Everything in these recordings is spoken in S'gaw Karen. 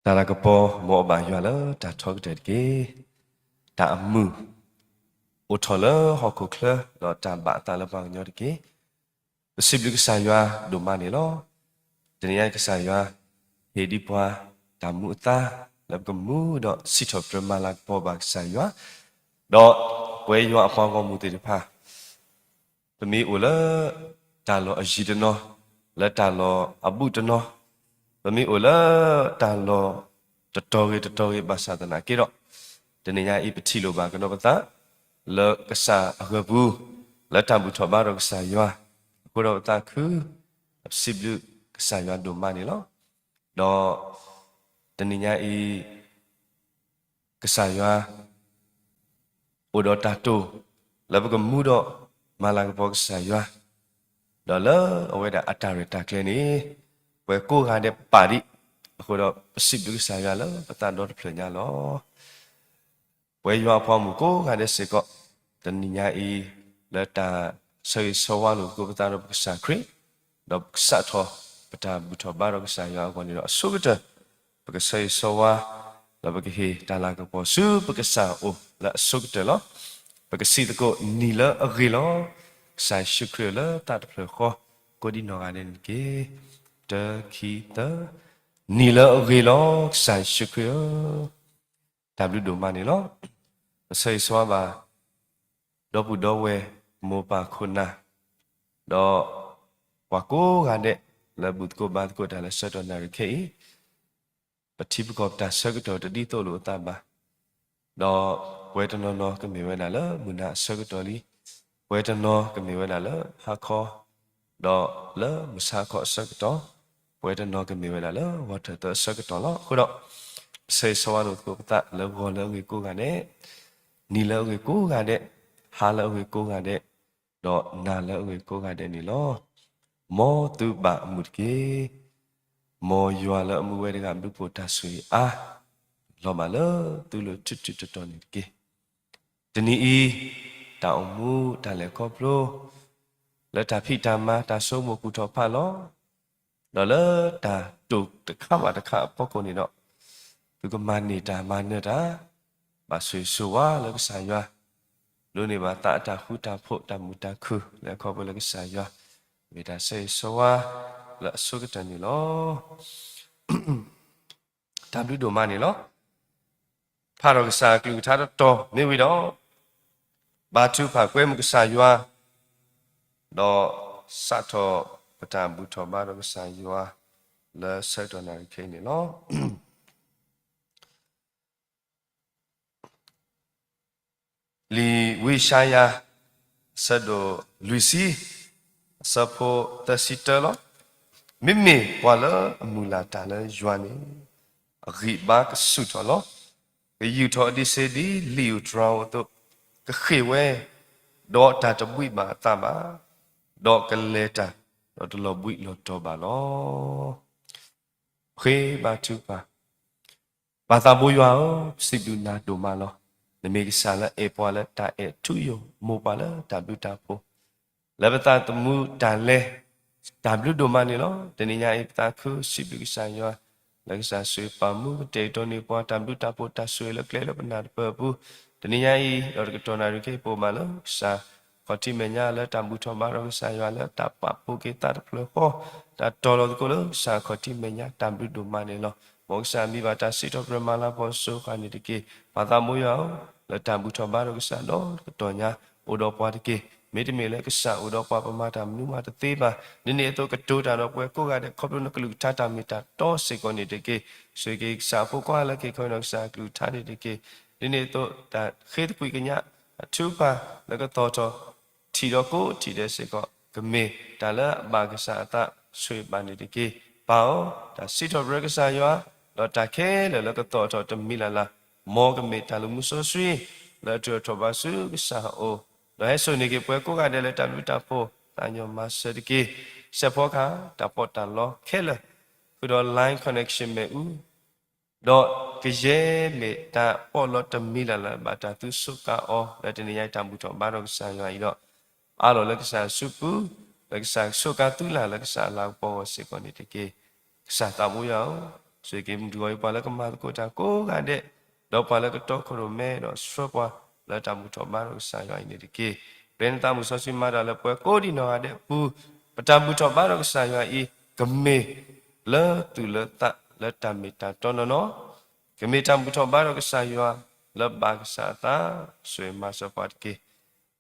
တၢ်လၤကပီၤ မ်အဘၣ်ယွၤလၢတၢ်ထီကတၢၢ်တက့ၢ်. တၢ်အမုာ် အိၣ်ထီၣ်လၢဟီၣ်ခိၣ်ချၢ ဒီးတၢ်ဘၣ်အသးလၢပှၤကညီတက့ၢ်. ပစံးဘျုးကစၢ်ယွၤဒိၣ်မးန့ၣ်လီၤ. တနံၤညါအံၤကစၢ်ယွၤ ဟ့ၣ်ဒံးပှၤ တၢ်မူအသါ လၢပကမူဒီးစံးထီၣ်ပတြၢၤမၤလၤကပီၤဘၣ်ကစၢ်ယွၤ, ဒီးပဝဲယွၤအပှၤဂီၢ်မုၢ်သ့ၣ်တဖၣ် ပမ့ၢ်အိၣ်လၢ တၢ်လီၢ်အယံၤတနီၤ, လၢတၢ်လီၢ်အဘူးတနီၤ, ပမ့ၢ်အိၣ်လၢ တၢ်လီၢ်တတီၤဂ့ၤတတီၤဂ့ၤဘၣ်ဆၣ်သနာ်က့ဒီး, တနံၤညါအံၤပထံၣ်လိာ်ဘၣ်ကဒီးပသး လၢကစၢ်အဂၢၢ်ပူၤ, လၢတၢ်ဘူၣ်ထီၣ်ဘါထီၣ်ကစၢ်ယွၤ, အဃိဒီးပသးခု ပစံးဘျုးကစၢ်ယွၤဒိၣ်မးန့ၣ်လီၤ. ဒီးတနံၤညါအံၤ ကစၢ်ယွၤ အိၣ်ဒီးတၢ်တိာ် လၢပကမူဒီးမၤလၤကပီၤကစၢ်ယွၤ, ဒီးလၢအဝဲဒၣ်အတၢ်ရဲၣ်တၢ်ကျဲၤန့ၣ် ပဝဲကိးဂၤဒဲးပာ်ဒံး, အဃိဒီးပစံးဘျုးကစၢ်ယွၤလၢပသးဒီတဖျၢၣ်ညါလီၤ. ပဝဲယွၤအပှၤမုၣ်ကိးဂၤဒဲးစ့ၢ်ကီး, တနံၤညါအံၤ လၢတၢ်ဆၢဂ့ၤဆၢဝါလိာ်သကိးပသးဒီးပကစၢ်ခရံာ်, ဒီးပကစးထီၣ်ပတၢ်ဘူၣ်ထီၣ်ဘါထီၣ်ကစၢ်ယွၤအဂီၢ်န့ၣ်ဒီးအဆိကတၢၢ်, ပကဆၢဂ့ၤဆၢဝါ, ဒီးပကဟ့ၣ်တၢ်လၤကပီၤဆူပကစၢ်အအိၣ်လၢအဆိကတၢၢ်လီၤ. ပကစံးသကိးနံၤလၢအဂ့ၤလီၤ, ကစၢ်ယ့ၣ်ၡူးခရံာ်လၢသးတဖျၢၣ်ဃီ, ကိးဒံနီၢ်ဂၤဒဲးန့ၣ်တက့ၢ်. တၢ ခံ သၢ, နံၤလၢအဂ့ၤလီၤ ကစၢ်ယ့ၣ်ၡူးခရံာ်ဧၢ, တၢ်ဘျုးဒိၣ်မးန့ၣ်လီၤ. ပဆၢဂ့ၤဆၢဝါဘၣ် ဒီပုၢ်ဒီဝဲၢ်မိၢ်ပၢ်ခိၣ်နၢ်, ဒီးပှၤကိးဂၤဒဲး လၢဘူၣ်သကိးဘါသကိးတၢ်လၢဆၢကတီၢ်နၣ်ရံၣ်ခဲအံၤ, ပထံပကီၢ်ပတၢ်ဆၢကတီၢ်တဒ်သိးလိာ်အသးဘၣ်, ဒီးပဝဲတနီၤနီၤကမ့ၢ်ဝဲဒၣ်လၢမုၢ်နၤအဆၢကတီၢ်လံ, ပဝဲတနီၤကမ့ၢ်ဝဲဒၣ်လၢဟါခီ, ဒီးလၢမုၢ်ဆါခီအဆၢကတီၢ်, ပဝဲတနီၤကမ့ၢ်ဝဲဒၣ်လၢဂီၤထၢၣ်သၢအဆၢကတီၢ်လီၤ. အဃိဒီး ပဆၢဂ့ၤဆၢဝါလိာ်သကိးပသးလၢဂီၤလၢအဂ့ၤကိးဂၤဒဲး, နံၤလၢအဂ့ၤကိးဂၤဒဲး, ဟါလၢအဂ့ၤကိးဂၤဒဲး, ဒီးနၤလၢအဂ့ၤကိးဂၤဒဲးန့ၣ်လီၤ. မ်သုဘၣ်အမုာ်တက့ၢ်. မ်ယွၤလၢအမူဝဲတဂၤဘျုးဖှိၣ်တၢ်ဆိၣ်ဂ့ၤအါ, လီၤဘၣ်လၢသုလိၤထူးထူးတီၤတီၤန့ၣ်တက့ၢ်. တနံၤအံၤ, တၢ်အိၣ်မူတၢ်လဲၤခီဖျိ, လၢတၢ်ဖံးတၢ်မၤတၢ်ဆိကမိၣ်ကူၣ်ထီၣ်ဖးလီၤ, ဒီးလၢတၢ်တိာ်တခါဘၣ်တခါအဖီခိၣ်န့ၣ်ဒီး, သုကမၤန့ၢ်တၢ်မၤနၢၤတၢ်, ဘၣ်ဆိၣ်ဂ့ၤဆိၣ်ဝါလၢကစၢ်ယွၤ, ဒိးန့ၢ်ဘၣ်သးအတၢ်ဃူတၢ်ဖိးတၢ်မုာ်တၢ်ခုၣ်လၢအခီဖျိလၢကစၢ်ယွၤ, မ့ၢ်တၢ်ဆၢဂ့ၤဆၢဝါလၢအဆိကတၢၢ်န့ၣ်လီၤ. တၢ်ဘျုးဒိၣ်မးန့ၣ်လီၤ. ဖးထီၣ်ကစၢ်အကလုၢ်ကထါတတီၤမ့ၢ်ဝံၤဒီး, ဘါထုကဖၣ်ကွဲမုာ်ကစၢ်ယွၤ, ဒီးစးထီၣ်ပတၢ်ဘူၣ်ထီၣ်ဘါထီၣ်ကစၢ်ယွၤ လၢဆၢကတီၢ်နၣ်ရံၣ်ခဲအံၤန့ၣ်လီၤ. လံာ်ဝံယၡါယၤ အဆၢဒိၣ်လွံၢ်ဆံ, အဆၢဖိသၢဆံတၢလီၤ. မ့မ့ၢ်ပှၤလၢအမုၢ်လၢ်တၢ်လၢယွၤန့ၣ်, အဂံၢ်အဘါကဆူၣ်ထီၣ်လီၤ. ကယူာ်ထီၣ်အဒံးစ့ဒ်လံာ်ဧိၤတြၤဧိၤအသိး, ကဃ့ၢ်ဝဲ, ဒီးတၢ်တဘှံးဘၣ်အသးဘၣ်, ဒီးကလဲၤတၢ်, ဒီးတလီၤဘှံးလီၤတီၤဘၣ်လီၤ. ဃ့ဘါထုကဖၣ် ပၢ်သးဘိယွၤဧၢ, ပစံးဘျုးနၤဒိၣ်မးလီၤ. နမ့ၢ်ကစၢ်လၢအဲၣ်ပှၤလၢတၢ်အဲၣ်ထူယိာ်, မိၢ်ပှၤလၢတၢ်ဘျုးတၢ်ဖှိၣ်, လၢပသးသမူတၢ်လဲၤ, တၢ်ဘျုးဒိၣ်မးန့ၣ်လီၤ. တနံၤညါအံၤ ပသးခုစံးဘျုးကစၢ်ယွၤ, လၢကစၢ်ဆိၣ်ဂ့ၤပာ်မူကတဲာ်ကတီၤန့ၢ်ပှၤ တၢ်ဘျုးတၢ်ဖှိၣ်တၢ်ဆိၣ်ဂ့ၤလၢကျဲလၢပနၢ်တပၢၢ်အပူၤ, တနံၤညါအံၤ ဒီးတကတီၢ်နၣ်ရံၣ်ခဲအံၤ ပအိၣ်ဘၣ်လၢကစၢ် ခီၣ်ထံးမဲာ်ညါလၢတၢ်ဘူၣ်ထီၣ်ဘါထီၣ်ကစၢ်ယွၤလၢတၢ်ပာ်ဖှိၣ်က့ၤသးတဖျၢၣ်ဃီ, တၢ်တီၤလီၤသကိးလၢကစၢ်ခီၣ်ထံးမဲာ်ညါ တၢ်ဘျုးဒိၣ်မးန့ၣ်လီၤ. မ်ကစၢ်မံဘၣ်တၢ်စံးထီၣ်ပတြၢၤမၤလၤကပီၤစိၤဃာ်န့ၣ်တက့ၢ်. ပၢ်သးဘိယွၤဧၢ, လၢတၢ်ဘူၣ်ထီၣ်ဘါထီၣ်ကစၢ်ဒီးတကတီၢ်ညါ အိၣ်ဒီးပှၤတက့ၢ်. မ့တမ့ၢ်လၢကစၢ်အိၣ်ဒီးပှၤပမၤတၢ်မနုၤမးတသ့ဘၣ်. ဒ်န့ၣ်အသိးကတိၤတၢ်ဒီးပှၤကိးဂၤဒဲး ခီဖျိနကလုၢ်ကထါတၢ်မ့ၢ်တၢ်တီစ့ၢ်ကီးန့ၣ်တက့ၢ်. ဆိၣ်ဂ့ၤက့ၤကစၢ်အဖိခွါလၢက့ၤခီနီၢ်ကစၢ်အကလုၢ်ကထါန့ၣ်တက့ၢ်. ဒ်န့ၣ်အသိးတၢ်ဃ့သကွံာ်ကညး အထုကဖၣ်လၢကသီၣ်ထီၣ် ထံၣ်ဒီးကိးထံၣ်ဒဲးစ့ၢ်ကီး ကမ့ၢ်တၢ်လၢအဘၣ်ကစၢ်အသးဆိၣ်ဂ့ၤဘၣ်န့ၣ်တက့ၢ်. ပၢ်ဧၢ, တၢ်စံးထီၣ်ပတြၢၤကစၢ်ယွၤ, ဒီးတၢ်ခဲလၢာ်လၢကသီၣ်ထီၣ်တမံၤလၢ်လၢ် မ်ကမ့ၢ်တၢ်လုၢ်မူစီဆှံ လၢအထုးထီၣ်ဘၣ်ဆူကစၢ်အအိၣ်, ဒီးဟဲစိာ်န့ၢ်က့ၤပှၤကိးဂၤဒဲးလၢတၢ်ဘျုးတၢ်ဖှိၣ် သးညီမၤစၢၤတက့ၢ်. စဲးဖီကဟၣ် တၢ်ပီးတၢ်လီခဲလၢာ်, ဃုာ်ဒီး line connection မ့ၣ်အူ ဒီးကယဲၢ်မ့ၢ်တၢ်ပီးလီတမံၤလၢ်လၢ် ဘၣ်တၢ်သုစူးကါအီၤ လၢတနံၤညါအံၤတၢ်ဘူၣ်ထီၣ်ဘါထီၣ်ကစၢ်ယွၤအံၤဒီး အးလီၤလၢကစၢ်အစုပူၤ, လၢကစၢ်စူးကါသုလၢ်လၢကစၢ်အလၤကပီၤအဂီၢ်စ့ၢ်ကီးန့ၣ်တက့ၢ်. ကစၢ်သးဘိယွၤဧၢ, ဆိၣ်ဂ့ၤက့ၤမုၢ်တဂီၤအံၤ ပှၤလၢကမၤသကိးတၢ်ကိးဂၤဒဲး, ဒီးပှၤလၢကတီခိၣ်ရိၣ်မဲဒီးဆှၢပှၤလၢတၢ်ဘူၣ်ထီၣ်ဘါထီၣ်ကစၢ်ယွၤအံၤန့ၣ်တက့ၢ်. ပျဲနသးမုၢ်စီဆှံမၤတၢ်လၢပှၤကိးဒံးနီၢ်ဂၤဒဲးအပူၤ, ပတၢ်ဘူၣ်ထီၣ်ဘါထီၣ်ကစၢ်ယွၤအံၤ ကမ့ၢ်လၢသူၣ်လၢသးလၢတၢ်မ့ၢ်တၢ်တီနီၢ်နီၢ်, ကမ့ၢ်တၢ်ဘူၣ်ထီၣ်ဘါထီၣ်ကစၢ်ယွၤ လၢဘၣ်ကစၢ်အသး ဆိၣ်ဂ့ၤမၤစၢၤပှၤတက့ၢ်.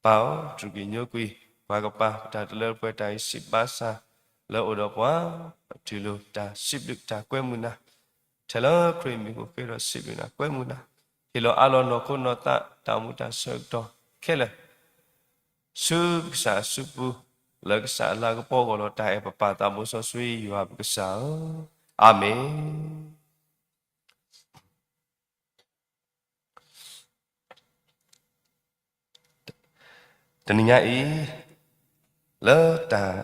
ပၢ်ဧၢ, တြူာ်က့ၤညိကွံာ် ပှၤကပၤ ပတၢ်တလၢတပှဲၤတၢ်အံၤစံးဘၣ်ဆၣ် လၢအိၣ်ဒီးပှၤ ပတူၢ်လိာ်တၢ်စံးဘျုးတၢ်ကွဲမုာ်နၤ, ထဲလၢခရံာ်မံၤအဃိဃ့ဒီးစံးဘျုးနၤကွဲမုာ်နၤ, ဟ့ၣ်လီၤအးလီၤနီၢ်ခိနီၢ်သးတၢ်အိၣ်မူတၢ်ဆၢကတီၢ်ခဲလၢာ် ဆူကစၢ်အစုပူၤ လၢကစၢ်အလၤကပီၤဂီၢ်လီၤတၢ်အဲၣ်ပပၢ်သးဘိစီဆှံယွၤပကစၢ်ဧၢ, အၤမ့ၣ်. တနံၤညါအံၤ လၢတၢ်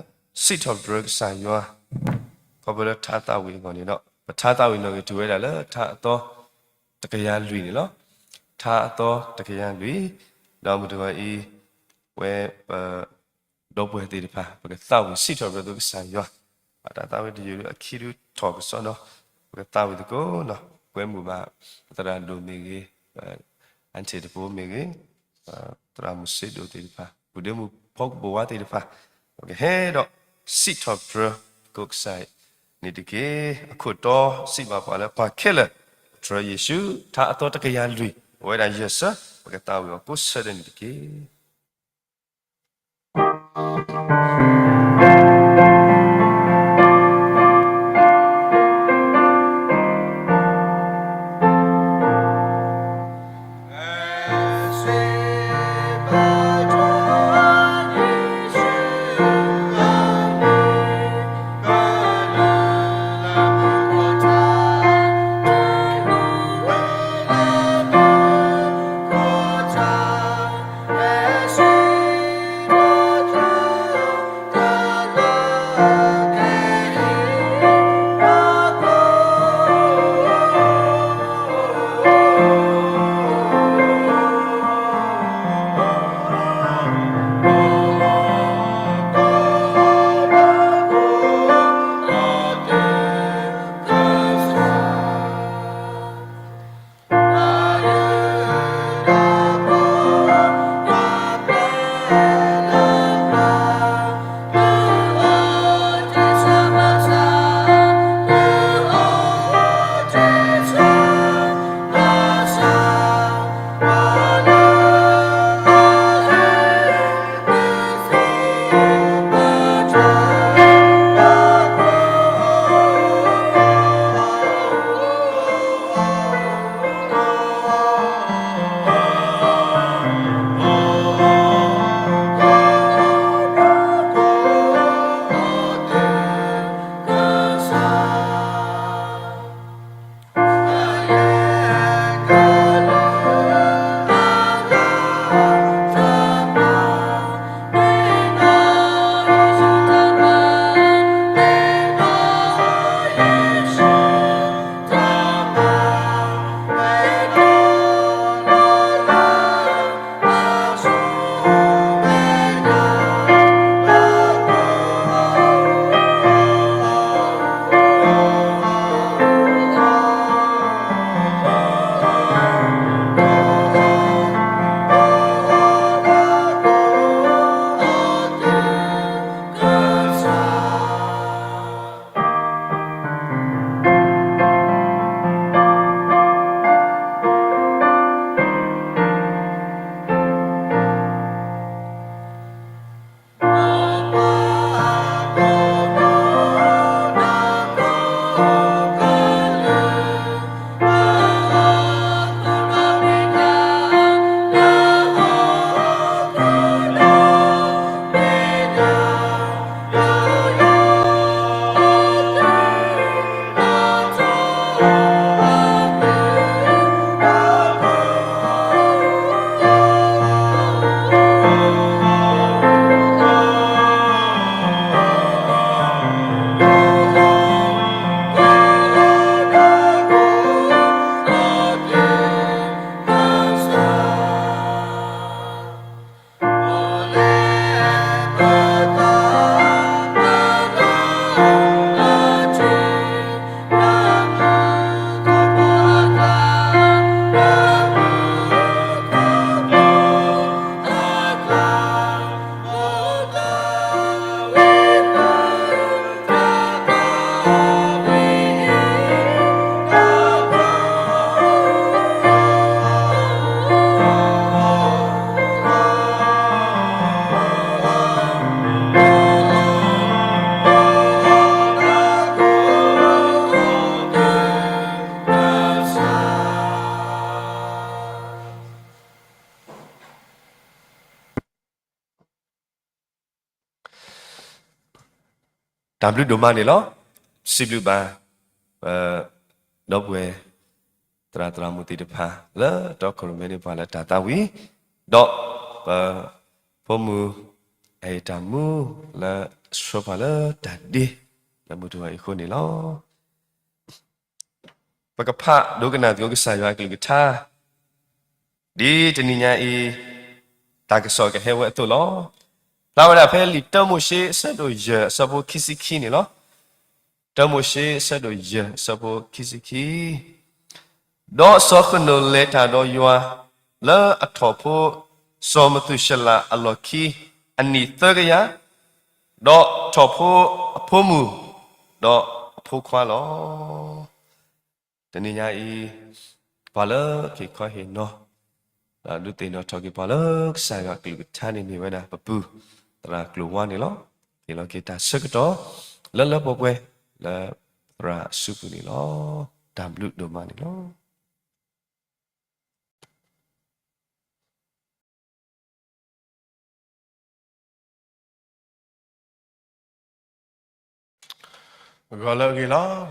စံးထီၣ်ပတြၢၤကစၢ်ယွၤ ခီဖျိလၢထါသးဝံၣ်အဂီၢ်န့ၣ်ဒီး ပထါသးဝံၣ်နီၣ်ဂံၢ်တုၤဝဲဒၣ်လၢထါအသီတကယၤလွံၢ်န့ၣ်လီၤ. ထါအသီတကယၤလွံၢ်, ဒီးမုၢ်တဂီၤအံၤ ဝဲပ ဒီပုၢ်ဝဲၢ်သ့ၣ်တဖၣ် ပကသးဝံၣ်စံးထီၣ်ပတြၢၤသကိးကစၢ်ယွၤ, ဘၣ်တၢ်သးဝံၣ်တယုၢ်အခံဒုးထီၣ်ကစီဒီး ပကသးဝံၣ်သကိးနီၤ, ကွဲမုာ်ဘၣ် သရၣ်ဒိၣ်မ့ၢ်ဂ့ၤ, အၣ်ထံၣ်တဘိမ့ၢ်ဂ့ၤ, သရၣ်မုၣ်စ့ဒိၣ်သ့ၣ်တဖၣ်, ပုၢ်ဒ့မုၣ်ဖီကပိာ်ဝါသ့ၣ်တဖၣ်, ပကဟဲဒီးစံးထီၣ်ပတြၢၤသကိးကစၢ်အံၤန့ၣ်တက့ၢ်. အခိၣ်တီစံးဘၣ်ပှၤလၢပှၤခဲလၢာ်, ပတြၢၤယ့ၣ်ၡူး ထါအသီတကယၤလွံၢ် အဝဲဒၣ်ယဲၢ်ဆၢ, ပကသးဝံၣ်အီၤကိးဆၢဒဲးန့ၣ်တက့ၢ်. တၢ်ဘျုးဒိၣ်မးန့ၣ်လီၤ. စံးဘျုးဘၣ် ပ ဒီပုၢ်ဝဲၢ် သရၣ်သရၣ်မုၣ်သ့ၣ်တဖၣ် လၢတီခိၣ်ရိၣ်မဲန့ၣ် ပှၤလၢတၢ်သးဝံၣ် ဒီး ပ ဖိမုၣ် အတၢ်မူ လၢဆှၢပှၤလၢတၢ်ဒ့ လၢမုၢ်တဂီၤအံၤအဃိန့ၣ်လီၤ. ပကဖးဒိကနၣ်သကိးကစၢ်ယွၤအကလုၢ်ကထါ ဒ်တနံၤညါအံၤ တၢ်ကစီၣ်ကဟဲဝဲအသိးလီၤ. ဖျါဝဲဒၣ်ဖဲလံာ်တၢမိၤၡ့ အဆၢဒိၣ်ယဲၢ် အဆၢဖိခံဆံခံန့ၣ်လီၤ. တၢမိၤၡ့ အဆၢဒိၣ်ယဲၢ် အဆၢဖိခံဆံခံ ဒီးစီၤဃနိာ်လဲၤတၢ်ဒီးယွၤ လၢအထီၣ်ဖိ စီၤမသူၤၡလးအလီၢ်ခံ အနံၣ်သၢကယၤ, ဒီးထီၣ်ဖိအဖိမုၣ် ဒီးအဖိခွါလီၤ. တနံၤညါအံၤ ပှၤလၢက့ၤခီဟ့ၣ်နီၤ ဒီးဒုးသ့ၣ်နီၣ်ထီၣ်က့ၤပှၤလၢကစၢ်ယွၤအကလုၢ်ကထါန့ၣ် မ့ၢ်ဝဲဒၣ်ပပုၢ်သရၣ်ကျိၤဝါန့ၣ်လီၤ. ဟ့ၣ်လီၤက့ၤတၢ်ဆၢကတီၢ် လၢလၢပှဲၤပှဲၤ လၢသရၣ်အစုပူၤန့ၣ်လီၤ. တၢ်ဘျုးဒိၣ်မးန့ၣ်လီၤ. ဂီၤလၢအဂ့ၤလီၤ.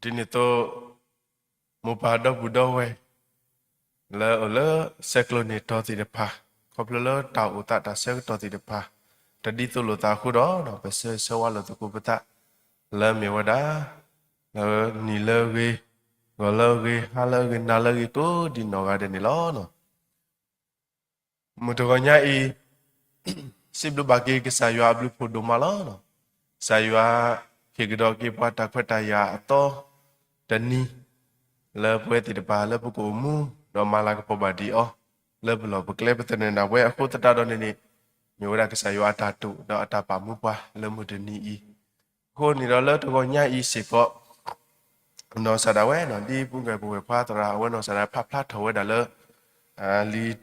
ဒ်န့ၣ်အသိး မိၢ်ပၢ်ဒီပုၢ်ဒီဝဲၢ် လၢအိၣ်လၢဆဲးကျိးန့ၢ်တီၤသ့ၣ်တဖၣ် ခီဖျိလၢတၢ်အိၣ်သးတၢ်ဆၢကတီၢ်သ့ၣ်တဖၣ် တဒ်သိးလိာ်သးအဃိဒီး ပဆၢဂ့ၤဆၢဝါလိာ်သကိးပသး လၢမ့ၢ်ဝဲဒၣ် လၢနံၤလၢအဂ့ၤ, ဂီၤလၢအဂ့ၤ, ဟါလၢအဂ့ၤ, နၤလၢအဂ့ၤ ကိးဒံးနီၢ်ဂၤဒဲးန့ၣ်လီၤ. မုၢ်တဂီၤညါအံၤ စံးဘျုးဘၣ်က့ၤကစၢ်ယွၤအဘျုးဖှိၣ်ဒိၣ်မးလီၤ. ကစၢ်ယွၤဟ့ၣ်ကဒီးက့ၤပှၤတၢ်ခွဲးတၢ်ယာ်အသီ တနံၤ လၢပဝဲသ့ၣ်တဖၣ်လၢပကအိၣ်မူ ဒီးမၤလၤကပီၤဘၣ်ဒံးအီၤ လၢပလီၢ်ပကျဲ ပသန့ၤနၢ်ဝဲအဃိသတးဒီးန့ၣ်န့ၣ် မ့ၢ်ဝဲဒၣ်ကစၢ်ယွၤအတၢ်တိာ် ဒီးအတၢ်ပာ်မူပှၤလၢမုၢ်တနံၤအံၤ အဃိန့ၣ်ဒီးလၢတဂီၤညါအံၤစ့ၢ်ကီး နီၢ်ကစၢ်ဒၣ်ဝဲ ဒ်ပူၤကွံာ်ပဝဲၢ်ခွါသရၣ် အဝဲနီၢ်ကစၢ်ဒၣ်ဝဲဖးဖျါထီၣ်ဝဲဒၣ်လၢ လံာ်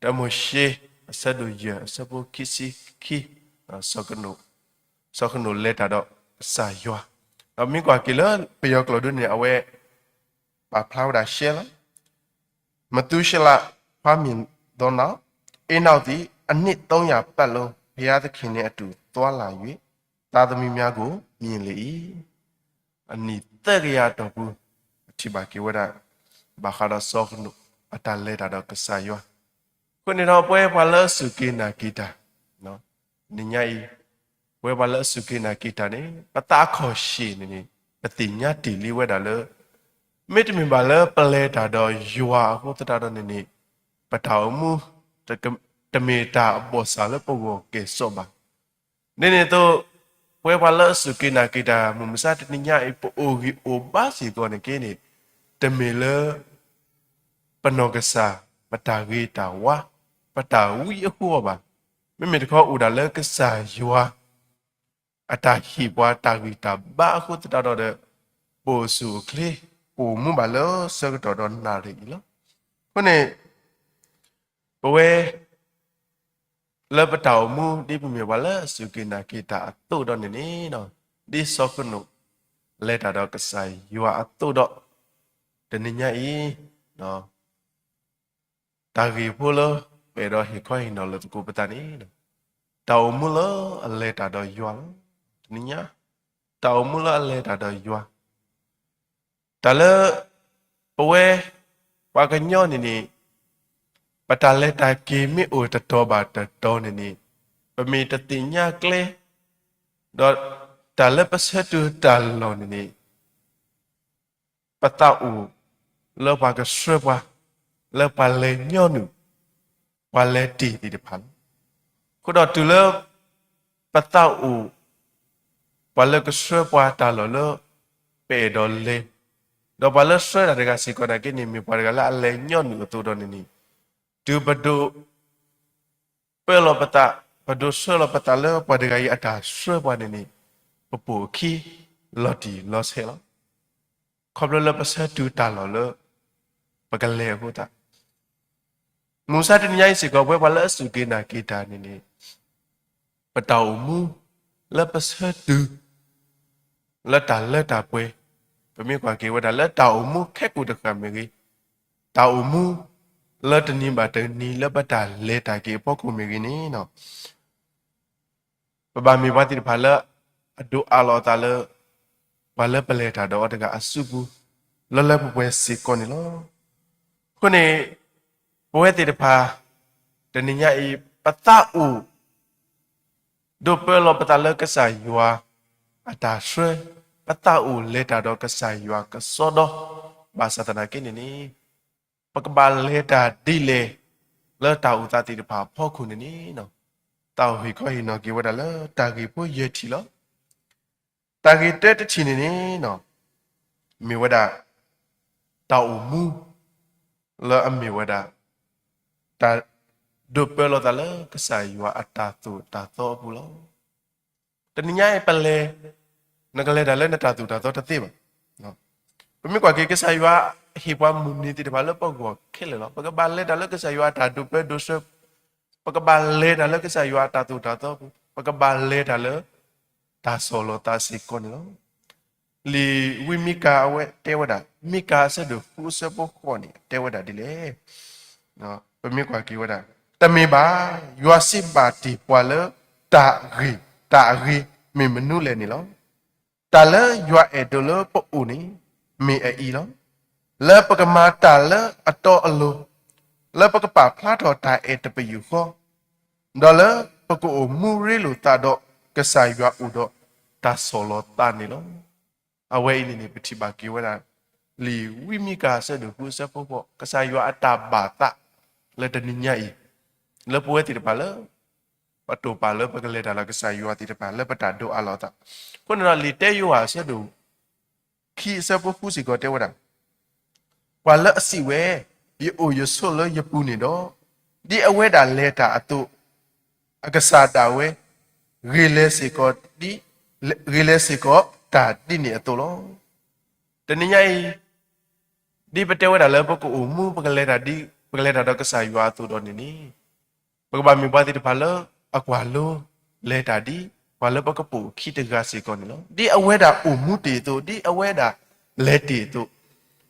တၢမိၤၡ့ အဆၢဒိၣ်ယဲၢ် အဆၢဖိခံဆံခံ စီၤဃနိာ်လဲၤတၢ်ဒီးကစၢ်ယွၤ ဒီးမ့ၢ်ကွၢ်က့ၤလၢပယီၤကျိာ်ဒ်န့ၣ် အဝဲ ပာ်ဖျါဝဲဒၣ်ရှဲလီၤ. မသူရှလး ခွါမံၤဒီးနီၢ် အ့နီၣ်သံ အနံၣ်သုံးရာပတ်လုံး ဘုရားသခင်နဲ့အတူသွားလာ၍ သားသမီးများကို မြင်လေ၏. အနံၣ်သၢကယၤအတီၢ်ပူၤ ပထံၣ်ဘၣ်က့ၤဝဲဒၣ် ဘၣ်ဃးဒီးစီၤဃနိာ် အတၢ်လဲၤတၢ်ဒီးကစၢ်ယွၤ အဃိန့ၣ်ဒီး ပဝဲပှၤလၢအစူၢ်က့ၤနာ်က့ၤတၢ် နံၤညါအံၤ ပဝဲပှၤလၢအစူၢ်က့ၤနာ်က့ၤတၢ်န့ၣ် ပသးအခီၣ်ဆ့ၣ်န့ၣ်န့ၣ် ပသ့ၣ်ညါတ့ၢ်လံဝဲဒၣ်လၢ မ့တမ့ၢ်ဘၣ်လၢပလဲၤတၢ်ဒီးယွၤအဃိသတးဒီးန့ၣ်န့ၣ် ပတၢ်အိၣ်မူ တမ့ၢ်တၢ်အဘီၣ်စၢ်လၢပဂီၢ်ကဲၣ်ဆိးဘၣ်. ဒ်န့ၣ်အသိး ပဝဲပှၤလၢအစူၢ်က့ၤနာ်က့ၤတၢ် မုၢ်မဆါတနံၤညါအံၤ ပအိၣ်ဂံၢ်အိၣ်ဘါစ့ၢ်ကီးန့ၣ်က့န့ၣ် တမ့ၢ်လၢ ပနီၢ်ကစၢ် ပတၢ်ဂ့ၤတၢ်ဝါ ပတၢ်ဝံအဃိအီၤဘၣ်. မ့မ့ၢ်တခီအိၣ်ဒၣ်လၢကစၢ်ယွၤ အတၢ်ဟ့ၣ်ပှၤတၢ်ဂံၢ်တၢ်ဘါအဃိသတးဒီးဒီး ပအိၣ်ဆူၣ်အိၣ်ချ့ ပအိၣ်မူဘၣ်လၢဆၢကတီၢ်ဒီးနၣ်ရံၣ်အံၤလီၤ. အဃိန့ၣ် ပဝဲ လၢပတၢ်အိၣ်မူ ဒ်ပမ့ၢ်ပှၤလၢအစူၢ်က့ၤနာ်က့ၤတၢ်အသိးဒီးန့ၣ်န့ၣ် ဒ်စီၤဃနိာ် လဲၤတၢ်ဒီးကစၢ်ယွၤအသိးဒီး တနံၤညါအံၤ တၢ်ဂ့ၢ်ဖိလၢ ပအဲၣ်ဒိးဟ့ၣ်ခီဟ့ၣ်နီၤလိာ်သကိးပသးန့ၣ် တၢ်အိၣ်မူလၢအလဲၤတၢ်ဒီးယွၤလီၤ. တနံၤညါ တၢ်အိၣ်မူလၢအလဲၤတၢ်ဒီးယွၤ တၢ်လၢ ပဝဲ ပှၤကညီန့ၣ်န့ၣ် ပတၢ်လဲၤတၢ်က့ၤမ့ၢ်အိၣ်တတီၤဘၣ်တတီၤန့ၣ်န့ၣ် ပမ့ၢ်တသ့ၣ်ညါကျဲ ဒီးတၢ်လၢပဆၢတုၤတၢ်လီၢ်န့ၣ်န့ၣ် ပသးအိၣ် လၢပှၤကဆှၢပှၤ လၢပှၤလဲၤညီနုၢ် ပှၤလဲၤတ့ၢ်သ့ၣ်တဖၣ်လီၤ. အဃိဒီးတုၤလၢ ပသးအိၣ် ပှၤလၢကဆှၢပှၤတၢ်လီၢ်လၢ ပအဲၣ်ဒိးလဲၤ ဒီးပှၤလၢဆှၢတၢ်တဂၤစ့ၢ်ကီးနာ်က့န့ၣ် မ့ၢ်ပှၤတဂၤလၢအလဲၤညီနုၢ်အသိးဒီးန့ၣ်န့ၣ် တုၤပဒိး ပၢလီၤပသး ပဒိးဆှၢလီၤပသးလၢပှၤတဂၤအံၤအတၢ်ဆှၢပှၤန့ၣ်န့ၣ် ပပိာ်အခံ လီၤတံၢ်လီၤဆဲးလီၤ. ခီဖျိလၢပဆၢတုၤတၢ်လီၢ်လၢ ပကလဲၤအဃိသတး မုၢ်မဆါတနံၤညါအံၤစ့ၢ်ကီး ပဝဲပှၤလၢအစူၢ်က့ၤနာ်က့ၤတၢ်န့ၣ်န့ၣ် ပတၢ်အိၣ်မူ လၢပဆၢတုၤ လၢတၢ်လၢတၢ်ပှဲၤ ပမ့ၢ်ကွၢ်က့ၤဝဲဒၣ်လၢတၢ်အိၣ်မူခဲကိာ်တဃၣ်မ့ၢ်ဂ့ၤ, တၢ်အိၣ်မူ လၢတနံၤဘၣ်တနံၤလၢပတၢ်လဲၤတၢ်က့ၤအဖီခိၣ်မ့ၢ်ဂ့ၤန့ၣ်လီၤ. ပဘၣ်မ့ၢ်ပှၤသ့ၣ်တဖၣ်လၢ အဒိးအးလီၤအသးလၢ ပှၤလၢပလဲၤတၢ်ဒီးအီၤတဂၤအစုပူၤ လၢလၢပှဲၤပှဲၤစ့ၢ်ကီးန့ၣ်လီၤ. အဃိန့ၣ် ပဝဲသ့ၣ်တဖၣ် တနံၤညါအံၤ ပသးအိၣ် ဒိးပၢလီၤပသးလၢကစၢ်ယွၤအတၢ်ဆှၢ, ပသးအိၣ်လဲၤတၢ်ဒီးကစၢ်ယွၤကစီဒီ, ဘၣ်ဆၣ်သနာ်က့န့ၣ်န့ၣ် ပကဘၣ်လဲၤတၢ်ဒ်လဲၣ် လၢတၢ်အိၣ်သးသ့ၣ်တဖၣ်အဖီခိၣ်န့ၣ်န့ၣ်, သးအိၣ်ဟ့ၣ်ခီဟ့ၣ်နီၤက့ၤဝဲဒၣ်လၢတၢ်ဂ့ၢ်ဖိယဲၢ်ထံၣ်လီၤ. တၢ်ဂ့ၢ်တၢတထံၣ်န့ၣ်န့ၣ် မ့ၢ်ဝဲဒၣ် တၢ်အိၣ်မူ လၢအမ့ၢ်ဝဲဒၣ် တၢ်ဒိးပၢလီၤသးလၢကစၢ်ယွၤအတၢ်သိၣ်တၢ်သီအပူၤလီၤ. တနံၤညါအံၤပလဲၤ, နကလဲၤတၢ်လၢနတၢ်သိၣ်တၢ်သီတသ့ဘၣ်. ပမ့ၢ်ကွၢ်က့ၤကစၢ်ယွၤဟ့ၣ်ပှၤမုၢ်နံၤသ့ၣ်တဖၣ်လၢပဂီၢ်ခဲလၢာ်လီၤ. ပကဘၣ်လဲၤတၢ်လၢကစၢ်ယွၤအတၢ်ဒိးပၢဒိးဆှၢ, ပကဘၣ်လဲၤတၢ်လၢကစၢ်ယွၤအတၢ်သိၣ်တၢ်သီပူၤ, ပကဘၣ်လဲၤတၢ်လၢ တၢ်ဆီၣ်လီၤသးစ့ၢ်ကီးန့ၣ်လီၤ. လံာ်ဝံမံကၤအဝဲတဲဝဲဒၣ်, မံကၤအဆၢဒိၣ်ဃုအဆၢဖိဃိးန့ၣ် တဲဝဲဒၣ်ဒ်လဲၣ်. ပမ့ၢ်ကွၢ်က့ၤဝဲဒၣ်, တမ့ၢ်ဘၣ်, ယွၤစံးဘၣ်တ့ၢ်ပှၤလၢတၢ်ဂ့ၤ, တၢ်အဂ့ၤမ့ၢ်မနုၤလဲၣ်န့ၣ်လီၤ. တၢ်လၢယွၤအဲၣ်ဒိးလၢပအိၣ်န့ၣ် မ့ၢ်အအံၤလီၤ. လၢပကမၤတၢ်လၢအတီအလိၤ, လၢပကပာ်ဖျါထီၣ်တၢ်အဲၣ်တပယူာ်ဃီ, ဒီးလၢပကအိၣ်မူရ့လိာ်သးဒီးကစၢ်ယွၤအိၣ်ဒီးတၢ်ဆီၣ်လီၤသးန့ၣ်လီၤ. အဝဲအံၤန့ၣ်န့ၣ် ပထံၣ်ဘၣ်က့ၤဝဲဒၣ် လံာ်ဝံမံကၤအဆၢဒိၣ်ဃုအဆၢဖိဃိး ကစၢ်ယွၤအတၢ်ဘၣ်သး လၢတနံၤညါအံၤ လၢပဝဲသ့ၣ်တဖၣ်လၢ ပတိာ်ပာ်လၢပကလဲၤတၢ်လၢကစၢ်ယွၤသ့ၣ်တဖၣ်လၢပတၢ်ဒိးအးလီၤသး. အဃိန့ၣ်ဒီး လံာ်တၢယိၤဟၣ်အဆၢဒိၣ် ခံအဆၢဖိဃုစ့ၢ်ကီးတဲဝဲဒၣ်, ပှၤလၢအစံးဝဲ, ယအိၣ်ယဆိးလၢယပူၤန့ၣ်ဒီး, ဒ်အဝဲဒၣ်လဲၤတၢ်အသိး, အကစၢ်ဒၣ်ဝဲ ဂ့ၤလဲၤစ့ၢ်ကီး, ဂ့ၤလဲၤစ့ၢ်ကီးတၢ်ဒ်န့ၣ်အသိးလီၤ. တနံၤညါအံၤ ဒ်ပတဲဝဲဒၣ်လၢပကအိၣ်မူ ပကလဲၤတၢ်ဒ် ပကလဲၤတၢ်ဒီးကစၢ်ယွၤအသိးဒီးန့ၣ်န့ၣ် ပကဘၣ်မ့ၢ်ပှၤသ့ၣ်တဖၣ်လၢအကွၢ်လိ လဲၤတၢ်ဒ် ပှၤလၢပကပိာ်အခံတဂၤစ့ၢ်ကီးန့ၣ်လီၤ. ဒ်အဝဲဒၣ်အိၣ်မူတ့ၢ်အသိး, ဒ်အဝဲဒၣ်လဲၤတ့ၢ်အသိး,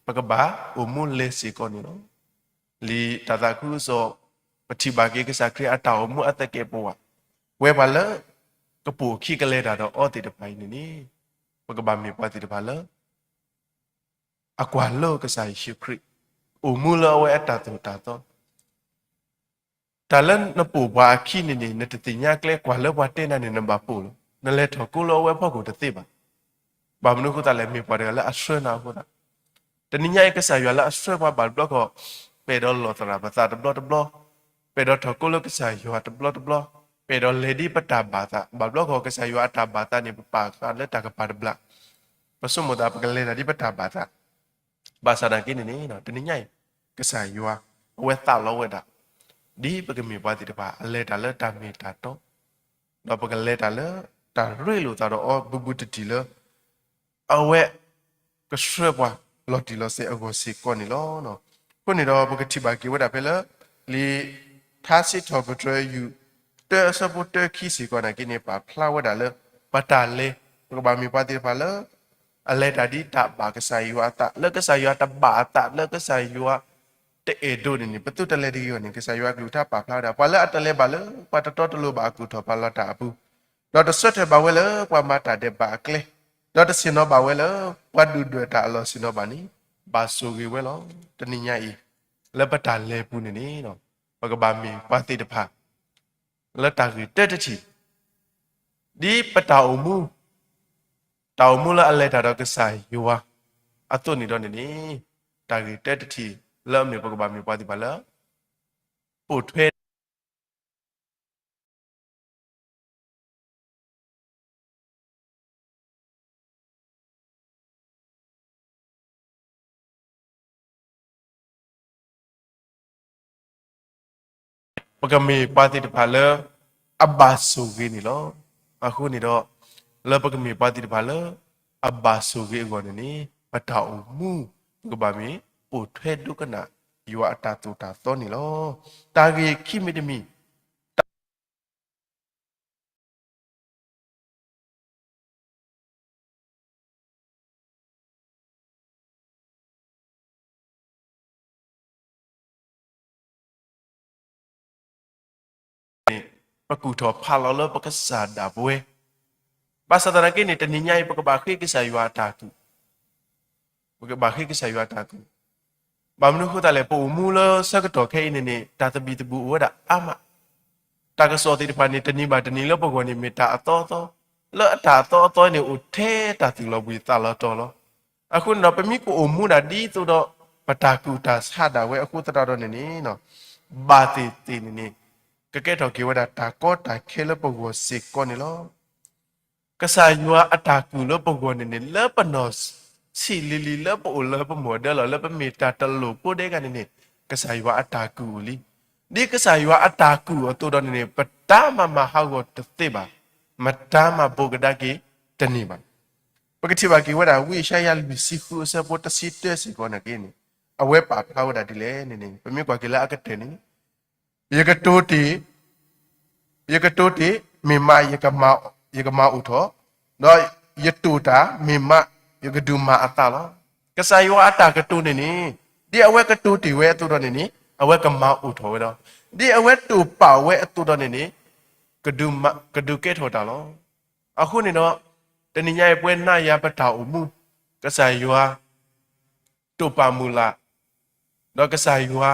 ပကဘၣ်အိၣ်မူလဲၤစ့ၢ်ကီးန့ၣ်လီၤ. လံာ်တၢ်သးခုကစီၣ် ပထံၣ်ဘၣ်က့ၤကစၢ်ခရံာ်အတၢ်အိၣ်မူအသကဲးပဝး, ဝဲပှၤလၢ ကပိာ်အခံကလဲၤတၢ်ဒီးအီၤသ့ၣ်တဖၣ်အံၤန့ၣ်န့ၣ် ပကဘၣ်မ့ၢ်ပှၤသ့ၣ်တဖၣ်လၢ အကွၢ်လိကစၢ်ယ့ၣ်ၡူးခရံာ်, အိၣ်မူလၢအဝဲအတၢ်သိၣ်တၢ်သီ တၢ်လၢနပိာ်ပှၤအခံန့ၣ်န့ၣ် နတသ့ၣ်ညါကျဲကွၢ်လၢပှၤတဲနၤန့ၣ် နဘၣ်ပိာ်လီၤ. နလဲၤထီၣ်ကိးလၢအဝဲအဖီခိၣ်တသ့ဘၣ်. ဘၣ်မနုၤအဃိသတးလဲၣ်, မ့ၢ်ပှၤတဂၤလၢအဆှၢနၤအဃိသတး, တနံၤညါအံၤကစၢ်ယွၤလၢအဆှၢပှၤဘၣ်တဘျီဃီ, ပအဲၣ်ဒိးလီၣ်သရၣ်ပသးတဘျီတဘျီ, ပအဲၣ်ဒိးထီၣ်ကိးလၢကစၢ်ယွၤတဘျီတဘျီ, ပအဲၣ်ဒိးလဲၤဒ်ပတၢ်ဘၣ်သး, ဘၣ်တဘျီဃီကစၢ်ယွၤအတၢ်ဘၣ်သးန့ၣ် ပပာ်ဃာ်လၢတၢ်ကပၤတဘျီ, ပဆိကမိၣ်သးပကလဲၤတၢ်ဒ်ပတၢ်ဘၣ်သး ဘၣ်ဆၣ်သနာ်က့န့ၣ်န့ၣ် တနံၤညါအံၤ ကစၢ်ယွၤ အဝဲသးလီဝဲဒၣ် ဒ်ပကမ့ၢ်ပှၤသ့ၣ်တဖၣ် အလဲၤတၢ်လၢတၢ်မ့ၢ်တၢ်တီ, ဒီးပကလဲၤတၢ်လၢတၢ်ရ့လိာ်သးဒီးအီၤဘူးဘူးတံၢ်တံၢ်လၢ အဝဲ ကဆှၢပှၤလီၤတံၢ်လီၤဆဲးအဂီၢ်စ့ၢ်ကီးန့ၣ်လီၤ. အဃိန့ၣ်ဒီးပကထံၣ်ဘၣ်က့ၤဝဲဒၣ်ဖဲလၢ လံာ်ထါစံးထီၣ်ပတြၢၤ ယူၢ် တၢအဆၢဖိတၢခံစ့ၢ်ကီးသနာ်က့န့ၣ် ပာ်ဖျါဝဲဒၣ်လၢ ပတၢ်လဲၤ ပကဘၣ်မ့ၢ်ပှၤသ့ၣ်တဖၣ်လၢ အလဲၤတၢ်ဒ်တၢ်ဘၣ်ကစၢ်ယွၤအသး, လၢကစၢ်ယွၤတဘၣ်အသး, လၢကစၢ်ယွၤတအဲၣ်ဒိးန့ၣ်န့ၣ် ပသုတလဲၤတဂ့ၤအဂီၢ်န့ၣ် ကစၢ်ယွၤအကလုၢ်ကထါပာ်ဖျါဝဲဒၣ် ပှၤလၢအတလဲၤဘၣ်လၢ ပှၤတတီတလိၤဘၣ်အကူၣ်ထီၣ်ပာ်လီၤတၢ်အပူၤ, ဒီးတဆၢထၢၣ်ဘၣ်ဝဲလၢပှၤမၤတၢ်ဒဲးဘးအကျဲ, ဒီးတဆ့ၣ်နီၤဘၣ်ဝဲလၢ ပှၤဒုၣ်ဒွဲၣ်တၢ်အလီၢ်ဆ့ၣ်နီၤဘၣ်န့ၣ် ဘၣ်ဆိၣ်ဂ့ၤဝဲလီၤ. တနံၤညါအံၤ လၢပတၢ်လဲၤပူၤန့ၣ်န့ၣ် ပကဘၣ်မ့ၢ်ပှၤသ့ၣ်တဖၣ် လၢတၢ်ဂ့ၢ်တၢတထံၣ် ဒ်ပတၢ်အိၣ်မူ, တၢ်အိၣ်မူလၢအလဲၤတၢ်ဒီးကစၢ်ယွၤအသိးန့ၣ်ဒီးန့ၣ်န့ၣ်, တၢ်ဂ့ၢ်တၢတထံၣ်လၢအမ့ၢ်ပကဘၣ်မ့ၢ်ပှၤသ့ၣ်တဖၣ်လၢ ပိာ်ထွဲ ပကမ့ၢ်ပှၤသ့ၣ်တဖၣ်လၢ အဘၣ်ဆိၣ်ဂ့ၤန့ၣ်လီၤ. အဃိန့ၣ်ဒီး လၢပကမ့ၢ်ပှၤသ့ၣ်တဖၣ်လၢ အဘၣ်ဆိၣ်ဂ့ၤအဂီၢ်န့ၣ်န့ၣ် ပတၢ်အိၣ်မူ ပကဘၣ်မ့ၢ် ပိာ်ထွဲဒိကနၣ် ယွၤအတၢ်သိၣ်တၢ်သီန့ၣ်လီၤ. တၢ်ဂ့ၢ်ခံမံၤတမံၤ န့ၣ် ပကူၣ်ထီၣ်ဖးလီၤလၢပကစၢ်ဒၣ်ပဝဲ. ဘၣ်ဆၣ်သနာ်က့န့ၣ် တနံၤညါအံၤ ပကဘၣ်ဃ့ကစၢ်ယွၤအတၢ်ကူၣ်, ပကဘၣ်ဃ့ကစၢ်ယွၤအတၢ်ကူၣ်. ဘၣ်မနုၤအဃိသတးလဲၣ်, ပအိၣ်မူလၢဆၢကတီၢ်ခဲအံၤန့ၣ်န့ၣ် တၢ်သဘံၣ်သဘုၣ်အိၣ်ဝဲဒၣ်အါမး. တၢ်ကစီၣ်သ့ၣ်တဖၣ်န့ၣ် တနံၤဘၣ်တနံၤလၢပဂီၢ်န့ၣ် မ့ၢ်တၢ်အသီအသီ, လၢအတၢ်အသီအသီန့ၣ် အိၣ်ထဲတၢ်သူၣ်လီၤဘှံးသးလီၤတီၤလီၤ. အဃိန့ၣ်ဒီး ပမ့ၢ်ကအိၣ်မူဒၣ်ဒ်သိးဒီး ပတၢ်ကူၣ်တၢ်ဆးဒၣ်ဝဲအဃိသတးဒီးန့ၣ်န့ၣ်, ဘၣ်သ့ၣ်သ့ၣ်န့ၣ်န့ၣ် ကကဲထီၣ်က့ၤဝဲဒၣ်တၢ်ကီတၢ်ခဲလၢပဂီၢ်စ့ၢ်ကီးန့ၣ်လီၤ. ကစၢ်ယွၤအတၢ်ကူၣ်လၢပဂီၢ်န့ၣ်န့ၣ် လၢပနီၢ်ဆံးလံၤလံၤ လၢပအိၣ်လၢပမီၢ်ဒၢလီၤ လၢပမ့ၢ်တၢ်တလိၣ်ဖိဒဲးဂၤန့ၣ်န့ၣ်, ကစၢ်ယွၤအတၢ်ကူၣ်အိၣ်လံ. ဒ်ကစၢ်ယွၤအတၢ်ကူၣ်အသိးဒီးန့ၣ်န့ၣ် ပတၢ်မၤမၤဟးဂီၤတသ့ဘၣ်, မတၤမၤဘိးကဒါက့ၤတန့ၢ်ဘၣ်. ပကထံၣ်ဘၣ်က့ၤဝဲဒၣ် ဝံယၡါယၤလွံၢ်ဆံဃုအဆၢဖိတဆံတၢစ့ၢ်ကီးန့ၣ်က့န့ၣ်, အဝဲပာ်ဖျါဝဲဒၣ်ဒ်လဲၣ်န့ၣ်န့ၣ် ပမ့ၢ်ကွၢ်က့ၤလၢအကတၢၢ်န့ၣ် ယကတိၤတ့ၢ်, ယကတိၤတ့ၢ်, မ့ၢ်မး ယကမၤအိၣ်ထီၣ်, ဒီးယတိာ်တၢ်, မ့ၢ်မး ယကဒုးမၤအသးလီၤ. ကစၢ်ယွၤအတၢ်ကတိၤန့ၣ်န့ၣ်, ဒ်အဝဲကတိၤတ့ၢ်ဝဲအသိးဒီးန့ၣ်န့ၣ် အဝဲကမၤအိၣ်ထီၣ်ဝဲဒီး, ဒ်အဝဲတိာ်ပာ်ဝဲအသိးဒီးန့ၣ်န့ၣ် ကဒုးကဲထီၣ်တၢ်လီၤ. အဃိန့ၣ်ဒီး တနံၤညါအံၤ ပဝဲနၤယၤပတၢ်အိၣ်မူ, ကစၢ်ယွၤ တိာ်ပာ်မုၢ်လၢ်, ဒီးကစၢ်ယွၤ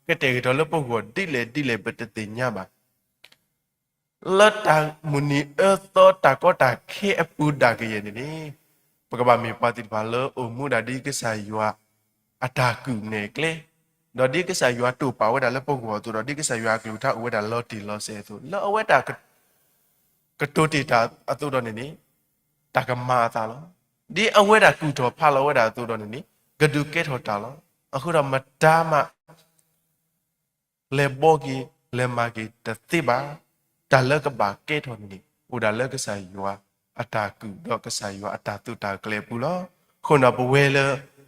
ကတဲာ်ကတီၤလၢပဂီၢ်ဒ်လဲၣ်ဒ်လဲၣ် ပတသ့ၣ်ညါဘၣ်. လၢတၢ်မုၢ်နံၤအၢသီတၢ်ကီတၢ်ခဲအပူၤဒၣ်ကယဲၢ်န့ၣ်န့ၣ်, ပကဘၣ်မ့ၢ်ပှၤသ့ၣ်တဖၣ်လၢအိၣ်မူဒၣ်ဒ်ကစၢ်ယွၤအတၢ်ကူၣ်နဲၣ်ကျဲ, ဒီးဒ်ကစၢ်ယွၤတိာ်ပာ်ဝဲဒၣ်လၢပဂီၢ်အသိးဒီး ဒ်ကစၢ်ယွၤအကလုၢ်ကထါအိၣ်ဝဲဒၣ်လီၤတံၢ်လီၤဆဲးအသိး, လၢအဝဲတၢ် ကတိၤတ့ၢ်တၢ်အသိးဒီးန့ၣ်န့ၣ်, တၢ်ကမၤအသးလီၤ. ဒ်အဝဲဒၣ်ကူၣ်ထီၣ်ဖးလီၤဝဲဒၣ်အသိးဒီးန့ၣ်န့ၣ်, ကဒုးကဲထီၣ်တၢ်လီၤ. အဃိဒီးမတၤမး လဲၤဘှီက့ၤ လဲၤမၤက့ၤတသ့ဘၣ်. တၢ်လၢကဘၣ်ကဲထီၣ်န့ၣ်န့ၣ် အိၣ်ဒၣ်လၢကစၢ်ယွၤအတၢ်ကူၣ်ဒီးကစၢ်ယွၤအတၢ်သုးတၢ်ကျဲၤအပူၤလီၤ. အဃိဒီးပဝဲလၢ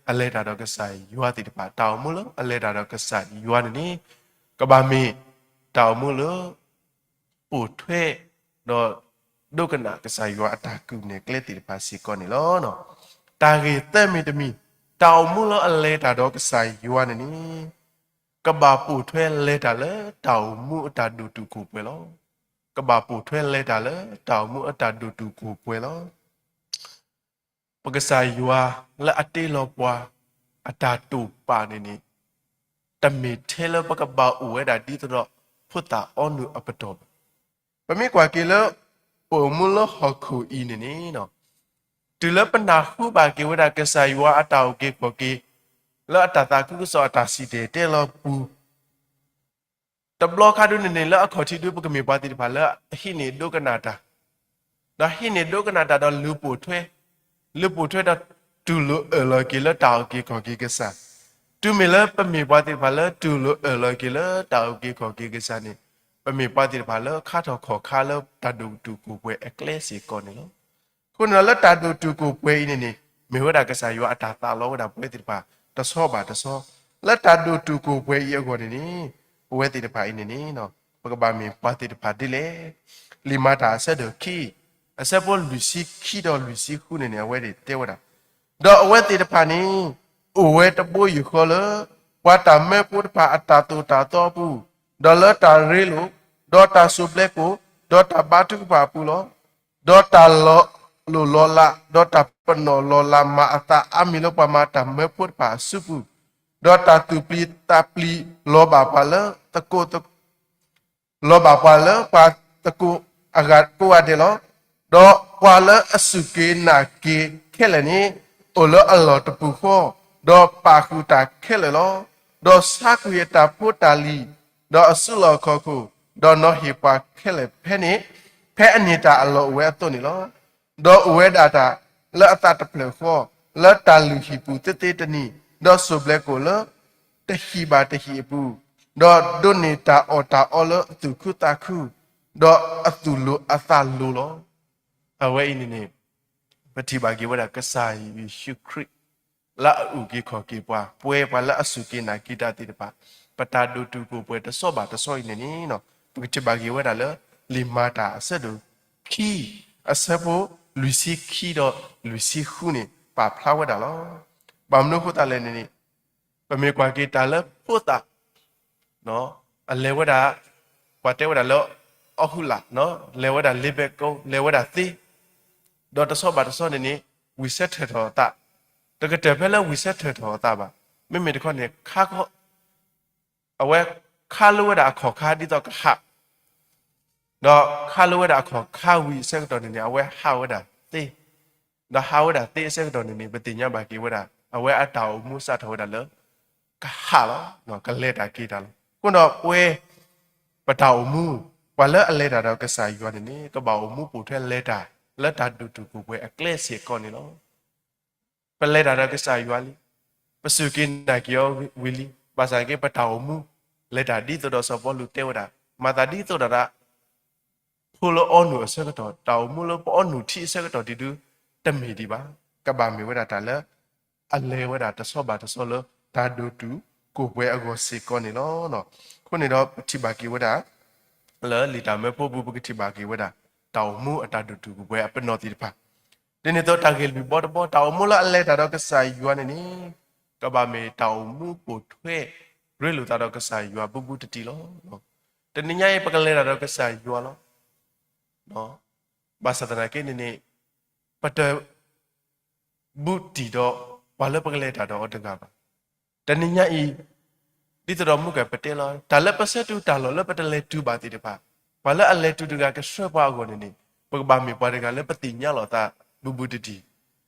အလဲၤတၢ်ဒီးကစၢ်ယွၤသ့ၣ်တဖၣ် တၢ်အိၣ်မူလၢအလဲၤတၢ်ဒီးကစၢ်ယွၤန့ၣ်န့ၣ်, ကဘၣ်မ့ၢ်တၢ်အိၣ်မူလၢ ပိာ်ထွဲ ဒီး ဒိကနၣ်ကစၢ်ယွၤအတၢ်ကူၣ်နဲၣ်ကျဲသ့ၣ်တဖၣ်စ့ၢ်ကီးန့ၣ်လီၤ. တၢ်ဂ့ၢ်သၢမံၤတမံၤ, တၢ်အိၣ်မူလၢအလဲၤတၢ်ဒီးကစၢ်ယွၤန့ၣ်န့ၣ်, ကဘၣ်ပိာ်ထွဲလဲၤတၢ်လၢတၢ်အိၣ်မူအတၢ်ဒိၣ်တုာ်ခိၣ်ပှဲၤလီၤ. ကဘၣ်ပိာ်ထွဲလဲၤတၢ်လၢတၢ်အိၣ်မူအတၢ်ဒိၣ်တုာ်ခိၣ်ပှဲၤလီၤ. ပကစၢ်ယွၤလၢအတ့လီၤပှၤ အတၢ်တိာ်ပာ်န့ၣ်န့ၣ်, တမ့ၢ်ထဲလၢပကဘၣ်အိၣ်ဝဲဒၣ်ဒ်သိးဒီး ဖိသၣ်အီနုၢ်အပတီၢ်ဘၣ်. ပမ့ၢ်ကွၢ်က့ၤလၢ ပအိၣ်မူလၢဟီၣ်ခိၣ်အံၤန့ၣ်န့ၣ်, တုၤလၢပနၢ်ဟူဘၣ်က့ၤဝဲဒၣ်ကစၢ်ယွၤအတၢ်အုၣ်က့ၤခီၣ်က့ၤ, လၢအတၢ်သးခုကစီၣ်အတၢ်စံၣ်တဲၤတဲလီၤပူၤ တဘျီခါဒုန့ၣ်န့ၣ် လၢအခီၣ်ထံးဒု ပကမ့ၢ်ပှၤသ့ၣ်တဖၣ်လၢအဟံးန့ၢ်ဒိကနၣ်တၢ်, ဒီးဟံးန့ၢ်ဒိကနၣ်တၢ်ဒီးလုၢ်ပိာ်ထွဲ, လုၢ်ပိာ်ထွဲဒီးတူၢ်လိာ်အၢၣ်လီၤက့ၤလၢတၢ်အုၣ်က့ၤခီၣ်က့ၤကစၢ်. တုၤမ့ၢ်လၢပမ့ၢ်ပှၤသ့ၣ်တဖၣ်လၢတူၢ်လိာ်အၢၣ်လီၤက့ၤလၢတၢ်အုၣ်က့ၤခီၣ်က့ၤကစၢ်န့ၣ်, ပမ့ၢ်ပှၤသ့ၣ်တဖၣ်လၢခါထီၣ်ခီၣ်ခါလၢတၢ်ဒိၣ်တုာ်ခိၣ်ပှဲၤအကျဲစ့ၢ်ကီးန့ၣ်လီၤ. အဃိန့ၣ်လၢတၢ်ဒိၣ်တုာ်ခိၣ်ပှဲၤအံၤန့ၣ်န့ၣ်, မ့ၢ်ဝဲဒၣ်ကစၢ်ယွၤအတၢ်သးလီဝဲဒၣ်ပဝဲသ့ၣ်တဖၣ် တဆီဘၣ်တဆီ, လၢတၢ်ဒိၣ်တုာ်ခိၣ်ပှဲၤအံၤအဂီၢ်န့ၣ်န့ၣ်, ပဝဲသ့ၣ်တဖၣ်အံၤန့ၣ်န့ၣ်, ပကဘၣ်မ့ၢ်ပှၤသ့ၣ်တဖၣ်ဒ်လဲၣ်. လံာ်မၤတၢ်အဆၢဒိၣ်ခံ, အဆၢဖိလွံၢ်ဆံခံဒီးလွံၢ်ဆံဃုန့ၣ်န့ၣ် အဝဲန့ၣ်တဲဝဲဒၣ်, ဒီးအဝဲသ့ၣ်တဖၣ်န့ၣ်, အိၣ်ဝဲတဘိယူၢ်ဃီလၢ ပှၤတၢ်မၢဖိတဖၣ်အတၢ်သိၣ်တၢ်သီအပူၤ, ဒီးလၢတၢ်ရ့လိာ်, ဒီးတၢ်စိၢ်ဘျဲကိာ်, ဒီးတၢ်ဘါထုကဖၣ်အပူၤလီၤ. ဒီးတၢ်လီၤလိၢ်လီၤလး, ဒီးတၢ်ပနီၣ်လီၤလးမၤအသးအါမံၤလၢပှၤမၤတၢ်မၢဖိတဖၣ်အစုပူၤ, ဒီးတၢ်သူၣ်ပျံၤသးပျံၤလီၤဘၣ်ပှၤလၢသကိး လီၤဘၣ်ပှၤလၢပှၤသကိးအဂၤကိးဂၤဒဲးလီၤ. ဒီးပှၤလၢအစူၢ်က့ၤနာ်က့ၤခဲလၢာ်န့ၣ်, အိၣ်လၢအလီၢ်တပူၤဃီ, ဒီးပာ်ဃုာ်တၢ်ခဲလၢာ်လီၤ. ဒီးဆါကွံာ်အတၢ်ဖိတၢ်လံၤ, ဒီးအစုလီၢ်ခီၣ်ခိၣ်, ဒီးနီၤဟ့ၣ်ပှၤခဲလၢာ်ဖဲန့ၣ်, ဖဲအန့ၢ်တၢ်အလီၢ်အိၣ်ဝဲအသိးန့ၣ်လီၤ. ဒီးအိၣ်ဝဲဒၣ်တၢ်လၢအသးတဖျၢၣ်ဃီ, လၢတၢ်လုၢ်ဟံၣ်ပူၤသ့သ့တနံၤ, ဒီးစိၢ်ဘျဲကိာ်လၢ တဟံၣ်ဘၣ်တဟံၣ်အပူၤ, ဒီးဒိးန့ၢ်တၢ်အီၣ်တၢ်အီလၢအသူၣ်ခုသးခု, ဒီးအသူၣ်လိၤအသးလိၤလီၤ. အဝဲအံၤန့ၣ်န့ၣ်, ပထံၣ်ဘၣ်က့ၤဝဲဒၣ်ကစၢ်ယ့ၣ်ၡူးခရံာ် လၢအအုၣ်က့ၤခီၣ်က့ၤပှၤ, ပဝဲပှၤလၢအစူၢ်က့ၤနာ်က့ၤတၢ်သ့ၣ်တဖၣ်, ပတၢ်ဒိၣ်တုာ်ခိၣ်ပှဲၤတဆီဘၣ်တဆီအံၤန့ၣ်န့ၣ်, ပကထံၣ်ဘၣ်က့ၤဝဲဒၣ်လၢ လံာ်မၤတၢ်အဆၢဒိၣ်ခံ, အဆၢဖိလွံၢ်ဆံခံဒီးလွံၢ်ဆံဃုန့ၣ် ပာ်ဖျါဝဲဒၣ်လီၤ. ဘၣ်မနုၤအဃိသတးလဲၣ်န့ၣ်န့ၣ်, ပမ့ၢ်ကွၢ်က့ၤတၢ်လၢဖိသၣ် အလဲၤဝဲဒၣ်, ပှၤတဲဝဲဒၣ်လၢ အီၣ်ဟုၣ်လး, လဲၤဝဲဒၣ်လ့ဘဲကိ, လဲၤဝဲဒၣ်သ့, ဒီးတဆီဘၣ်တဆီန့ၣ်န့ၣ် ဝံၣ်ဆၢထၢၣ်ထီၣ်အသး, တကတၢၢ်ဖဲလၢဝံၣ်ဆၢထၢၣ်ထီၣ်အသးဘၣ်. မ့မ့ၢ်တခီန့ၣ် အဝဲခးလိဝဲဒၣ်အခီၣ်ခါဒ်သိးကဟး, ဒီးခးလိဝဲဒၣ်အခီၣ်ခါဝံၤအဆၢကတီၢ်န့ၣ်န့ၣ် အဝဲဟးဝဲဒၣ်သ့, ဒီးဟးဝဲဒၣ်သ့အဆၢကတီၢ်န့ၣ်န့ၣ် ပသ့ၣ်ညါဘၣ်က့ၤဝဲဒၣ် အဝဲအတၢ်အိၣ်မူစးထီၣ်ဝဲဒၣ်လၢ ကဟးလီၤ, ကလဲၤတၢ်က့ၤတၢ်လီၤ. အဃိဒီးပဝဲ ပတၢ်အိၣ်မူ, ပှၤလၢအလဲၤတၢ်ဒီးကစၢ်ယွၤန့ၣ်န့ၣ် ကဘၣ်အိၣ်မူပိာ်ထွဲလဲၤတၢ် လၢတၢ်ဒိၣ်တုာ်ခိၣ်ပှဲၤအကျဲစ့ၢ်ကီးန့ၣ်လီၤ. ပလဲၤတၢ်ဒီးကစၢ်ယွၤလံ, ပစူၢ်က့ၤနာ်က့ၤအီၤဝံၤလံ, ဘၣ်ဆၣ်က့ ပတၢ်အိၣ်မူ လဲၤတၢ်ဒ်သိးဒီးစီၤပီလူးတဲဝဲဒၣ်, မၤသးဒ်သိးဒီး ဖိလၢအီနုၢ်အဆၢကတီၢ်, တၢ်အိၣ်မူလၢပအီနုၢ်ထံအဆၢကတီၢ်ဒ်ဒု တမ့ၢ်ဒံးဘၣ်. ကဘၣ်မ့ၢ်ဝဲဒၣ်တၢ်လၢ အလဲၤဝဲဒၣ်တဆီဘၣ်တဆီလၢ တၢ်ဒိၣ်တုာ်ခိၣ်ပှဲၤအဂီၢ်စ့ၢ်ကီးန့ၣ်လီၤ. အဃိန့ၣ်ဒီးပထံၣ်ဘၣ်က့ၤဝဲဒၣ် လၢလံာ်တၢ်မၢဖိပူၤ ပကထံၣ်ဘၣ်က့ၤဝဲဒၣ် တၢ်အိၣ်မူအတၢ်ဒိၣ်တုာ်ခိၣ်ပှဲၤအပနီၣ်သ့ၣ်တဖၣ်, ဒ်န့ၣ်အသိးတၢ်ဂ့ၢ်လွံၢ်ဘီတဘီ တၢ်အိၣ်မူလၢအလဲၤတၢ်ဒီးကစၢ်ယွၤန့ၣ်န့ၣ် ကဘၣ်မ့ၢ်တၢ်အိၣ်မူပိာ်ထွဲ ရ့လိာ်သးဒီးကစၢ်ယွၤဘူးဘူးတံၢ်တံၢ်လီၤ. တနံၤညါအံၤ ပကလဲၤတၢ်ဒီးကစၢ်ယွၤလီၤ. ဘၣ်ဆၣ်သနာ်က့န့ၣ်န့ၣ် ပတဘူးတံၢ်ဒီး ပှၤလၢပကလဲၤတၢ်ဒီးအီၤတဂၤဘၣ်. တနံၤညါအံၤ ဒ်သိးဒီးမုၢ်ကပတဲလီၤ တၢ်လၢပဆၢတုၤတၢ်လီၢ်လၢပတလဲၤတုၤဘၣ်သ့ၣ်တဖၣ်, ပှၤလၢအလဲၤတုၤတဂၤကဆှၢပှၤအဂီၢ်န့ၣ်န့ၣ် ပကဘၣ်မ့ၢ်ပှၤတဂၤလၢပသ့ၣ်ညါလီၤသးဘူးဘူးတံၢ်တံၢ်.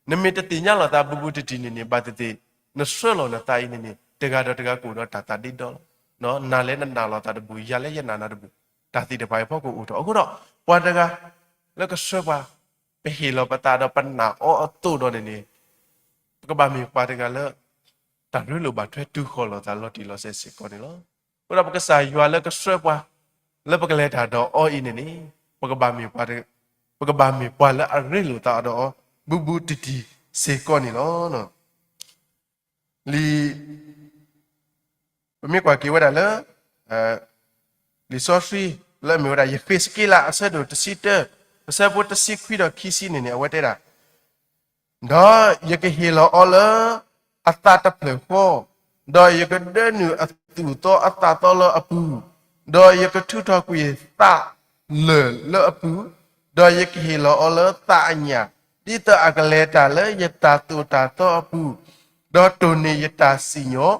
နမ့ၢ်တသ့ၣ်ညါလီၤသးဘူးဘူးတံၢ်တံၢ်န့ၣ်န့ၣ် ဘၣ်သ့ၣ်သ့ၣ် နဆှၢလီၤနသးအံၤန့ၣ်န့ၣ် တဂၤဒီးတဂၤကအိၣ်ဒီးတၢ်သးဒ့ဒီလီၤ. နၤလဲၣ်နနာ်လီၤသးတဘူၣ်, ယၤလဲၣ်ယနာ်နၤတဘူၣ်, တၢ်သ့ၣ်တဖၣ်အံၤဖီခိၣ်အိၣ်ထီၣ်. အဃိဒီး ပှၤတဂၤလၢကဆှၢပှၤ ပဟ့ၣ်လီၤပသးဒီးပနာ်အီၤအသိးဒီးန့ၣ်န့ၣ် ပကဘၣ်မ့ၢ်ပှၤတဂၤလၢ တၢ်ရ့လိာ်ဘၣ်ထွဲတုၤဃီၤလိာ်သးလီၤတံၢ်လီၤဆဲးစ့ၢ်ကီးန့ၣ်လီၤ. အဃိဒီးပကစၢ်ယွၤလၢကဆှၢပှၤ လၢပကလဲၤတၢ်ဒီးအီၤအံၤန့ၣ်န့ၣ် ပကဘၣ်မ့ၢ်ပှၤ ပကဘၣ်မ့ၢ်ပှၤလၢအရ့လိာ်သးဒီးအီၤ ဘူးဘူးတံၢ်တံၢ်စ့ၢ်ကီးန့ၣ်လီၤ. လံာ် ပမ့ၢ်ကွၢ်က့ၤဝဲဒၣ်လၢ လံာ်စီဆှံ လၢအမ့ၢ်ဝဲဒၣ် ယဃ့းစက့လး အဆၢဒိၣ်တဆံတၢ အဆၢဖိတဆံခွံဒီးခံဆံန့ၣ်န့ၣ် အဝဲတဲဒၣ်, ဒီးယကဟ့ၣ်လီၤအီၤလၢ အသးတဖျၢၣ်ဃီ, ဒီးယကဒၢနုာ်အသူၣ်သီအသးသီလၢအပူၤ, ဒီးယကထုးထီၣ်ကွံာ်သးလၢာ်လၢအပူၤ, ဒီးယကဟ့ၣ်လီၤအီၤလၢသးအညၣ်, ဒ်သိးအကလဲၤတၢ်လၢယတၢ်သိၣ်တၢ်သီအပူၤ, ဒီးတိၢ်န့ၢ်ယတၢ်စံၣ်ညီၣ်,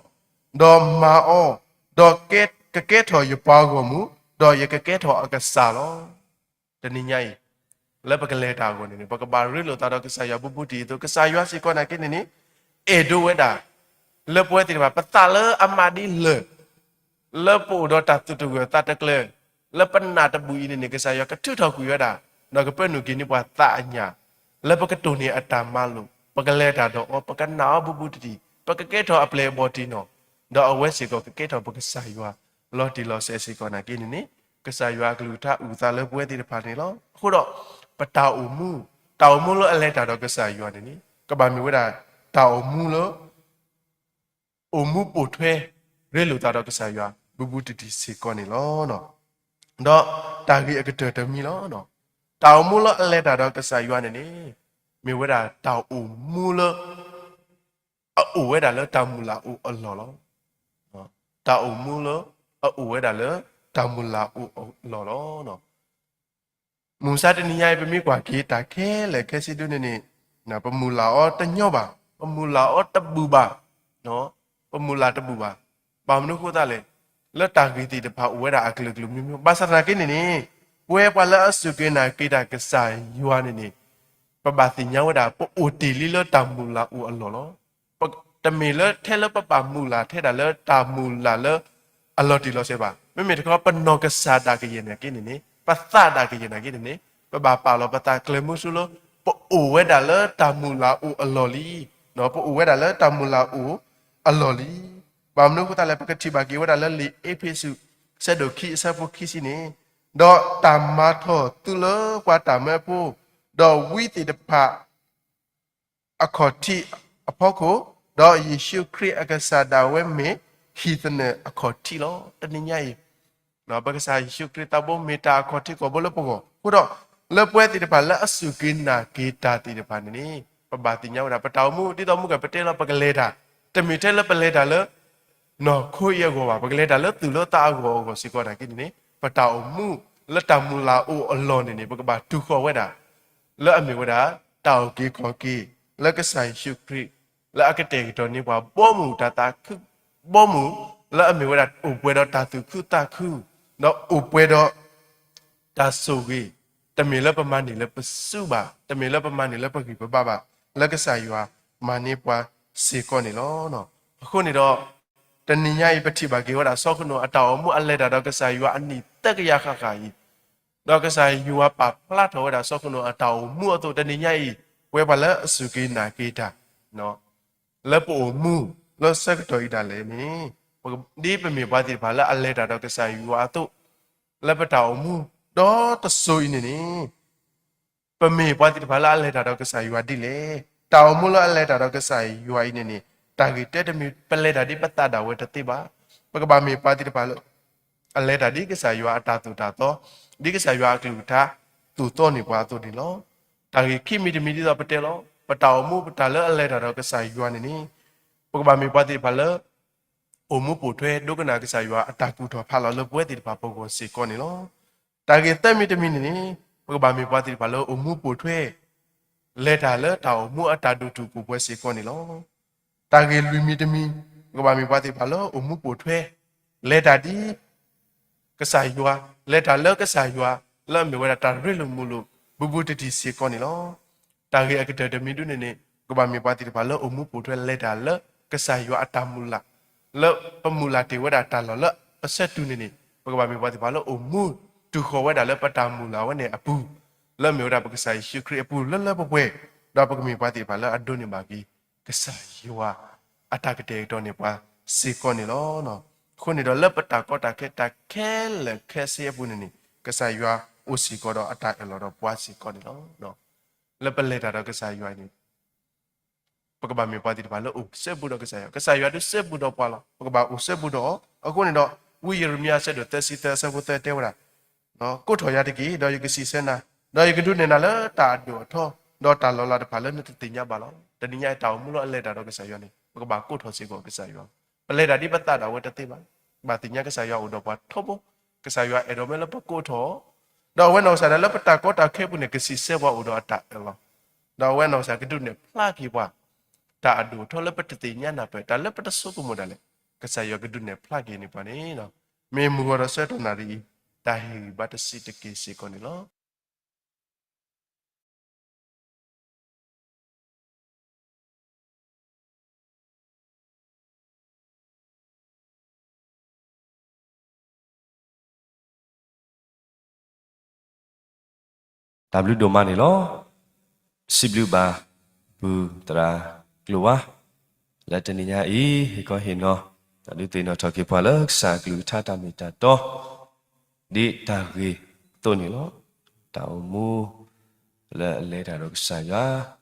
ဒီးမၤအီၤ, ဒီးကကဲထီၣ်ယပှၤဂီၢ်မုၢ်, ဒီးယကကဲထီၣ်အကစၢ်လီၤ. တနံၤညါအံၤ လၢပကလဲၤတၢ်အဂီၢ်န့ၣ်န့ၣ် ပကဘၣ်ရ့လိာ်သးဒီးကစၢ်ယွၤဘူးဘူးတံၢ်အသိး ကစၢ်ယွၤစ့ၢ်ကီးနာ်က့န့ၣ်န့ၣ် အဲၣ်ဒိးဝဲဒၣ် လၢပဝဲသ့ၣ်တဖၣ် ပသးလၢအမၤဒ်လၢာ် လၢပအိၣ်ဒီးတၢ်သူၣ်တဂၢၢ်သးတကျၢၤ လၢပနာ်တဘူၣ်အံၤန့ၣ်န့ၣ် ကစၢ်ယွၤကထုးထီၣ်ကွံာ်ဝဲဒၣ် ဒီးကပၢနုာ်က့ၤန့ၢ်ပှၤသးအညၣ် လၢပကတိၢ်န့ၢ်အတၢ်မၤလိာ် ပကလဲၤတၢ်ဒီးအီၤ ပကနာ်အီၤဘူးဘူးတံၢ်တံၢ် ပကကဲထီၣ်အပျဲၢ်အဘီၣ်တံၢ်နီၢ် ဒီးအဝဲစ့ၢ်ကီးကကဲထီၣ်ပကစၢ်ယွၤ လီၤတံၢ်လီၤဆဲးစ့ၢ်ကီးနာ်က့န့ၣ်န့ၣ် ကစၢ်ယွၤအကလုၢ်ကထါအုၣ်အသးလၢပဝဲသ့ၣ်တဖၣ်န့ၣ်လီၤ. အဃိဒီး ပတၢ်အိၣ်မူ တၢ်အိၣ်မူလၢအလဲၤတၢ်ဒီးကစၢ်ယွၤန့ၣ်န့ၣ် ကဘၣ်မ့ၢ်ဝဲဒၣ် တၢ်အိၣ်မူလၢ အိၣ်မူပိာ်ထွဲ ရ့လိာ်သးဒီးကစၢ်ယွၤ ဘူးဘူးတံၢ်တံၢ်စ့ၢ်ကီးန့ၣ်လီၤ. ဒီးတၢ်ဂ့ၢ်အကတၢၢ်တမံၤလီၤ. တၢ်အိၣ်မူလၢအလဲၤတၢ်ဒီးကစၢ်ယွၤန့ၣ်န့ၣ် မ့ၢ်ဝဲဒၣ်တၢ်အိၣ်မူလၢ အအိၣ်ဝဲဒၣ်လၢတၢ်မုၢ်လၢ်အိၣ်အလီၢ်လီၤ. တၢ်အိၣ်မူလၢ အအိၣ်ဝဲဒၣ်လၢတၢ်မုၢ်လၢ်အိၣ်အလီၢ်လီၤ. မုၢ်မဆါတနံၤညါအံၤ ပမ့ၢ်ကွၢ်က့ၤတၢ်ခဲလၢာ်ခဲဆ့ဒုန့ၣ်န့ၣ် ပမုၢ်လၢ်အီၤတညီဘၣ်, ပမုၢ်လၢ်အီၤတဘူၣ်ဘၣ်, ပမုၢ်လၢ်တဘူၣ်ဘၣ်. ဘၣ်မနုၤအဃိသတးလဲၣ်, လၢတၢ်ဂ့ၢ်သ့ၣ်တဖၣ်အိၣ်ဝဲဒၣ်အကလုာ်ကလုာ်မျိုးမျိုး ဘၣ်ဆၣ်သနာ်က့န့ၣ်န့ၣ် ပဝဲပှၤလၢအစူၢ်က့ၤနာ်က့ၤတၢ်ကစၢ်ယွၤန့ၣ်န့ၣ် ပဘၣ်သ့ၣ်ညါဝဲဒၣ် ပအိၣ်တ့ၢ်လံလၢတၢ်မုၢ်လၢ်အိၣ်အလီၢ်လီၤ. တမ့ၢ်လၢထဲလၢပဘၣ်မုၢ်လၢ်ထဲဒၣ်လၢတၢ်မုၢ်လၢ်လၢ အလီၤတံၢ်လီၤဆဲးဘၣ်. မ့မ့ၢ်တခီ ပနီၢ်ကစၢ်ဒၣ်ကယဲၢ်နာ်က့န့ၣ်န့ၣ် ပသးဒၣ်ကယဲၢ်နာ်က့န့ၣ်န့ၣ် ပဘၣ်ပာ်လီၤပသးကျဲၤမုဆူလၢ ပအိၣ်ဝဲဒၣ်လၢတၢ်မုၢ်လၢ်အိၣ်အလီၢ်လံ, ပအိၣ်ဝဲဒၣ်လၢတၢ်မုၢ်လၢ်အိၣ်အလီၢ်လံ. ဘၣ်မနုၤအဃိသတးလဲၣ် ပကထံၣ်ဘၣ်က့ၤဝဲဒၣ်လၢလံာ်အ့းဖ့းစူး ဆၢဒိၣ်ခံအဆၢဖိခံဆံန့ၣ်, ဒီးတၢ်မၤထီၣ်သုလၢပှၤတၢ်မၢဖိ, ဒီးဝံသ့ၣ်တဖၣ် အခီၣ်ထံးအဖီခိၣ်, ဒီးယ့ၣ်ၡူးခရံာ်အကစၢ်ဒၣ်ဝဲမ့ၢ်ဟံၣ်သနၢၣ်အခီၣ်ထံးလီၤ. တနံၤညါအံၤ ပကစၢ်ယ့ၣ်ၡူးခရံာ်သးဘိမ့ၢ်တၢ်အခီၣ်ထံးကီၢ်ဘိလၢပဂီၢ်. အဃိဒီး လၢပဝဲသ့ၣ်တဖၣ်လၢအစူၢ်က့ၤနာ်က့ၤတၢ်သ့ၣ်တဖၣ်န့ၣ်န့ၣ် ပဘၣ်သ့ၣ်ညါဝဲဒၣ် ပတၢ်အိၣ်မူ ဒ်သိးမုၢ်ကပတဲလီၤ ပကလဲၤတၢ် တမ့ၢ်ထဲလၢပလဲၤတၢ်လၢ နီၢ်ခိအံၤအဂီၢ်ဘၣ်, ပကလဲၤတၢ်လၢသူၣ်လၢသးအဂီၢ်အဂီၢ်စ့ၢ်ကီးနာ်က့န့ၣ်န့ၣ် ပတၢ်အိၣ်မူ လၢတၢ်မုၢ်လၢ်အိၣ်အလီၢ်န့ၣ်န့ၣ် ပကဘၣ်တူၢ်ဃီၤဝဲဒၣ် လၢအမ့ၢ်ဝဲဒၣ် တၢ်အုၣ်က့ၤခီၣ်က့ၤ လၢကစၢ်ယ့ၣ်ၡူးခရံာ် လၢအကတဲာ်ကတီၤန့ၢ်ပှၤ ဘီမုၢ်တၢ်သးခု, ဘီမုၢ်လၢအမ့ၢ်ဝဲဒၣ် အိၣ်ပှဲၤဒီးတၢ်သူၣ်ခုသးခု, ဒီးအိၣ်ပှဲၤဒီး တၢ်ဆိၣ်ဂ့ၤ, တမ့ၢ်လၢပမၤန့ၢ်လၢပစုဘၣ်, တမ့ၢ်လၢပမၤန့ၢ်လၢပဂံၢ်ပဘါဘၣ်, လၢကစၢ်ယွၤမၤန့ၢ်ပှၤစ့ၢ်ကီးန့ၣ်လီၤ. အဃိန့ၣ်ဒီး တနံၤညါအံၤ ပထံၣ်ဘၣ်က့ၤဝဲဒၣ် စီၤခိၣ်နူာ်အတၢ်အိၣ်မူအလဲၤတၢ်ဒီးကစၢ်ယွၤအနံၣ်သၢကယၤဃၣ်ဃၣ်အံၤ, ဒီးကစၢ်ယွၤပာ်ဖျါထီၣ်ဝဲဒၣ် စီၤခိၣ်နူာ်အတၢ်အိၣ်မူအသိး တနံၤညါအံၤ ပဝဲပှၤလၢအစူၢ်က့ၤနာ်က့ၤတၢ် လၢပအိၣ်မူလၢဆၢကတီၢ်အံၤဒၣ်လဲာ်န့ၣ်, ဒ်ပမ့ၢ်ပှၤသ့ၣ်တဖၣ်လၢအလဲၤတၢ်ဒီးကစၢ်ယွၤအသိး, လၢပတၢ်အိၣ်မူဒီတစိၤအံၤန့ၣ်န့ၣ် ပမ့ၢ်ပှၤသ့ၣ်တဖၣ်လၢအလဲၤတၢ်ဒီးကစၢ်ယွၤဒ်လဲၣ်. တၢ်အိၣ်မူလၢအလဲၤတၢ်ဒီးကစၢ်ယွၤအံၤန့ၣ်န့ၣ် တၢ်ဂ့ၢ်တဲတမံၤ ပလဲၤတၢ်ဒ်ပသးဒၣ်ဝဲတသ့ဘၣ်. ပကဘၣ်မ့ၢ်ပှၤသ့ၣ်တဖၣ်လၢ အလဲၤတၢ်ဒ်ကစၢ်ယွၤအတၢ်သိၣ်တၢ်သီ, ဒ်ကစၢ်ယွၤအကလုၢ်ကထါသိၣ်သီန့ၢ်ပှၤအသိးန့ၣ်လီၤ. တၢ်ဂ့ၢ်ခံမံၤတမံၤဒ်သိးပတဲလီၤ, ပတၢ်အိၣ်မူပတၢ်လၢအလဲၤတၢ်ဒီးကစၢ်ယွၤန့ၣ်န့ၣ် ပကဘၣ်မ့ၢ်ပှၤသ့ၣ်တဖၣ်လၢ အိၣ်မူပိာ်ထွဲဒိကနၣ်ကစၢ်ယွၤအတၢ်ကူၣ်ထီၣ်ဖးလီၤလၢပဝဲသ့ၣ်တဖၣ်ပဂီၢ်စ့ၢ်ကီးန့ၣ်လီၤ. တၢ်ဂ့ၢ်သၢမံၤတမံၤန့ၣ်န့ၣ် ပကဘၣ်မ့ၢ်ပှၤသ့ၣ်တဖၣ်လၢအိၣ်မူပိာ်ထွဲ လဲၤတၢ်လၢတၢ်အိၣ်မူအတၢ်ဒိၣ်တုာ်ခိၣ်ပှဲၤစ့ၢ်ကီးန့ၣ်လီၤ. တၢ်ဂ့ၢ်လွံၢ်မံၤတမံၤ ပကဘၣ်မ့ၢ်ပှၤသ့ၣ်တဖၣ်လၢအိၣ်မူပိာ်ထွဲ လဲၤတၢ်ဒ် ကစၢ်ယွၤ, လဲၤတၢ်လၢကစၢ်ယွၤ လၢအမ့ၢ်ဝဲဒၣ်တၢ်ရ့လိာ်မုာ်လိာ် ဘူးဘူးတံၢ်တံၢ်စ့ၢ်ကီးန့ၣ်လီၤ. တၢ်ဂ့ၢ်အကတၢၢ်တမံၤဒ်န့ၣ်န့ၣ် ပကဘၣ်မ့ၢ်ပှၤသ့ၣ်တဖၣ်လၢအိၣ်မူပိာ်ထွဲလဲၤတၢ်လၢကစၢ်ယွၤအတၢ်မုၢ်လၢ် လၢပမုၢ်လၢ်တ့ၢ်ဝဲဒၣ်တၢ်လီၢ်လၢပဆၢတုၤန့ၣ်န့ၣ် ပကဘၣ်မ့ၢ်ပှၤသ့ၣ်တဖၣ်လၢအိၣ်မူတုၤဃီၤဝဲဒၣ်လၢပတၢ်မုၢ်လၢ်ဝဲန့ၣ်အပူၤ လၢအမ့ၢ်ဝဲဒၣ်ပကစၢ်ယ့ၣ်ၡူးခရံာ်အပူၤလၢလၢပှဲၤပှဲၤ, ဒီးပကမ့ၢ်ပှၤသ့ၣ်တဖၣ်လၢအဒိးန့ၢ်ဘၣ်က့ၤ ကစၢ်ယွၤအတၢ်ကတဲာ်ကတီၤန့ၢ်ပှၤစ့ၢ်ကီးန့ၣ်လီၤ. အဃိန့ၣ်ဒီးလၢပတၢ်ကီတၢ်ခဲ တၢ်ခဲလၢာ်ခဲဆ့အပူၤန့ၣ်န့ၣ် ကစၢ်ယွၤအိၣ်စ့ၢ်ကီးဒီးအတၢ်အၢၣ်လီၤဒီးပှၤစ့ၢ်ကီးန့ၣ်လီၤ. လၢပလဲၤတၢ်ဒီးကစၢ်ယွၤအံၤန့ၣ် ပကဘၣ်မ့ၢ်ပှၤသ့ၣ်တဖၣ်လၢအိၣ်စဲဘူးဒီးကစၢ်ယွၤ, ကစၢ်ယွၤဒုးစဲဘူးဒီးပှၤလီၤ. ပကဘၣ်အိၣ်စဲဘူးဒီးအီၤ. အဃိန့ၣ်ဒီး ဝံယံးရမံယၤအဆၢဒိၣ်သၢဆံသၢအဆၢဖိသၢတဲဝဲဒၣ်, ကိးထီၣ်ယၤတက့ၢ်, ဒီးယကစံးဆၢနၤ, ဒီးယကဒုးနဲၣ်နၤလၢတၢ်အဒိၣ်အထီ, ဒီးတၢ်လီၤလးတဖၣ်လၢနတသ့ၣ်ညါဘၣ်လီၤ. တနံၤညါအံၤတၢ်အိၣ်မူလၢအလဲၤတၢ်ဒီးကစၢ်ယွၤန့ၣ် ပကဘၣ်ကိးထီၣ်စ့ၢ်ကီးကစၢ်ယွၤ, ပလဲၤတၢ်ဒ်ပသးဒၣ်ဝဲတသ့ဘၣ်. ဘၣ်သ့ၣ်ညါကစၢ်ယွၤအိၣ်ဒီးပှၤထီဘိ, ကစၢ်ယွၤအဲၣ်ဒိးမ့ၢ်လၢပကိးထီၣ်, ဒီးအဝဲနီၢ်ကစၢ်ဒၣ်လၢပတၢ်ကီတၢ်ခဲပူၤန့ၣ် ကစံးဆၢပှၤအိၣ်ဒီးအတၢ်အၢၣ်လီၤ, ဒီးအဝဲနီၢ်ကစၢ်ကဒုးနဲၣ်ဖျါက့ၤပှၤ တၢ်အဒိၣ်အထီလၢပတသ့ၣ်ညါနၢ်ပၢၢ် တၢ်လၢပတဆိကမိၣ်ဒၣ်လဲာ်, ကစၢ်ယွၤကဒုးနဲၣ်ဖျါက့ၤန့ၢ်ပှၤန့ၣ်, မ့ၢ်မုၢ်ဂီၤဒီးဆၢကတီၢ်နၣ်ရံၣ်အံၤ တၢ်ဟ့ၣ်ဂံၢ်ဘါတဆံးတက့ၢ်စ့ၢ်ကီးန့ၣ်လီၤ. တၢ်ဘျုးဒိၣ်မးန့ၣ်လီၤ. စံးဘျုးဘၣ် ပုၢ်သရၣ်ကျိၤဝါ လၢတနံၤညါအံၤ ဟ့ၣ်ခီဟ့ၣ်နီၤ တၢ်ဒုးသ့ၣ်နီၣ်ထီၣ်က့ၤပှၤလၢကစၢ်အကလုၢ်ကထါတၢ်မ့ၢ်တၢ်တီ ဒ်တၢ်ဂ့ၢ်အသိးန့ၣ်လီၤ. တၢ်အိၣ်မူလၢအလဲၤတၢ်ဒီးကစၢ်ယွၤ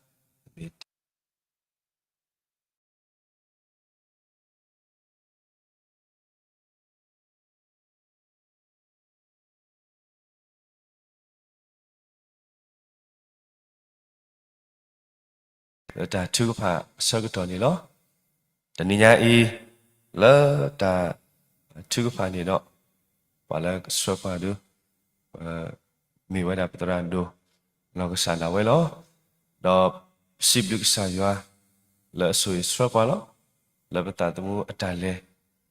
လၢတၢ်ထုကဖၣ်အဆၢကတီၢ်န့ၣ်လီၤ. တနံၤညါအံၤ လၢတၢ်ထုကဖၣ်န့ၣ်ဒီး ပှၤလၢကဆှၢပှၤဒီး မ့ၢ်ဝဲဒၣ်ပသရၣ်ဒိၣ်နီၢ်ကစၢ်ဒၣ်ဝဲလီၤ. ဒီးပစံးဘျုးကစၢ်ယွၤ လၢအဆိၣ်ဂ့ၤဆှၢပှၤလီၤ. လၢပသးသမူအတၢ်လဲၤ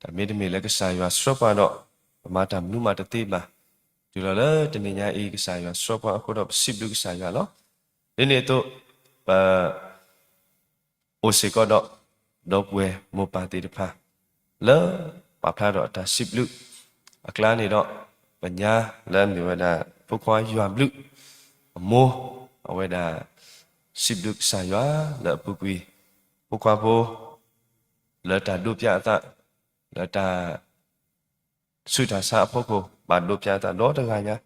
တၢ်မ့တမ့ၢ်လၢကစၢ်ယွၤဆှၢပှၤဒီး ပမၤတၢ်မနုၤမးတသ့ဘၣ်. တုၤလီၤလၢတနံၤညါအံၤ ကစၢ်ယွၤဆှၢပှၤအဃိဒီး ပစံးဘျုးကစၢ်ယွၤလီၤ. ဒ်န့ၣ်အသိး ပ အိၣ်စ့ၢ်ကီးဒီး ဒီပုၢ်ဝဲၢ်မိၢ်ပၢ်သ့ၣ်တဖၣ် လၢပာ်ဖျါဒီးအတၢ်စံးဘျုးအကျါန့ၣ်ဒီး ပညါလၢအမ့ၢ်ဝဲဒၣ် ဖိခွါယွၤဘျုးအမိၢ် အဝဲဒၣ် စံးဘျုးကစၢ်ယွၤလၢအပူၤကွံာ် ဖိခွါဖိ လၢတၢ်ဒိးပျၢ်အသး လၢတၢ် ဆူးတၢ်ဆါအဖီခိၣ် ဘၣ်ဒိးပျၢ်အသးဒီတဂၤညါ,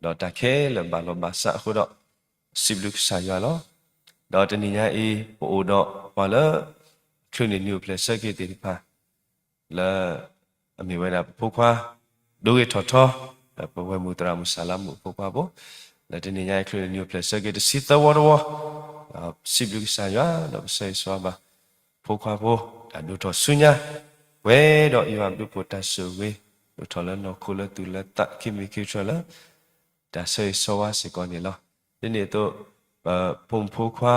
ဒီးတၢ်ခဲလၢာ်ဘၣ်လီၤဘၣ်စးအဃိဒီး စံးဘျုးကစၢ်ယွၤလီၤ. ဒီးတနံၤညါအံၤ ပအိၣ်ဒီးပှၤလၢ ချုးန့ၢ်နံၣ်အိၣ်ဖျဲၣ်ဆၢက့ၤသ့ၣ်တဖၣ် လၢ အမ့ၢ်ဝဲဒၣ်ပဖိခွါ ဒိဂ့ၤထီၣ်ထီ ဒီးပဝဲၢ်မုၣ်သရၣ်မုၣ်စၢ်လါမုၣ်အဖိခွါဖိ, လၢတနံၤညါအံၤ ချုးန့ၢ်နံၣ်အိၣ်ဖျဲၣ်ဆၢက့ၤတဆံသၢဝီတဝီ, ဒီးစံးဘျုးကစၢ်ယွၤ ဒီးပဆၢဂ့ၤဆၢဝါဘၣ် ဖိခွါဖိ တၢ်ဒိၣ်ထီၣ်ဆူညါ, ပှဲၤဒီးယွၤဘျုးဖှိၣ်တၢ်ဆိၣ်ဂ့ၤ ဒိၣ်ထီၣ်လၢနီၢ်ခိလၢသူၣ်လၢသး ခံမံၤခံဆၢလၢ တၢ်ဆၢဂ့ၤဆၢဝါစ့ၢ်ကီးန့ၣ်လီၤ. ဒ်န့ၣ်အသိး ပဖိမုၣ်ဖိခွါ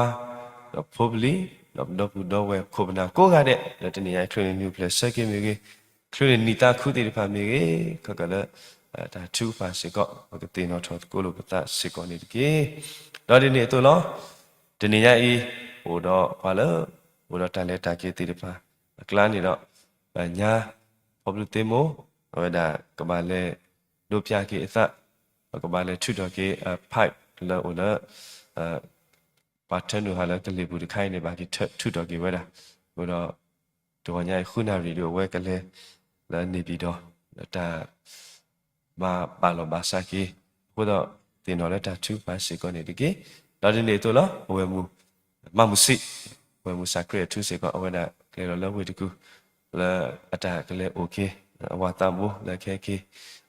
ဒီးဖိပလံၤ ဒီးပဒီပုၢ်ဒီဝဲၢ်ခိၣ်ပနၢ်ကိးဂၤဒဲး လၢတနံၤညါအံၤ ချုးန့ၢ်နံၣ်အိၣ်ဖျဲၣ်ဆၢက့ၤမ့ၢ်ဂ့ၤ, ချုးန့ၢ်နံၣ်သးခုသ့ၣ်တဖၣ်မ့ၢ်ဂ့ၤ, ခဲကလၢ တၢ်ထုကဖၣ်စ့ၢ်ကီး ပကသ့ၣ်နီၣ်ထီၣ်သကိးလိာ်ပသးစ့ၢ်ကီးန့ၣ်တက့ၢ်. ဒီးဒ်န့ၣ်အသိးလီၤ. တနံၤညါအံၤ အိၣ်ဒီးပှၤလၢ အိၣ်ဒီးတၢ်လဲၤတၢ်က့ၤသ့ၣ်တဖၣ် အကျါန့ၣ်ဒီး ပညါ ဖီဘျုးသ့မိၢ် အဝဲဒၣ်ကဘၣ်လဲၤ ဒိးပၠးက့ၤအသး, ကဘၣ်လဲၤထုးထီၣ်က့ၤ pipe လၢအိၣ်လၢ ပှၤထၢနုာ်ဟးလၢကလံၤပူၤတခါအံၤန့ၣ် ဘၣ်က့ၤထုးထီၣ်က့ၤဝဲဒၣ်. အဃိဒီး တဂီၤညါအံၤ ဃုနၣ်ရံၣ်ဒီး အဝဲကလဲၤ လၢန့ၣ်ပံၤဒီး လၢတၢ် မၤဘၣ်လီၤဘၣ်စးက့ၤ, အဃိဒီး သ့ၣ်နီၣ်လၢတၢ်ထုကဖၣ်စ့ၢ်ကီးန့ၣ်တက့ၢ်. ဒီးဒ်န့ၣ်အသိးလီၤ အဝဲၢ်မုၣ် မၤမုၢ်စံး, အဝဲၢ်မုၣ်စးခရံာ်အထူစ့ၢ်ကီး အဝဲဒၣ်ကလဲၤလီၤလၢဝ့ၢ်တကူၣ် လၢအတၢ်ကလဲၤအိၣ်က့ၤ အဝၤသးဘိလၢခဲက့ၤ,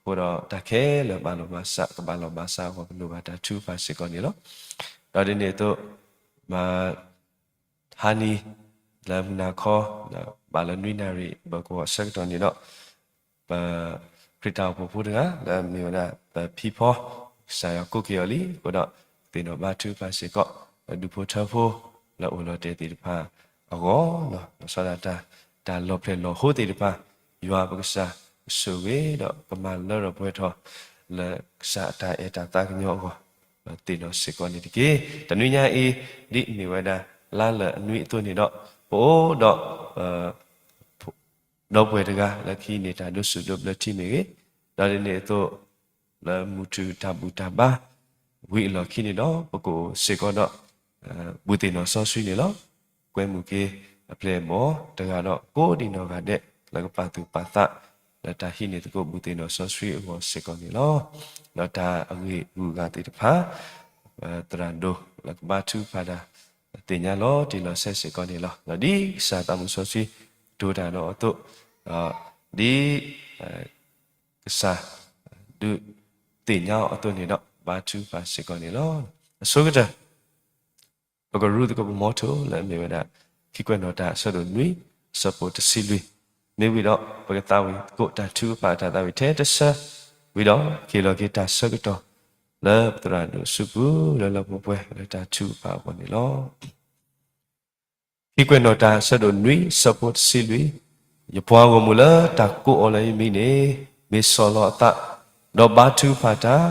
အဃိဒီးတၢ်ခဲလၢာ်ဘၣ်လီၤဘၣ်စး ကဘၣ်လီၤဘၣ်စးအဂီၢ် ကလိၣ်ဘၣ်တၢ်ထုကဖၣ်စ့ၢ်ကီးန့ၣ်လီၤ. ဒီးဒ်န့ၣ်အသိး မ ဟါနံၤ လၢမုၢ်နၤခီ ဘၣ်လၢနွံနၣ်ရံၣ်ဘၢၣ်ကဝီၤအဆၢကတီၢ်န့ၣ်ဒီး ပ ခရံာ်တၢ်အိၣ်ဖှိၣ်ဖိတဂၤ လၢအမ့ၢ်ဝဲဒၣ် ပဖံဖီ ကစၢ်ယွၤကိးက့ၤအီၤလံအဃိဒီး သ့ၣ်နီၣ်ဘါထုကဖၣ်စ့ၢ်ကီး ပဒူၣ်ဖိထၢဖိ လၢအိၣ်လီၤတဲာ်သ့ၣ်တဖၣ်အဂီၢ်, လီၤဆီဒၣ်တၢ် တၢ်လီၤဖျဲၣ်လီၤဟိသ့ၣ်တဖၣ် ယွၤပကစၢ်ကဆိၣ်ဂ့ၤဒီးကမၤလၢထီၣ်ပှဲၤထီၣ် လၢကစၢ်အတၢ်အဲၣ်တၢ်သးကညီၤအဂီၢ် သ့ၣ်နီၣ်စ့ၢ်ကီးန့ၣ်တက့ၢ်. တနွံညါအံၤ ဒ်အမ့ၢ်ဝဲဒၣ် လါလၢာ်အနွံအသိးန့ၣ်ဒီး ပအိၣ်ဒီး ဒီပုၢ်ဝဲၢ်တဂၤ လၢခံန့ၣ် တၢ်ဒိးစူၣ်ဒိးဘျၢထံမ့ၢ်ဂ့ၤ, ဒီးဒ်န့ၣ်အသိး လၢမုၢ်ထူၣ်တၢ်ဘူၣ်တၢ်ဘါ ဝံၤအလီၢ်ခံန့ၣ်ဒီး ပကအိၣ်စ့ၢ်ကီးဒီး ဘူၣ်သ့ၣ်နီၣ်စီဆှံန့ၣ်လီၤ. ကွဲမုာ်က့ၤအပျဲၢ်အဘီၣ်တဂၤဒီး ကိးဒံးနီၢ်ဂၤဒဲး လၢကပာ်သူၣ်ပာ်သး လၢတၢ်ဟံးန့ၢ်သကိးဘူၣ်သ့ၣ်နီၣ်စီဆှံအဂီၢ်စ့ၢ်ကီးန့ၣ်လီၤ. ဒီးတၢ်အဂ့ၢ်ဂုၤအဂၤသ့ၣ်တဖၣ် သရၣ်ဒိၣ်လၢကဘါထုကဖၣ်တၢ် သ့ၣ်ညါလီၤတံၢ်လီၤဆဲးစ့ၢ်ကီးန့ၣ်လီၤ. ဒီးဒ်ကစၢ်သးမုၢ်စီဆှံ တိၤတၢ်ဒီးအသိး, ဒီးဒ် ကစၢ် ဒုးသ့ၣ်ညါအီၤအသိးန့ၣ်ဒီး ဘါထုကဖၣ်စ့ၢ်ကီးန့ၣ်လီၤ. အဆိကတၢၢ် ပကရူသကိးပမီထိလၢအမ့ၢ်ဝဲဒၣ် ခံကွဲးနီၣ်တၢ်အဆၢဒိၣ်နွံ အဆၢဖိတဆံလွံၢ်, မ့ၢ်ဝံၤဒီး ပကသးဝံၣ်သကိးတၢ်ထုကဖၣ်အတၢ်သးဝံၣ်ထဲတဆၢ, ဝံၤဒီးက့ၤလီၤက့ၤတၢ်ဆၢကတီၢ် လၢပသရၣ်ဒိၣ်အစုပူၤ လၢလၢပှဲၤပှဲၤလၢတၢ်ထုကဖၣ်အဂီၢ်န့ၣ်လီၤ. ခံကွဲးနီၣ်တၢ်အဆၢဒိၣ်နွံ အဆၢဖိတဆံလွံၢ်, ယပှၤဂီၢ်မုၢ်လၢတၢ်ကိးအီၤလၢယမံၤန့ၣ် မ့ၢ်ဆီၣ်လီၤအသး, ဒီးဘါထုကဖၣ်တၢ်,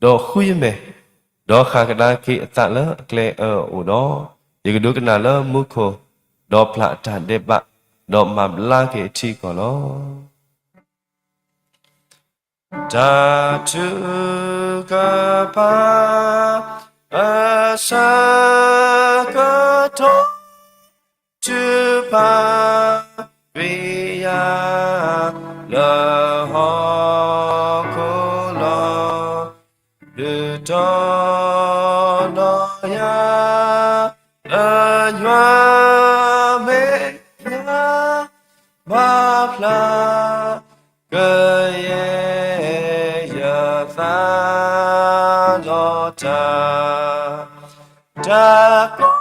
ဒီးဃုယမဲာ်, ဒီးဃၣ်ကဒါက့ၤအသးလၢအကျဲအၢအအိၣ်ဒီး, ယကဒိကနၣ်လၢမူခိၣ်, ဒီးပျၢ်အတၢ်ဒဲးဘး, ဒီးမၤဘျါက့ၤအထံအကီၢ်လီၤ. တၢ်ထုကဖၣ်အဆၢကတီၢ် ထုကဖၣ်ကွံာ်ယၤ လၢဟီၣ်ခိၣ်လီၤ. ဒုးတီနီၢ်ယၤ လၢယွၤမ့ၢ်ယၤ ဘၣ်ဖျါ ကယဲၢ်ယသး ဒီးတၢ် တၢ်ကီ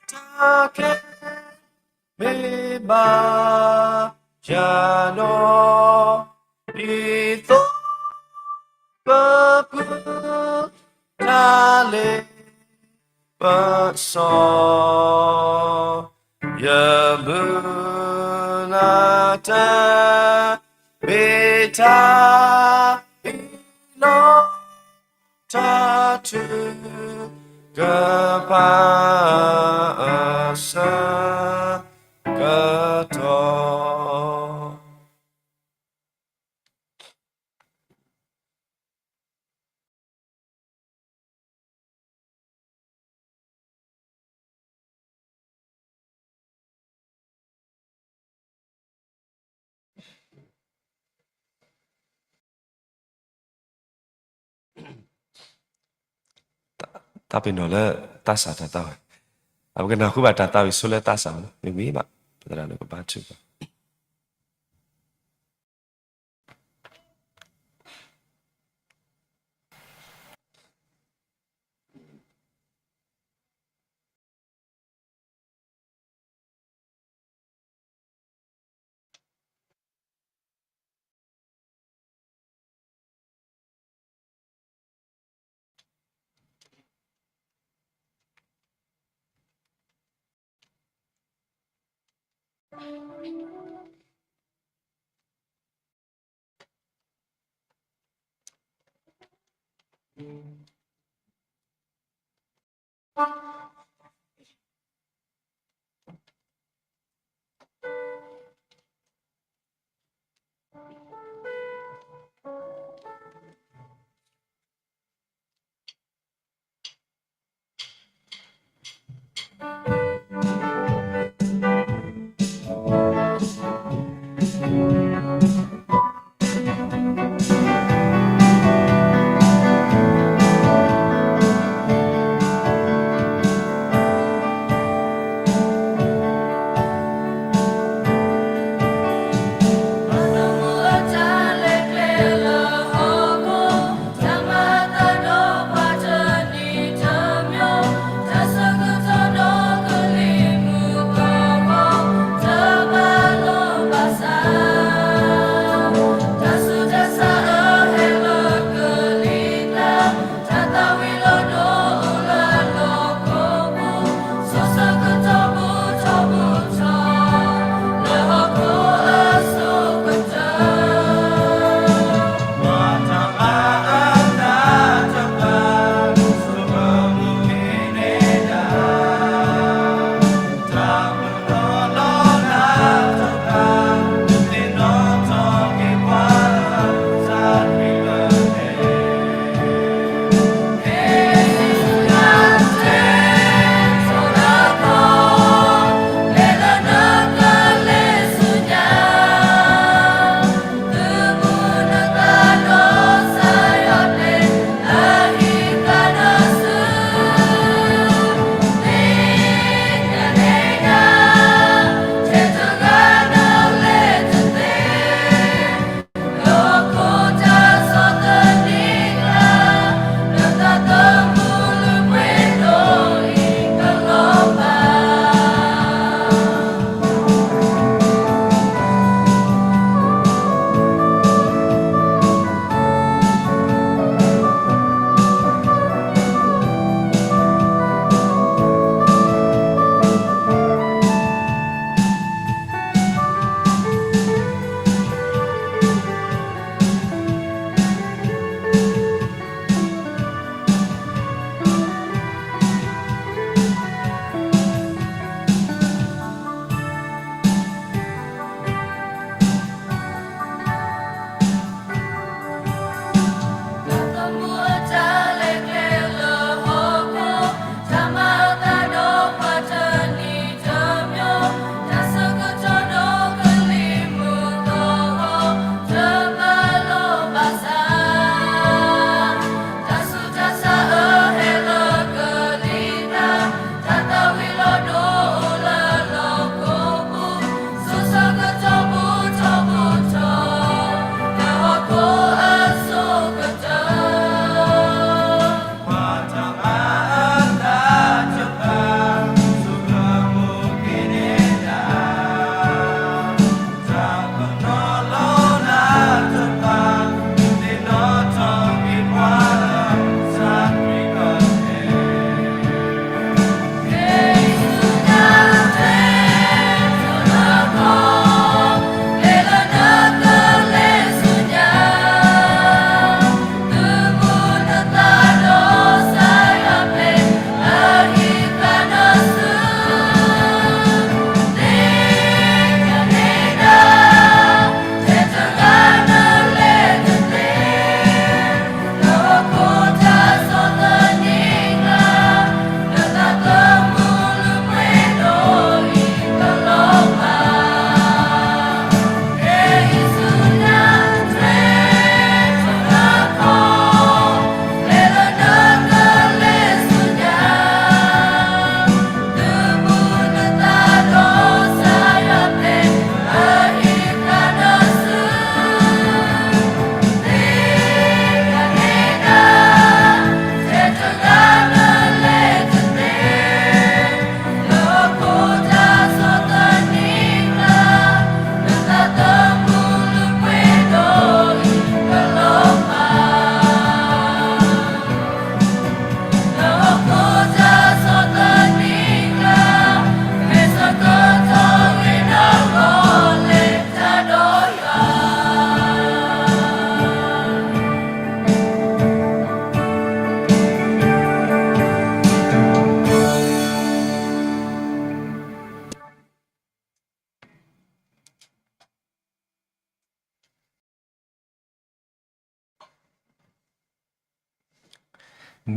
တၢ်ခဲ မ့ၢ်ဘၣ်ယၤဒီး ဒ်သိး ပပုၢ် တၢ်လ့ပစီ ယမုၢ်လၢ်တၢ် မ့ၢ်တၢ်အံၤလီၤ. တၢ်ထုကဖၣ်အဆၢကတီၢ်တၢ်ပ့ၤနီၣ်လၢသးစၢ်တၢ်သးဝံၣ်, အပကနၢ်ဟူဘၣ်တၢ်သးဝံၣ်ဆိလၢသးစၢ်လီၤ. မ့ၢ်ဝံၤဘၣ် ပသရၣ်ဒိၣ်ကဘါထုကဖၣ်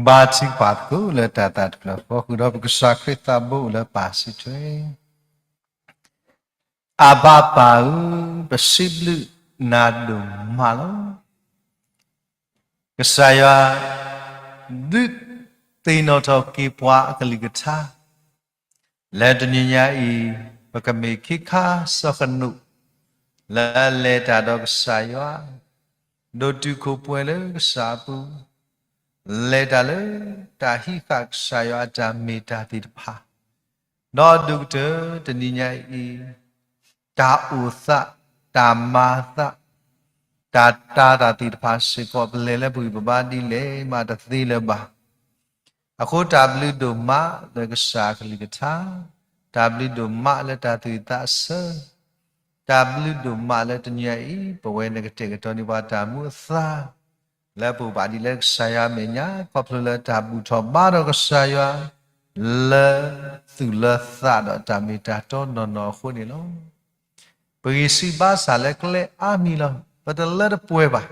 ဘါထုကဖၣ်သကိးလၢတၢ်သးတဖျၢၣ်ဃီ ဃုာ်ဒီးပကစၢ်ခရံာ်သးဘိအိၣ်လၢပၢ်စံးထွဲ အဘၤပၢ်ဧၢ, ပစံးဘျုးနၤဒိၣ်မးလီၤ. ကစၢ်ယွၤ ဒုးသ့ၣ်နီၣ်ထီၣ်က့ၤပှၤအကလုၢ်ကထါ လၢတနံၤညါအံၤ ပကမ့ၢ်ခ့ခါစီၤကနိး လၢအလဲၤတၢ်ဒီးကစၢ်ယွၤ, ဒိၣ်တုာ်ခိၣ်ပှဲၤလၢကစၢ်အပူၤ, လဲၤတၢ်လၢတၢ်ဟံးဃာ်ကစၢ်ယွၤအတၢ်မ့ၢ်တၢ်သ့ၣ်တဖၣ်, ဒီးအဒိၣ်ကတၢၢ်တနံၤညါအံၤ တၢ်အိၣ်သး, တၢ်မၤသး, တၢ်တာ်သးသ့ၣ်တဖၣ်စ့ၢ်ကီး ပလဲၤလၢပဂံၢ်ပဘါဒ်လဲၣ်မးတသ့လၢၤဘၣ်. အဃိတၢ်ဘျုးဒိၣ်မးလၢကစၢ်အကလုၢ်ကထါ, တၢ်ဘျုးဒိၣ်မးလၢတၢ်သူၣ်ဝံၣ်သးဆၢ, တၢ်ဘျုးဒိၣ်မးလၢတနံၤညါအံၤ ပဝဲနကတဲာ်ကတီၤန့ၢ်ပှၤတၢ်မူအသါ လၢပအိၣ်ဘၣ်ဒ်လဲၣ်ကစၢ်ယွၤအမဲာ်ညါ ခီဖျိလၢတၢ်ဘူၣ်ထီၣ်ဘါထီၣ်ကစၢ်ယွၤ လၢသူၣ်လၢသးဒီးတၢ်မ့ၢ်တၢ်တီနီၢ်နီၢ်အဃိန့ၣ်လီၤ. ပဂံၢ်စၢ်ဘါစၢ်လၢကျဲအါမံၤလီၤ. ပတလၢတပှဲၤဘၣ်.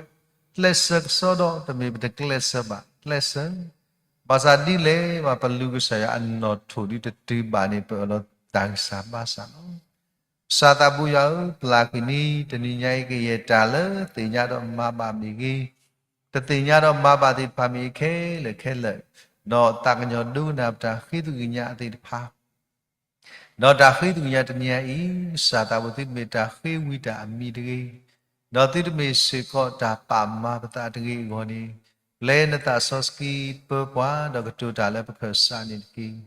ကျဲးစၢးကစီဒီး တမ့ၢ်ပတကျဲးစၢးဘၣ်, ကျဲးစၢး. ဘၣ်ဆၣ်ဒ်လဲၣ်ဘၣ် ပလူၤကစၢ်ယွၤအနီၣ်ထိၣ်ဒုတတုၤဘၣ်န့ၣ် ပအၢၣ်လီၤတၢ်ဂံၢ်စၢ်ဘါစၢ်လီၤ. ကစၢ်သးဘိယွၤဧၢ, ပျၢ်ကွံာ်န့ၣ် တနံၤညါအံၤကယဲၢ်တၢ်လၢသ့ၣ်ညါဒီးမၤဘၣ်မ့ၢ်ဂ့ၤ, တသ့ၣ်ညါဒီးမၤဘၣ်သ့ၣ်တဖၣ်မ့ၢ်အခဲလၢာ်ခဲလၢာ်, ဒီးသးကညီၤဒိကနၣ်ပတၢ်ဃ့သကွံာ်ကညးသ့ၣ်တဖၣ် ဒီးတၢ်ဃ့သကွံာ်ကညးတနံၤညါအံၤ, ကစၢ်သးဘိသုတမ့ၢ်တၢ်ဃ့ဝံတၢ်အမံၤတဂ့ၤ, ဒီးသုတမ့ၢ်စ့ၢ်ကီးတၢ်ပာ်မၤပသးတဂ့ၤအဂီၢ်န့ၣ်, ပျဲနသးစီဆှံပၢပှၤ ဒီးကတိၤတၢ်လၢပခၢၣ်စးန့ၣ်တက့ၢ်.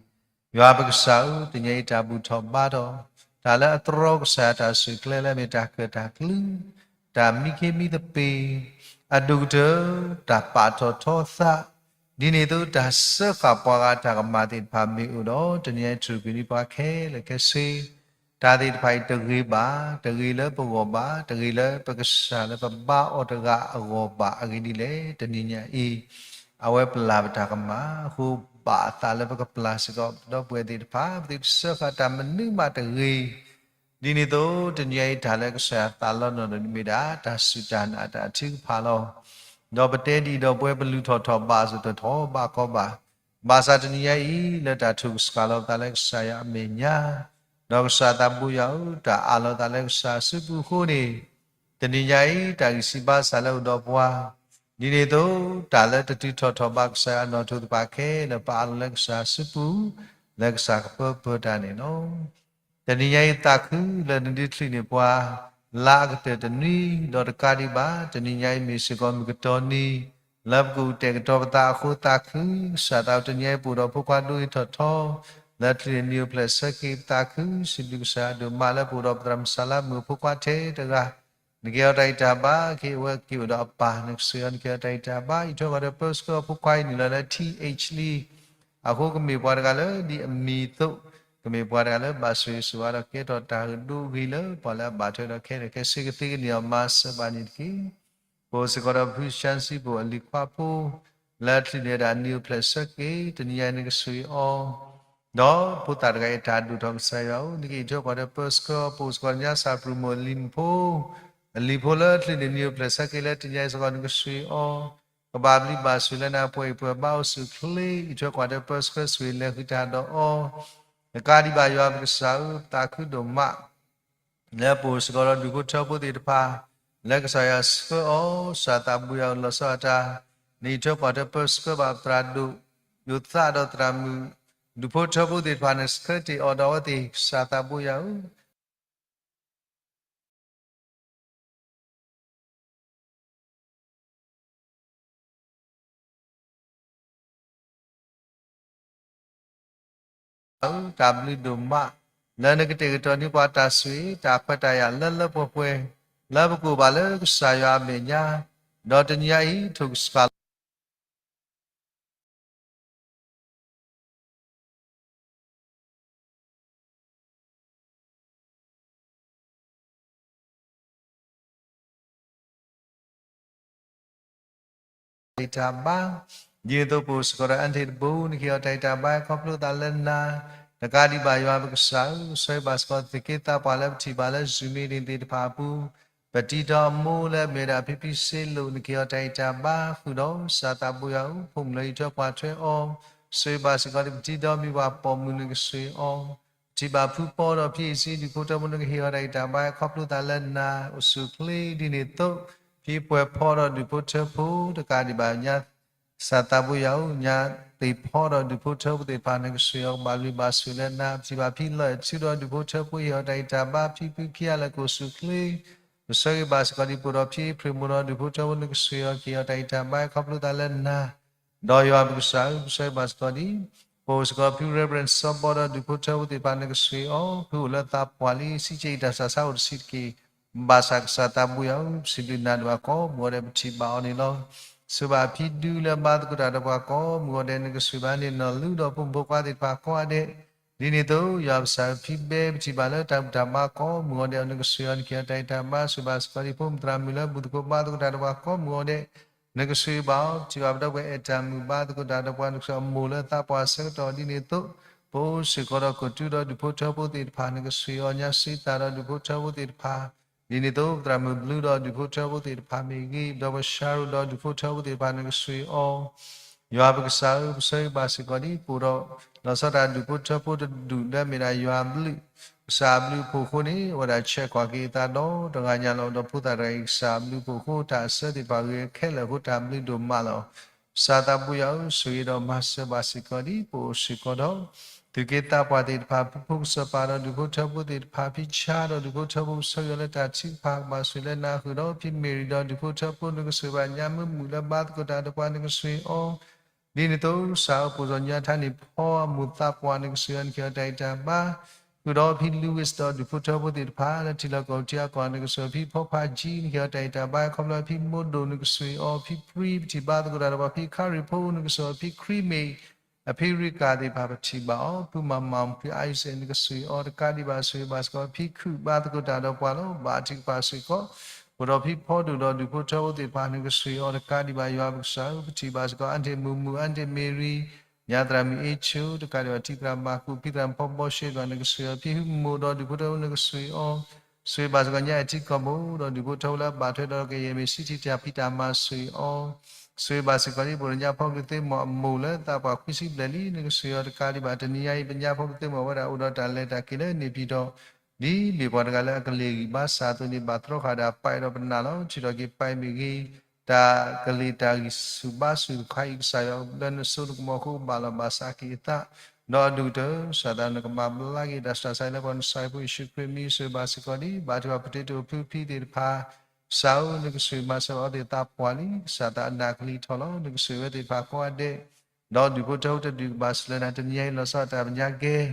ယွၤပကစၢ်ဧၢ, တနံၤညါအံၤတၢ်ဘူၣ်ထီၣ်ဘါထီၣ်, တၢ်လၢအတြီကစၢ်ယွၤတၢ်စူၢ်ကျဲလၢအမ့ၢ်တၢ်ကၢၣ်တၢ်ကျူ, တၢ်မံခ့မံသပ့ၤ, အဒိၣ်ကတၢၢ် တၢ်ပာ်ထီၣ်ထီသး, ဒ်န့ၣ်အသိးတၢ်စၢဃာ်ပှၤဂၤတၢ်ကမၣ်သ့ၣ်တဖၣ်မ့ၢ်အိၣ်ဒီး တနံၤညါအံၤထုးကွံာ်န့ၢ်ပှၤခဲလၢာ်ခဲဆ့, တၢ်သ့ၣ်တဖၣ်အံၤတဂ့ၤဘၣ်, တဂ့ၤလၢပဂီၢ်ဘၣ်, တဂ့ၤလၢပကစၢ်လၢပဘါအီၤတဂၤအဂီၢ်ဘၣ်. အဂ့ၢ်ဒ်လဲၣ်, တနံၤညါအံၤ အဝဲပျၢ်ပတၢ်ကမၣ်အဃိ, ဘၣ်အသးလၢပကပျၢ်စ့ၢ်ကီး ဒီပုၢ်ဝဲၢ်သ့ၣ်တဖၣ်, ပသုတစၢဃာ်တၢ်မနုၤမးတဂ့ၤ. ဒ်န့ၣ်အသိး တနံၤညါအံၤတၢ်လၢကစၢ်ယွၤသးလီနီၢ်န့ၣ်မ့ၢ်ဒၣ် တၢ်စူၢ်တၢ်နာ်တၢ်ထုကဖၣ်လီၤ. ဒီးပတဲဒ်အံၤဒီး ပဝဲပလူၤထီၣ်ထီၣ်ဘးစ့ၢ် တထီၣ်ဘးကီဘၣ်, ဘၣ်ဆၣ်တနံၤညါအံၤ လၢတၢ်ထုးကဆှၣ်လီၤပသးလၢကစၢ်ယွၤအမဲာ်ညါ, ဒီးကစၢ်သးဘိယွၤဧၢ, တၢ်အးလီၤသးလၢကစၢ်အစုပူၤအဃိန့ၣ်, တနံၤညါအံၤ တၢ်ဂံၢ်စၢ်ဘါစၢ်လၢအိၣ်ဒီးပှၤ, ဒ်န့ၣ်အသိး တၢ်လၢတတုၤထီၣ်ထီၣ်ဘးကစၢ်ယွၤအနီၣ်ထိၣ်သ့ၣ်တဖၣ်ခဲလၢာ် ပအးလီၤလၢကစၢ်အစုပူၤ, လၢကစၢ်ကပၢပၢတၢ်န့ၣ်လီၤ. တနံၤညါအံၤသးခုလၢနဒုးချုးန့ၢ်ပှၤ လါအကတၢၢ်တနွံ, ဒီးတကးဒံးဘၣ် တနံၤညါအံၤမ့ၢ်စ့ၢ်ကီးမုၢ်ကတီၤနံၤ လၢပကအိၣ်တဲာ်ကတီၤပသးအဃိသးခု, ကစၢ်သးဘိတနံၤညါအံၤပအိၣ်ဒီးဖိခွါဒိၣ်အ့ၣ်ထီၣ်ထီ, လၢချုးန့ၢ်နံၣ်အိၣ်ဖျဲၣ်ဆၢက့ၤပသးခု, စံးဘျုးကစၢ်ယွၤဒိၣ်မးလၢပအိၣ်ဒီးပသရၣ်မုၣ်စးလါမုၣ်အဖိခွါထဲတဂၤ နကဲအီၤတၢ်ဂံၢ်တၢ်ဘါ, က့ၤဝဲက့ၤအိၣ်ဒီးအပၢ်, နကဆှၢအီၤ နကဲအီၤတၢ်ဂံၢ်တၢ်ဘါ, အံးထွဲကွၢ်ထွဲပၢဆှၢအဖိခွါအံၤနုာ်လီၤလၢ ထံၣ် အ့ၣ်ချံ အဃိကမ့ၢ်ပှၤတဂၤလၢဒ်အမံၤအသိး, ကမ့ၢ်ပှၤတဂၤလၢဘၣ်ဆိၣ်ဂ့ၤဆိၣ်ဝါဒီးကဲထီၣ်တၢ်ဂ့ၤဒိၣ်ဂ့ၤလၢပှၤလၢအဘၣ်ထွဲဒီးခဲလၢာ်ခဲဆ့ ကသ့ကန့ၢ်အီၤမၤစၢၤဘၣ်န့ၣ်တက့ၢ်. ပအိၣ်စ့ၢ်ကီးဒီးဖုၡၢၣ်စံၣ်ပူၤအလံၤခွါဖိ, လၢချုးန့ၢ်ဒၣ်နံၣ်အိၣ်ဖျဲၣ်ဆၢက့ၤ, တနံၤညါအံၤနကဆှၢအီၤ ဒီးဖိသၣ်တဂၤအံၤတၢ်ဒိၣ်ထီၣ်ကစၢ်ယွၤဧၢ, နကအံးထွဲကွၢ်ထွဲပၢဆှၢအီၤ, ပအိၣ်စ့ၢ်ကီးညါစၢ်ပြူၤမိၢ်အလံၤဖိ, အလံၤဖိလၢချုးန့ၢ်နံၣ်အိၣ်ဖျဲၣ်ဆၢက့ၤလၢတနံၤညါအံၤစ့ၢ်ကီး နကဆှၢအီၤ, ကဘၣ်ဘျုးဘၣ်ဆိၣ်လၢနၤပှဲၤအံၤပှဲၤဘါအိၣ်ဆူၣ်အိၣ်ချ့, အံးထွဲကွၢ်ထွဲပၢဆှၢဆိၣ်ဂ့ၤလဲၤဃုာ်တၢ်ဒီးအီၤ, နကးဒံးဘၣ်ယွၤပကစၢ်ဧၢ, ပသးခုဒိၣ်မး လၢပအိၣ်စ့ၢ်ကီးဒီးဒူၣ်ဖိထၢဖိသ့ၣ်တဖၣ်, လၢကစၢ်ယွၤဆှၢအီၤ, ကစၢ်သးဘိယွၤအိၣ်လီၤဆီဒၣ်တၢ်, နအံးထွဲကွၢ်ထွဲပၢဆှၢဘၣ်ပသရၣ်ဒိၣ်, ယိၤသးဒီးသရၣ်မုၣ်, ဒူၣ်ဖိထၢဖိသ့ၣ်တဖၣ် နဆှၢတ့ၢ်အီၤဒီးအဝဲသ့ၣ်, ကစၢ်သးဘိယွၤဧၢ တၢ်ဘျုးဒိၣ်မး, လၢနကတဲာ်ကတီၤန့ၢ်ပှၤတၢ်ဆိၣ်ဂ့ၤ တၢ်ခွဲးတၢ်ယာ်လၢလၢပှဲၤပှဲၤ, လၢပကအိၣ်ဘၣ်လၢကစၢ်ယွၤအမဲာ်ညါ, ဒီးတနံၤညါအံၤ ထိၣ်ကစှၤလီၤ တၢ်ဂံၢ်တၢ်ဘါ, ဒ်န့ၣ်အသိးပအိၣ်စ့ၢ်ကီးဒီး aunty တဘိ, နကဟ့ၣ်အီၤတၢ်ဂံၢ်တၢ်ဘါ ခီဖျိသးလၢနၤ, နကးဒံးဘၣ်ယွၤပကစၢ်ဧၢ, ကဆှၢဘၣ်စ့ၢ်ကီးသုးက့သးပှၢ်လၢပထံၣ်ဘၣ်လၢ Zoom meeting သ့ၣ်တဖၣ်အပူၤ, ပတံၤဒီးအမိၢ်လၢအမ့ၢ်ဝဲဒၣ်ဖံဖံစ့လိာ် နကဟ့ၣ်အီၤတၢ်ဂံၢ်တၢ်ဘါဃုာ်ဒီး စၢ်သးဘိယွၤဧၢ ဖိမုၣ်လၢအအံးထွဲကွၢ်ထွဲအီၤ, ဆိၣ်ဂ့ၤဘၣ်စ့ၢ်ကီးဒံး ပတံၤဒီးမံၤပှၢ်ပိာ်မုၣ် နကဆိၣ်ဂ့ၤအီၤ, ပထံၣ်ဘၣ်ဖုပီဒီးဖံအ့ၣ်စံ ဒူၣ်ဖိထၢဖိ နကဟ့ၣ်အီၤတၢ်ဂံၢ်တၢ်ဘါ ခီဖျိသးလၢနၤအိၣ်ဆူၣ်အိၣ်ချ့ ဒ်န့ၣ်အသိး ဖံပှဲၤဖီဒီးဒူၣ်ဖိထၢဖိတကးဒံးဘၣ်ညါ စၢ်သးဘိယွၤဧၢ ညါသ့ၣ်ဖီဒီးဒူၣ်ဖိထၢဖိသ့ၣ်တဖၣ် နကဆိၣ်ဂ့ၤအီၤ ကဘၣ်ဘျုးဘၣ်ဆိၣ်လၢနၤ, ပထံၣ်ဘၣ်ဖံလီၢ်အဲၣ်ထူဒီးဒူၣ်ဖိထၢဖိ ဟ့ၣ်အီၤတၢ်ဂံၢ်တၢ်ဘါ, ဖံဖုခံဂၤလၢကအိၣ်ဆူၣ်အိၣ်ချ့ ပဆိၣ်ဂ့ၤဘၣ်စ့ၢ်ကီးဒံး ပအိၣ်ဒီးဖံအ့ဖြ့ၣ်မိၢ်ဒီးဒူၣ်ဖိထၢဖိ နကဆိၣ်ဂ့ၤအီၤ ကဟ့ၣ်အီၤတၢ်ဂံၢ်တၢ်ဘါ ခီဖျိသးလၢနၤ ဒီးယွၤပကစၢ်ဧၢ ပဆိၣ်ဂ့ၤဘၣ်စ့ၢ်ကီးဒံး ပအိၣ်စ့ၢ်ကီးဖံ Reverend စီၤဘီဒီးဒူၣ်ဖိထၢဖိသ့ၣ်တဖၣ် နကဆိၣ်ဂ့ၤအီၤ ဖုအိၣ်လၢသးပှၢ်လံ စံးကဲအံၤ တၢ်စၢ်ဆါအိၣ်တဆံးတက့ၢ်, ဘၣ်ဆၣ်ကစၢ်သးဘိယွၤဧၢ ပစံးဘျုးနၤဒိၣ်အကိာ်မုၣ်အီၤဒဲး ပထံၣ်ဘၣ်အီၤန့ၣ်လီၤ. ဆိၣ်ဂ့ၤဘၣ်ဖံဒူလၢအမၤသကိးတၢ်ဒီးပှၤကိးမုၣ်အီၤဒဲး နကဆိၣ်ဂ့ၤဘၣ်န့ၣ်နီၢ်လူဒီးဖိမုၣ်ဖိခွါသ့ၣ်တဖၣ်ကိးဂၤဒဲး ဒ်န့ၣ်အသိး ယွၤပကစၢ်ဧၢ ဖံဘဲ ပထံၣ်ဘၣ်လၢတၢ်ဘူၣ်တၢ်ဘါကိးမုၣ်အီၤဒဲး နကဆိၣ်ဂ့ၤအီၤ နကဟ့ၣ်အီၤတၢ်ဂံၢ်တၢ်ဘါ ဆိၣ်ဂ့ၤဘၣ်စ့ၢ်ကီးဒံး ဖိမုၣ်သရၣ်မုၣ်လၢဘူၣ်သကိးဘါသကိးတၢ်ဒီးပှၤကိးမုၣ်အီၤဒဲး နကဆိၣ်ဂ့ၤဘၣ်အီၤ, ပထံၣ်ဘၣ်ပဒီပုၢ်ဝဲၢ်အဲၣ်တၢ်မုၣ်ဘါသကိးတၢ်ဒီးပှၤ နကဆိၣ်ဂ့ၤအမိၢ်လၢသးပှၢ်အဆၢကတီၢ် ဒ်န့ၣ်အသိး ပအိၣ်စ့ၢ်ကီးဒီးကီၢ်တူဒီးဒူၣ်ဖိထၢဖိသ့ၣ်တဖၣ် နကဆိၣ်ဂ့ၤအီၤ ညါစ့သၣ်ဒီးဒူၣ်ဖိထၢဖိသ့ၣ်တဖၣ် ဒ်န့ၣ်အသိး ပသရၣ်မုၣ်ဘျုးဒီးဒူၣ်ဖိထၢဖိသ့ၣ်တဖၣ်မ့ၢ်ဂ့ၤ, ပဒီပုၢ်ဝဲၢ် Cheryl ဒီးဒူၣ်ဖိထၢဖိသ့ၣ်တဖၣ် နကဆိၣ်ဂ့ၤအီၤ ယွၤပကစၢ်ဧၢ ပဆိၣ်ဂ့ၤဘၣ်စ့ၢ်ကီးဒံး ပအိၣ်ဒီး လီၤဆီဒၣ်တၢ်ဒူၣ်ဖိထၢဖိတဒူၣ်လၢအမ့ၢ်ဒၣ်ယွၤအဘျုး, ကစၢ်အဘျုးအဖှိၣ်အဃိန့ၣ် အဝဲဒၣ်ဆဲးကွၢ်က့ၤအသးဒီတဂၤညါလီၤ. ဒီးဖိသၣ်တဂၤအံၤ ကစၢ်အဘျုးအဖှိၣ်အဃိ တၢ်အစၢသ့ၣ်တဖၣ်ဂ့ၤခဲလၢာ်အဃိ တၢ်ဘျုးဒိၣ်မးလီၤ. ကစၢ်သးဘိယွၤဧၢ ဆိၣ်ဂ့ၤဒီးမၤစၢၤဘၣ်စ့ၢ်ကီးဒံး ပအိၣ်စ့ၢ်ကီးဒီး သူၣ်က့သးပှၢ်သ့ၣ်တဖၣ် ဖုဖိကစီၤပၤဒီးဒူၣ်ဖိထၢဖိသ့ၣ်တဖၣ် ဖံဆါဒီးဒူၣ်ဖိထၢဖိ ပဆိၣ်ဂ့ၤအီၤလၢတၢ်ထုကဖၣ် ကဘၣ်ဆိၣ်ဂ့ၤလၢနၤဃုာ်ဒီး ဖံမ့ၢ်ရံၤဒီးဒူၣ်ဖိထၢဖိ နကဆိၣ်ဂ့ၤဘၣ်ညါမုၢ်မုၣ်လၢဘါသကိးတၢ်ဒီးပှၤ နကဆိၣ်ဂ့ၤအီၤ ဒ်န့ၣ်အသိး ကစၢ်ဧၢ ပိာ်စီၤညါထါန့ၣ် ဖီအမိၢ်သးပှၢ် နကဆိၣ်ဂ့ၤအီၤ နကဟ့ၣ်အီၤတၢ်ဂံၢ်တၢ်ဘါ ဃုာ်ဒီးဖံ Louis ဒီးဒူၣ်ဖိထၢဖိသ့ၣ်တဖၣ် လၢထံလီၢ်ကီၢ်ပူၤထံအကီၢ် နကဆိၣ်ဂ့ၤ ဖံဖီဖးကၠံ နကဟ့ၣ်အီၤတၢ်ဂံၢ်တၢ်ဘါ ခီဖျိဖံမိၢ်ဒိၣ် နကဆိၣ်ဂ့ၤအီၤ ဖံပြံ ပထံၣ်ဘါသကိးတၢ်ဒီးပှၤ ဖံခါရံၣ်ဖိ နကဆိၣ်ဂ့ၤအီၤ ဖံခရံမ့ၢ် အဖံရံကၤသ့ၣ်တဖၣ် ပထံၣ်ဘၣ်အီၤ ဖုမၤမၤ ဖံ Isaac နကဆိၣ်ဂ့ၤအီၤ တကးဒံးဘၣ် ဆိၣ်ဂ့ၤဘၣ်စ့ၢ်ကီး ဖံခုၣ်ဘါသကိးတၢ်ဒီးပှၤလီၤ. ဘါထုကဖၣ်စ့ၢ်ကီး ပအိၣ်ဒီးဖံဖီဒိၣ်ဒီးဒူၣ်ဖိထၢဖိသ့ၣ်တဖၣ် နကဆိၣ်ဂ့ၤအီၤ တကးဒံးဘၣ် ယွၤပကစၢ်ဧၢ ပထံၣ်ဘၣ်စ့ၢ်ကီး အါန့ၢ်မုၢ်မုၢ် အါန့ၢ်မ့ၢ်ရံၤ ညါသရၣ်မုၣ်အ့ၣ်ဆိ တကးဒံးဘၣ် ထံသရၣ်မၤကူး ဖံသရၣ်မုၣ်ဖီဘီရှ့တဖၣ် နကဆိၣ်ဂ့ၤအီၤ ဖံဟုမိၢ်ဒီးဒူၣ်ဖိထၢဖိ နကဆိၣ်ဂ့ၤအီၤ ဆိၣ်ဂ့ၤဘၣ်စ့ၢ်ကီး ညါအ့ၣ်ထံကီၢ်ပူၤဒီးဒူၣ်ဖိထၢဖိလၢအဘၣ်ထွဲဒီးကယဲၢ်မ့ၢ် စံထံၣ်တၢ်ဖံးတၢ်မၤ ဆိၣ်ဂ့ၤအီၤ ဆိၣ်ဂ့ၤဘၣ်စ့ၢ်ကီးဒံး ပအိၣ်ဒီးညါဖိကလုာ်သုးမီၤအမိၢ်လၢသးပှၢ်ခွံဆံဘျဲၣ်လံ နကဆိၣ်ဂ့ၤအီၤ တကးဒံးဘၣ် တနံၤညါအံၤ ပညါဖိကလုာ်သုးမီၤ အဝဲဒၣ်အိၣ်ဒီးတၢ်လဲၤတၢ်က့ၤလၢန့ၣ်ဖံးဒီး ဒ်မ့ၢ်ပှၤတဂၤလၢအကလ့ၢ်ဂံၢ်ဘါစၢ်အသိးန့ၣ် ဘၣ်သြီဃာ်ဒီးအပာ်ဒီးပနၢ်လီၤ. ထုးထီၣ်က့ၤပာ်မ့ၢ်ဂ့ၤ တၢ်ကလ့ၢ်တၢ်ဂံၢ်ဆူၣ်ဘါဆူၣ်တခါအံၤ ကစၢ်ယွၤလၢနစိနကမီၤအဃိ ဘၣ်လီၤဘၣ်စးက့ၤအသး ဒီးအဒိၣ်ကတၢၢ် ကစၢ်သးနကမၤဘျါက့ၤတၢ်စူၢ်တၢ်နာ်လၢပှၤ နဆၣ်ဖိယ့ၣ်ၡူးခရံာ်အမံၤ ဆိၣ်ဂ့ၤဘၣ်စ့ၢ်ကီးဒံး ဘါထုကဖၣ် ပတ့တိၣ်ဖုဖံသ့ၣ်တဖၣ် ကစၢ်ဧၢ နကဆိၣ်ဂ့ၤမၤစၢၤအဝဲသ့ၣ်သးပှၢ်လံ ကစၢ်သးအနၢ်ကလံၤထီၣ်လီၤ နကဆိၣ်ဂ့ၤဝဲသ့ၣ်တဖၣ်ကိးဂၤဒဲး ဒီးဒူၣ်ဖိထၢဖိတဒူၣ်ကဘၣ်စၢၤလၢနၤ တနံၤညါအံၤ လီၤဆီဒၣ်တၢ်ပညါကဲ အိၣ်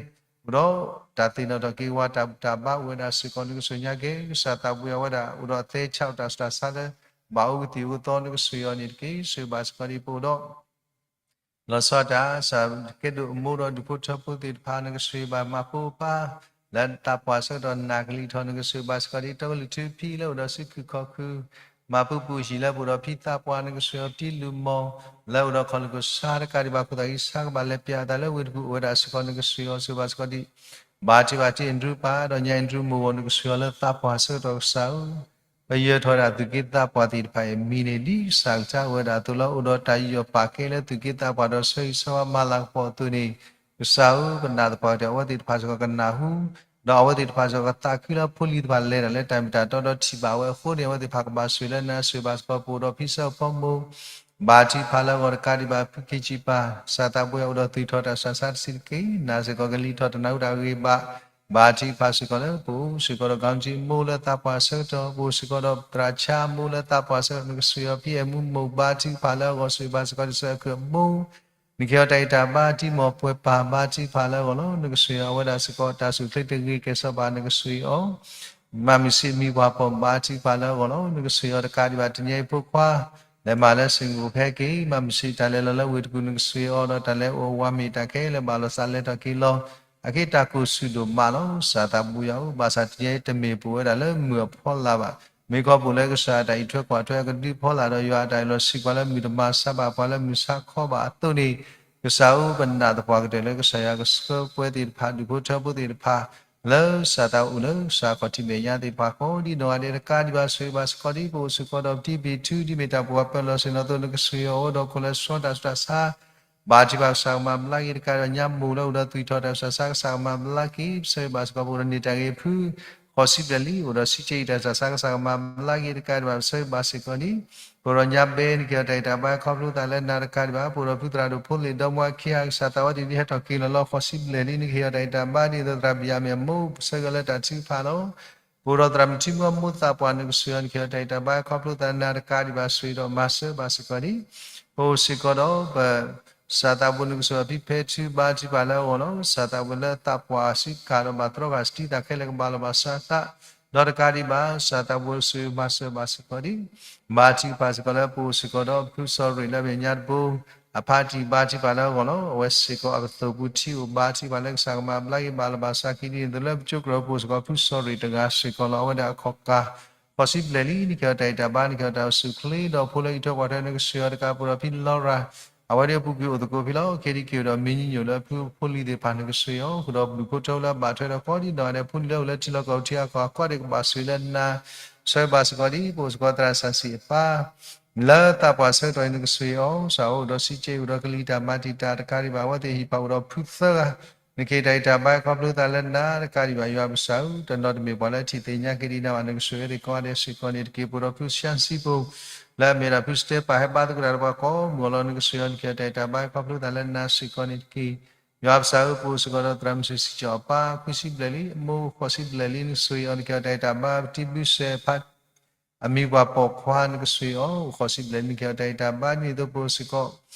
ဒီးတၢ်သ့ၣ်နီၣ်ထီၣ်က့ၤဝဲ တၢ်ဘူၣ်တၢ်ဘါအိၣ်ဝဲဒၣ်စ့ၢ်ကီး နကဆိၣ်ဂ့ၤညါကဲ ကစၢ်သးပှၢ်အဝဲဒၣ် အိၣ်ဒီးသဲဆးတၢ်စူၢ်တၢ်နာ်လၢ ဘၣ်အိၣ်ကသံၣ်အိၣ်သီ နကဆိၣ်ဂ့ၤအီၤန့ၣ်တက့ၢ်. ဆိၣ်ဂ့ၤဘၣ်စ့ၢ်ကီးဒံးပအိၣ်ဒီး လီၤဆီဒၣ်တၢ် ကဲဒိၣ်အမိၢ်ဒီးဒူၣ်ဖိထၢဖိသ့ၣ်တဖၣ် နကဆိၣ်ဂ့ၤဘၣ်မၤဖိပၢ် လၢသးပှၢ်ဆၢကတီၢ်နၢ်ကလံၤထီၣ် နကဆိၣ်ဂ့ၤဘၣ်စ့ၢ်ကီးဒံး တီကလုာ်ထူဖံလၢအိၣ်ဒီးစုခုၣ်ခီၣ်ခုၣ် မၤပူၤပူၤဟံၣ်လၢပအိၣ်ဒီးဖံသးပှၢ် နကဆိၣ်ဂ့ၤအီၤ ဖံလူၤမီၤ လၢအိၣ်ဒီးခီၣ်လိာ်ကစၢ် တကးဒံးဘၣ် ခိၣ်သးဃံဆါကဘၣ်လဲၤပၠးအသးလၢဝ့ၢ်တကူၣ်အိၣ်ဝဲဒၣ်စ့ၢ်ကီး နကဆိၣ်ဂ့ၤအီၤ ဆိၣ်ဂ့ၤဘၣ်စ့ၢ်ကီးဒံး ဘါထုကဖၣ် Andrew ပၢ်ဒီးညါ Andrew မိၢ်ဂီၢ် နကဆိၣ်ဂ့ၤအီၤလၢသးပှၢ်ဆၢကတီၢ် ကစၢ်ဧၢ ပယၢၤထီၣ်ဝဲဒၣ်သူၣ်က့သးပှၢ်သ့ၣ်တဖၣ်အံၤအမံၤန့ၣ် ဒ်ကစၢ်ကစၢ်အိၣ်ဝဲဒၣ်အသိးလီၤ. အိၣ်ဒီးတၢ်ယူးယီၣ်ပာ်ကဲလၢသူၣ်က့သးပှၢ်ဒီးဆၢဂ့ၤဆၢဝါမၤလၤကပီၤအသိးန့ၣ် ကစၢ်ဧၢ ပနာ်သပှၢ်ကတၢၢ် အဝဲသ့ၣ်တဖၣ်စ့ၢ်ကီးကနၢ်ဟူ ဒီးအဝဲသ့ၣ်တဖၣ်စ့ၢ်ကီးကသးခုလၢဖိလံၤတဖၣ်လဲၤတၢ်လၢတၢ်မ့ၢ်တၢ်တီ ဒီးထံၣ်ဘၣ်ဝဲအဃိန့ၣ် အဝဲသ့ၣ်တဖၣ်ကဘၣ်ဆိၣ်ဂ့ၤလၢနၤ ဆိၣ်ဂ့ၤဘၣ်စ့ၢ်ကီး ပအိၣ်ဒီးဖံဆၢဖီမိၢ် ဘါထုကဖၣ်လၢအဂီၢ် တကးဒံးဘၣ် ဖုခ့ဆံးပၢ် ကစၢ်သးပှၢ်အဝဲအိၣ်ဒီးသူၣ်ထီၣ်တၢ်စူၢ်တၢ်နာ်တဆံးတက့ၢ်. နာ်စ့ၢ်ကီးကလံၤထီၣ်တၢ်နၢ်ဟူတၢ်ဂ့ၤဘၣ် ဘါထုကဖၣ်စ့ၢ်ကီးလၢပအိၣ်စ့ၢ်ကီးဒီး ကီၤကၠံမိၢ်လၢသးပှၢ်ဆၢကတီၢ် ပအိၣ်စ့ၢ်ကီးဒီးသရၣ်ဆါမိၢ်လၢသးပှၢ်ဆၢကတီၢ် နကဆိၣ်ဂ့ၤအီၤ ဖံအဲၣ်မူမိၢ် ဘါထုကဖၣ်လၢအဂီၢ် ဆိၣ်ဂ့ၤဘၣ်စ့ၢ်ကီးဒံး စၢၤအခိၣ်အမိၢ် နကဟ့ၣ်အီၤတၢ်ဂံၢ်တၢ်ဘါ တံမီၢ်ပှဲၤပၢ် ဘါထုကဖၣ်လၢအဂီၢ်လီၤ. နကဆိၣ်ဂ့ၤအီၤ အဝဲဒၣ်စ့ၢ်ကီး တၢ်ဆူၣ်ချ့တဂ့ၤကဲၤစီၤပၤ နကဆိၣ်ဂ့ၤအီၤ မၤမုၢ်ဆ့ၣ်မံၤပှၢ်ပိာ် ဘါထုကဖၣ်လၢအဂီၢ်လီၤ. နကဆိၣ်ဂ့ၤအီၤတကးဒံးဘၣ် တနံၤအံၤဖိခွါ လဲၤမၤလၢ Singapore ဖဲက့ၤ မၤမုၢ်ဆ့ၣ်တၢ်လဲၤလီၤလၢဝ့ၢ်တကူၣ် နကဆိၣ်ဂ့ၤအီၤဒီးတၢ်လဲၤအိၣ်ဝးမ့ၢ်တၢ်ခဲလၢာ်ဘၣ်လီၤသးလဲၤထီၣ်က့ၤလီၤ အက့ၢ်တၢ်ကိၢ်ဆူၣ်ဒိၣ်မးလီၤ. ကစၢ်သးပှၢ်ယွၤဧၢ ဘၣ်ဆၣ်တနံၤအံၤတမ့ၢ်ပဝဲဒၣ်လၢမုၢ်အဖီလာ်ဘၣ်. မ့ၢ်ခီဖျိလၢကစၢ်အတၢ်အံးထွဲကွၢ်ထွဲအကဒုဖီလာ်ဒီး ယွၤအတၢ်အၢၣ်လီၤဆံးပှၤလၢမုၢ်တမၤဆါဘၣ် ပှၤလၢမုၢ်ဆါခီဘၣ်အသိးန့ၣ် ကစၢ်ဧၢ ပနာ်သပှၢ်ကတၢၢ်လၢကစၢ်ယွၤကဆှၢပှဲၤသ့ၣ်တဖၣ် ဒူၣ်ဖိထၢဖိသ့ၣ်တဖၣ် လၢစးသးအိၣ်လၢစးခီၣ်ထံးမဲာ်ညါသ့ၣ်တဖၣ်ဃီဒ်နီၢ်ဂၤဒဲးတကးဒံးဘၣ် ဆိၣ်ဂ့ၤဘၣ်စ့ၢ်ကီးဒ်ပအိၣ်စ့ၢ်ကီးဒီးပတံၤပံၤထူ ဒ်မ့ၢ်တၢ်ပိၢ်ဖးပၢၢ်လီၤဆ့ၣ်နီၤအသိး နကဆိၣ်ဂ့ၤအီၤအိၣ်ဒီးခိၣ်လၢဆှီတၢ်ဆူးတၢ်ဆါ ဘါထုကဖၣ်ကစၢ်ကမၤဘျါက့ၤတကးဒံးဘၣ် ညါမိၢ်လၢအိၣ်ဒီးသွံၣ်ထီၣ်တၢ်ဆူးတၢ်ဆါ ကစၢ်ကမၤဘျါက့ၤ ပဆိၣ်ဂ့ၤဘၣ်စ့ၢ်ကီး ပအိၣ်ဒီးန့ၢ်တၢ်ဂ့ၤဖု ဃိးဆံဘျဲၣ်လံ အိၣ်ဒီးစံးကဲအံၤတၢ်ဆူးတၢ်ဆါ ကစၢ်ကမၤဘျါက့ၤတကးဒံးဘၣ် ပဆိၣ်ဂ့ၤဘၣ်စ့ၢ်ကီးန့ၣ် ပအိၣ်ဒီးညါဘဲ နကဟ့ၣ်အီၤတၢ်ဂံၢ်တၢ်ဘါခီဖျိသးလၢနၤတကးဒံးဘၣ် ပအိၣ်ဒီးဖုသရၣ်ဒိၣ်ဖိလ့ၣ်ဒီမါခံဂၤ ကစၢ်သးဝဲသ့ၣ်ဒ်ဟဲထီၣ်က့ၤလီၤလီၤ ဃိးဆံဘျဲၣ်လံ နကဟ့ၣ်အီၤတၢ်ဂံၢ်တၢ်ဘါဒ်သိး သရၣ်ဘံၣ်ယၤမ့ၢ်အမိၢ် ပဆၢဂ့ၤလၢတၢ်ထုကဖၣ်လီၤ ပအိၣ်ဒီးသရၣ်မုၣ်ထံမုၢ်အမိၢ်သးပှၢ် နကဆိၣ်ဂ့ၤအီၤ နကဟ့ၣ်အီၤတၢ်ဂံၢ်တၢ်ဘါခီဖျိသးလၢနၤတကးဒံးဘၣ် ဆိၣ်ဂ့ၤဒီးမၤစၢၤဘၣ်စ့ၢ်ကီးန့ၣ် ပအိၣ်စ့ၢ်ကီးဒီးပ စးသးဘိ နကဆိၣ်ဂ့ၤအီၤဖံဖဲထူ ဘါထုကဖၣ်လၢအဂီၢ်လီၤ စးသးဘိလၢသးပှၢ်အစုကၤဒီးဘၣ်တြီဃာ်စတံသးခဲလၢာ်ကဘၣ်လီၤဘၣ်စးသး ဒီးတကးဒံးဘၣ် စးသးဘိဆိၣ်ဂ့ၤမၤစၢၤဘၣ်စ့ၢ်ကီးန့ၣ် ဘါထုကဖၣ်စ့ၢ်ကီးလၢပအိၣ်စ့ၢ်ကီးဒီးဖုစီၤရ့ၣ်လၢမဲာ်ညါတဘိ အဖါတံၢ်ဘါထုကဖၣ်လၢအဂီၢ်လီၤ အဝဲစ့ၢ်ကီးအကသိၣ်ပူၤထံအိၣ်ဘါထုကဖၣ်လၢကစၢ်ကမၤဘျါက့ၤ ဘၣ်လီၤဘၣ်စးက့ၤဒ်န့ၣ် သိးလၢပကၠိကရၢပအိၣ်စ့ၢ်ကီးဖုစီၤရ့ၣ်တဂၤစ့ၢ်ကီးလီၤ အဝဲဒၣ်အခီၣ်ကၢ ဃိးဆံဘျဲၣ်လံ နကဟ့ၣ်အီၤတၢ်ဂံၢ်တၢ်ဘါ နကဟ့ၣ်အီၤတၢ်အိၣ်ဆူၣ်အိၣ်ချ့ ဒီးဖိလၢအံးထွဲကွၢ်ထွဲ နကဆိၣ်ဂ့ၤအီၤတကး ပအိၣ်ဒီးဖံလီရၤ အဝဲဒၣ်အပူၤကွံာ်အိၣ်သကိးဖဲလီၤ ခ့ဒံက့ၤဒီးမ့ၢ်နံၣ်ညိၣ်လၢဖုဖိလံၤသ့ၣ်တဖၣ် နကဆိၣ်ဂ့ၤအီၤ ဃုာ်ဒီးဘျုးဖိထၢလၢအဘၣ်ထွဲဒီးကီးဒ်နီၢ်ဂၤဒဲး ဖိလံၤလၢအိၣ်လၢထံလီၢ်ကီၢ်ပူၤထံအကီၢ်အကီၢ်ဒဲး ကဘၣ်ဆိၣ်ဂ့ၤလၢနၤ ပဆၢဂ့ၤဘၣ်စ့ၢ်ကီးဒ် ပအိၣ်စ့ၢ်ကီးသရၣ်စီဆှံအပၢ် လၢသးပှၢ်ဆၢကတီၢ်အံၤ နကဆိၣ်ဂ့ၤအီၤ စးအိၣ်ဒီးစံးကဲအံၤ အိၣ်ဒီးကလံၤတၢ်မၤတံာ်တာ်တကးဒံးဘၣ် အဝဲသ့ၣ်ဟံၣ်ဖးအိၣ်ဒီးဖုသၢဂၤ နကဟ့ၣ်တၢ်ဂံၢ်တၢ်ဘါခီဖျိသးလၢနၤတကးဒံးဘၣ် ယွၤပကစၢ်ဧၢ တနီၤတမ့ၢ်ပှၤလၢအထံၣ်သ့ၣ်ညါက့ၤဒံးနၤဘၣ် နကဆိၣ်ဂ့ၤသ့ၣ်ကိးဂၤဒဲးစ့ၢ်ကီးန့ၣ်တက့ၢ် ပအိၣ်ဒီးဖုစှၤစံပူၤ လၢအမ့ၢ်ဒၣ်ဖုစတဲပာ်ဟဲဘါသကိးတၢ်ဒီးပှၤကိးမုၢ်အလီၢ် နကဆိၣ်ဂ့ၤအီၤနကဟ့ၣ်အီၤတၢ်ဂံၢ်တၢ်ဘါခီဖျိသးလၢနၤစ့ၢ်ကီးန့ၣ်တက့ၢ် ယွၤပကစၢ်ဧၢ ပအိၣ်စ့ၢ်ကီးဒီးသရၣ်မုၣ်စံၣ်စံၣ်ကၠီအပၢ် ခွံဆံဘျဲၣ်လံ အမိၢ်ဃိးဆံဘျဲၣ်လံ နကဆိၣ်ဂ့ၤအီၤ နကဟ့ၣ်အီၤတၢ်ဂံၢ်တၢ်ဘါ ပတံၤဘုစဲးဖး အမံၤပှၢ်ပိာ်ခွါ နကဆိၣ်ဂ့ၤအီၤ အိၣ်ဃိးဆံဘျဲၣ်လံ နကဟ့ၣ်အီၤတၢ်ဂံၢ်တၢ်ဘါ ဒ်န့ၣ်အသိးပအိၣ်စ့ၢ်ကီး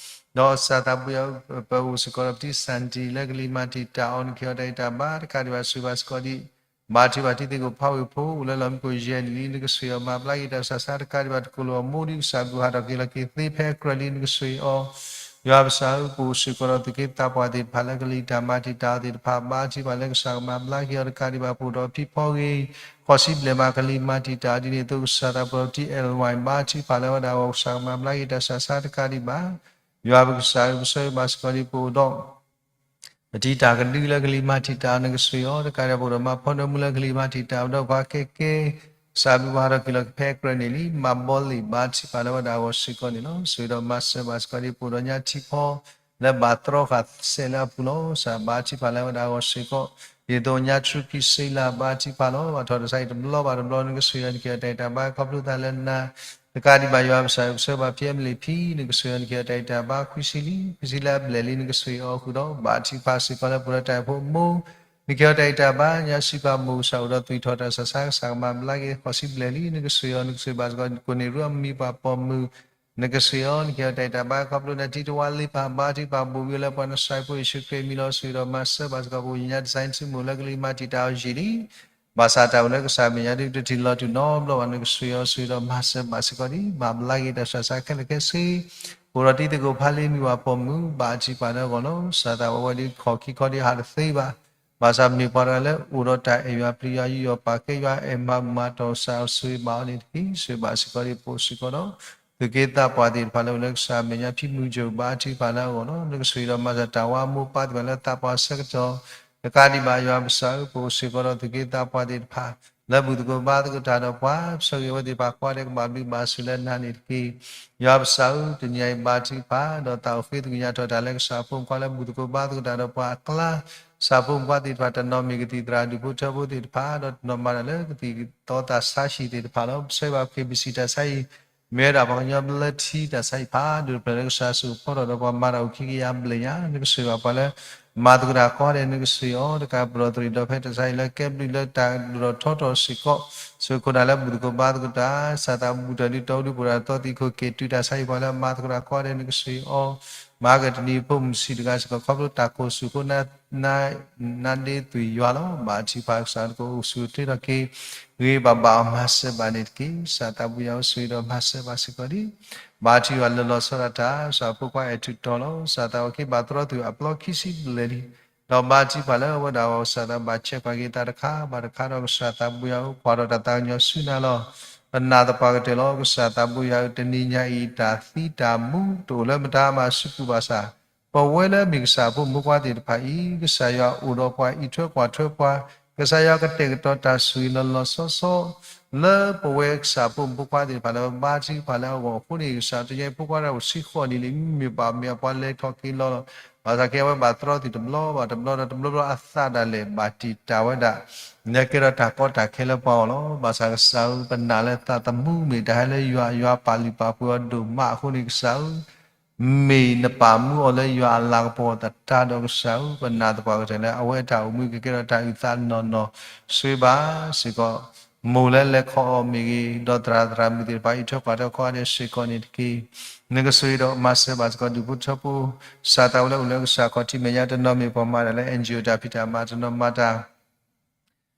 ဒီးစးသးဘိယွၤ ပအိၣ်စ့ၢ်ကီးဒီးပတံၤစၣ်တံၢ်လၢကလံၤမၤတံာ်တာ်အီၤ နကဟ့ၣ်အီၤတၢ်ဂံၢ်တၢ်ဘါ တကးဒံးဘၣ်ဆိၣ်ဂ့ၤဘၣ်စ့ၢ်ကီးဒ် ဘါထုကဖၣ်တံၤသကိးဖးဝ့ၢ်ဖိ အိၣ်လၢလီၢ်မံခိၣ်ယဲၢ်နံၣ်လံ နကဆိၣ်ဂ့ၤအီၤမၤဘျါက့ၤတၢ်ဆူးတၢ်ဆါ တကးဒံးဘၣ်တကိးလိာ်အမိၢ်ဒ်ကစၢ်ဘျုးဟးထီၣ်က့ၤလီၤက့ၤသ့ဖဲအကြၢးလံ နကဆိၣ်ဂ့ၤအီၤ ယွၤပကစၢ်ဧၢ ပအိၣ်စ့ၢ်ကီးဒီးသုးက့သးပှၢ်သ့ၣ်တဖၣ်လၢကလံၤတၢ်မၤတံာ်တာ်အီၤသ့ၣ်တဖၣ် ဘါထုကဖၣ်လၢကစၢ်ကမၤဘျါက့ၤအီၤတကးဒံးဘၣ် ပအိၣ်ဒီးဖံဖီဂ့ၤ ဃိးဆံဘျဲၣ်မးကလံၤမၤတံာ်တာ်အီၤဒ်န့ၣ်အသိး ကစၢ်သးပှၢ်ပတံၤအဲၣ်ဝဲ ဘါထုကဖၣ်လၢဝဲဒၣ်အဂီၢ် ကစၢ်ကမၤဘျါက့ၤတၢ်ဆူးတၢ်ဆါတကးဒံးဘၣ် ယွၤပကစၢ်ဧၢ ပဆၢဂ့ၤဘၣ်စ့ၢ်ကီးဒ်ပအိၣ်ဒီး ပတံၤတၢ်ကဒုလၢကလံၤမၤတံာ်တာ်အီၤ နကဆိၣ်ဂ့ၤအီၤ တကးဒံးဘၣ်ပအိၣ်ဒီးမၤဖီနၢမူလၢကလံၤမၤတံာ်တာ်အီၤဒီးပှၤကဲကဲ ကစၢ်ဘျုးပှၤဟးထီၣ်က့ၤလီၤက့ၤဖဲအကြၢးန့ၣ်လံ မၤဘီလ့ၣ် ဘါထုကဖၣ်လၢဝဲဒၣ်အဂီၢ်စ့ၢ်ကီးန့ၣ်လီၤ. ဆိၣ်ဂ့ၤဒီးမၤစၢၤဘၣ်စ့ၢ်ကီးဒ်ပအိၣ်ဒီးညါထံဖီ လၢဘၣ်တြီဃာ်စဲးလၢအပူၤလီၤ. ကစၢ်ဘါထုကဖၣ်လၢဝဲဒၣ်အဂီၢ်စ့ၢ်ကီး ဒ်သိးညါထြူဖံစ့လး ဘါထုကဖၣ်လီၤ. ဘၣ်ထီၣ်တၢ်ဆါဟံၣ်တဘျီဘၣ်တဘျီ နကဆိၣ်ဂ့ၤအီၤနကဟ့ၣ်အီၤတၢ်ဂံၢ်တၢ်ဘါခီဖျိသးလၢနၤ တကးဒံးဘၣ်ယွၤပကစၢ်ဧၢ ပဆၢဂ့ၤဘၣ်ဖံအမလ့ၣ်ဖံ နကဆိၣ်ဂ့ၤအီၤနကဟ့ၣ်အီၤတၢ်ဂံၢ်တၢ်ဘါ ခွံဆံလံ ခွံဆံလၢအဘျဲၣ်လံ နကဆိၣ်ဂ့ၤအီၤဃုာ်ဒီး ဘါထုကဖၣ်စ့ၢ်ကီးလၢပအိၣ်ဒီးတၢ်အိၣ်ဖှိၣ်အမိၢ် နကဟ့ၣ်အီၤတၢ်ဂံၢ်တၢ်ဘါ ညါစံးပာ်မိၢ်ကစၢ်အိၣ်ဒီးသွံၣ်ထီၣ်တၢ်ဆူးတၢ်ဆါ ကစၢ်ကမၤဘျါက့ၤ ဃိးဆံဘျဲၣ်လံ နကဆိၣ်ဂ့ၤအီၤ နကဆိၣ်ဂ့ၤဘၣ်စ့ၢ်ကီး ကိးန့ၢ်ရူအမံၤပှၢ်ပိာ်မုၣ် နကဆိၣ်ဂ့ၤအီၤ နကဟ့ၣ်အီၤတၢ်ဂံၢ်တၢ်ဘါခီဖျိနၤ တံၤတဝါလ့ပၢ် ဘါထုကဖၣ်ဘူးဝံၤလၢပှၤနစၢ်ဖိယ့ၣ်ၡူးခရံာ်အမံၤလီၤ. ဆိၣ်ဂ့ၤဒီးမၤစၢၤဘၣ်စ့ၢ်ကီး ပအိၣ်ညါတၢ်ဆါဟံၣ်ဆူမုၢ်လၢကလံၤမၤတံာ်တာ်အီၤယံာ်လံ ဘၣ်ဆၣ်တၢ်အိၣ်လၢကစၢ်မဲာ်ညါဒ်တထံၣ်လီၤတူာ်နီတဘျီဘၣ် နကဆိၣ်ဂ့ၤအီၤ ဆိၣ်ဂ့ၤဒီးမၤစၢၤဘၣ်စ့ၢ်ကီးဒ် မၤဘျါက့ၤတၢ်ဆူးတၢ်ဆါခဲလၢာ်ခဲဆ့ ပအိၣ်ဒီးတံၤသကိးဖးလံ မံၤပှၢ်ပိာ်မုၣ် ဘါထုကဖၣ်လၢအဂီၢ်လီၤ. ကစၢ်သးဝဲဝဲဒ်ခီၣ်ခံခီဒ်ဟးတသ့ဘၣ် ဘၣ်ဆၣ်မ့ၢ်ပှၤတဂၤလၢအိၣ်ဒီးတၢ်အဲၣ်ယွၤပျံၤယွၤယူးယီၣ်ပာ်ကဲယွၤ အဲၣ်မၤဘူၣ်မၤတီၢ် ကစၢ်ဆိၣ်ဂ့ၤဘၣ်အီၤန့ၣ်တက့ၢ်. ဆိၣ်ဂ့ၤဘၣ်စ့ၢ်ကီးဒ်ပအိၣ်စ့ၢ်ကီးဒီး သုးက့သးပှၢ်သ့ၣ်တဖၣ်လၢအိၣ်လၢကစၢ်မဲာ်ညါ ဖံမုၢ်ကၠိၣ် ဘါထုကဖၣ်လၢအဂီၢ်လီၤ. နကဆိၣ်ဂ့ၤဒီးမၤစၢၤတၢ်ဝါမိၢ်ပၢ်သ့ၣ်တဖၣ်လၢသးပှၢ်ဆၢကတီၢ် တကးဒံးဘၣ်ယွၤပကစၢ်ဧၢ ပအိၣ်စ့ၢ်ကီးဒီးသုးက့သးပှၢ်သ့ၣ်တဖၣ် လၢဘူၣ်သကိးဘါသကိးတၢ်ဒီးပှၤ ပဆၢဂ့ၤအဝဲသ့ၣ်တဖၣ်ကိးဂၤဒဲးကဘၣ်ဘျုးဘၣ်ဆိၣ်လၢနၤန့ၣ်တက့ၢ်. ယွၤပကစၢ်ဧၢ တနံၤအံၤဘါထုကဖၣ် ဒီးသးအိၣ်ဃ့သကိးညါထီၣ်တၢ်လၢကစၢ်ဖိမုၣ်ဖိလၢဘူၣ်သကိးဘါသကိးတၢ်ဒီးပှၤအကျါ ကစၢ်ဖိမုၣ်ဖိသ့ၣ်တဖၣ် တနီၤမ့ၢ်ကသံၣ်သရၣ်ဒူၣ်ဖိထၢဖိသ့ၣ်တဖၣ် ဒီးတနီၤမၤတၢ်လၢကသံၣ်သီသးဆါဟံၣ်သ့ၣ်တဖၣ်လီၤ. ပဆၢဂ့ၤဘၣ် ပက့ဘံၣ်စံၣ် တၢ်ဆါဟံၣ် မ့ၢ်ဝဲဒၣ်ပှၤကညီဘျၢထံတၢ်ဆါဟံၣ်ဖးဒိၣ်တဖျၢၣ်လၢကစၢ်စူၢ်ဖီထီၣ်ဒီးပှၤ မၤတၢ်အိၣ်ခံကယၤဘျဲၣ်ညါ နကဆိၣ်ဂ့ၤဘၣ်ပှၤလၢ မၤသကိးတၢ်ကိးဂၤဒဲး နကဆိၣ်ဂ့ၤအီၤ တကးပဒီသရံၣ်ဒီးဖဲတၢ်ဆါဟံၣ်လၢကဲဘျုးလၢတၢ်ဒိၣ်ထီၣ်ထီထီၣ်စ့ၢ်ကီး ဆိၣ်ဂ့ၤခိၣ်နၢ်လၢဘူၣ်သကိးဘါသကိးတၢ် ကစၢ်သးဘူၣ်တၢ်ဒုးတီဒုးပှိၤတၢ်သီသံးခိၣ်က့ၤတုၤတၢ်ဆါဟံၣ်ပှၤလၢမၤသကိးတၢ်ကိးဂၤဒဲး နကဆိၣ်ဂ့ၤအီၤ မၤကတနံၤဖိမုၢ်ဆံးတဂၤစ့ၢ်ကီး ခီဖျိတၢ်ကိၢ်ဆူၣ်အဃိ နါဒ့သွံၣ်ယွၤလီၤ. ဘါထုကဖၣ်ကစၢ် နကအိၣ်ဆူၣ်အိၣ်ချ့ထီၣ်က့ၤ ဂ့ၤဘၣ်ဘၣ်အီၤမၤစၢၤဘၣ်န့ၣ်တက့ၢ်. ကစၢ်သးဘိယွၤအိၣ်ဆိၣ်ဂ့ၤဒီးမၤစၢၤဘၣ်စ့ၢ်ကီးလံ ဘါထုကဖၣ်လၢလီၤဆီဒၣ်တၢ် ကစၢ်ဖိခွါအဲၣ်ထူၣ်တီၤလီၤ. ကစၢ်သးအိၣ်က့ၤဘၣ်တြီသုးအပျီခံဆံဘျဲၣ်လံ ဒီးဘါထုကဖၣ်လၢအဝဲဒၣ်အဂီၢ် ကစၢ်သးဘၣ်ဆဲးကွၢ်က့ၤသးတခါဘၣ်တခါဒီး ကစၢ်သးဘိယွၤအိၣ်ကွၢ်ထီၣ်တၢ်သးကညီၤဆူနၤလီၤ. ပနာ်သပှၢ်ကတၢၢ်လီၤ. ကစၢ်သးဘိယွၤဧၢ တနံၤညါအံၤ တၢ်သံတၢ်မူတအိၣ်လၢမတၤမၤဆူပူၤဘၣ်ဆၣ် ပဝဲလၢအမ့ၢ်ကစၢ်အဖိမုၣ်ဖိခွါသ့ၣ်တဖၣ်အံၤ ကစၢ်ယွၤအိၣ်ဒီးပှၤ အံးထွဲကွၢ်ထွဲပှၤ ကစၢ်ယွၤကတဲာ်ကတီၤတၢ်ဆိၣ်ဂ့ၤလီၤလီၤဆီဆီ လၢပဝဲကစၢ်ဖိမုၣ်ဖိခွါသ့ၣ်တဖၣ်လၢပဘါထုကဖၣ်လၢအဂီၢ်အဃိန့ၣ် ကစၢ်တယဲဖိခွါတၢ်အိၣ်ဆံဃိးနံၣ်လံ မ့မ့ၢ်ဘၣ်မ့ၢ်အပှၤလဲၤထီၣ်က့ၤလီၤလီၤ. ဘၣ်ဆၣ်က့အဝဲဘၣ်တြီသ့ၣ်တဘျီဘၣ်တဘျီဒီးတဘျီဘျီအသးဒၣ်လဲာ်ဘၣ်တံာ်တာ်ဝဲဒၣ် လၢကဲထီၣ်တၢ်ကီတၢ်ခဲလၢပှၤအဂီၢ်လီၤ. ဘၣ်ဆၣ်ကစၢ်ဧၢ ပနာ်လၢသးသမူမ့ၢ်တၢ်ဟဲလၢယွၤ ယွၤပာ်လုၢ်ပာ်ပှ့ၤအီၤဒိၣ်မးအဃိန့ၣ် ကစၢ်ဧၢ မ့ၢ်နပာ်မူအီၤလၢယွၤအလၤကပီၤအသတးဒီးကစၢ်ဧၢ ပနာ်သပှၢ်ကတၢၢ်လၢ အဝဲအတၢ်အိၣ်မူကကဲထီၣ်တၢ်အုၣ်သးနီၢ်နီၢ် ဆိၣ်ဂ့ၤဘၣ်စ့ၢ်ကီး မိၢ်လၢလဲၤခီအီၤမ့ၢ်ဂ့ၤ ဒီးသရၣ်သရၣ်မုၣ်သ့ၣ်တဖၣ် အံးထွဲကွၢ်ထွဲကိးဂၤဒဲးစ့ၢ်ကီးန့ၣ်တက့ၢ်. နကဆိၣ်ဂ့ၤဒီးမၤစၢၤဘၣ်စ့ၢ်ကီးဒူၣ်ဖိထၢဖိ စၢ်သးဝဲလၢအိၣ်လၢကစၢ်ခီၣ်ထံးမဲာ်ညါ တနီၤမ့ၢ်ပှၤမၤတၢ်လၢ NGO တၢ်ဖံးတၢ်မၤ တနီၤမၤတၢ်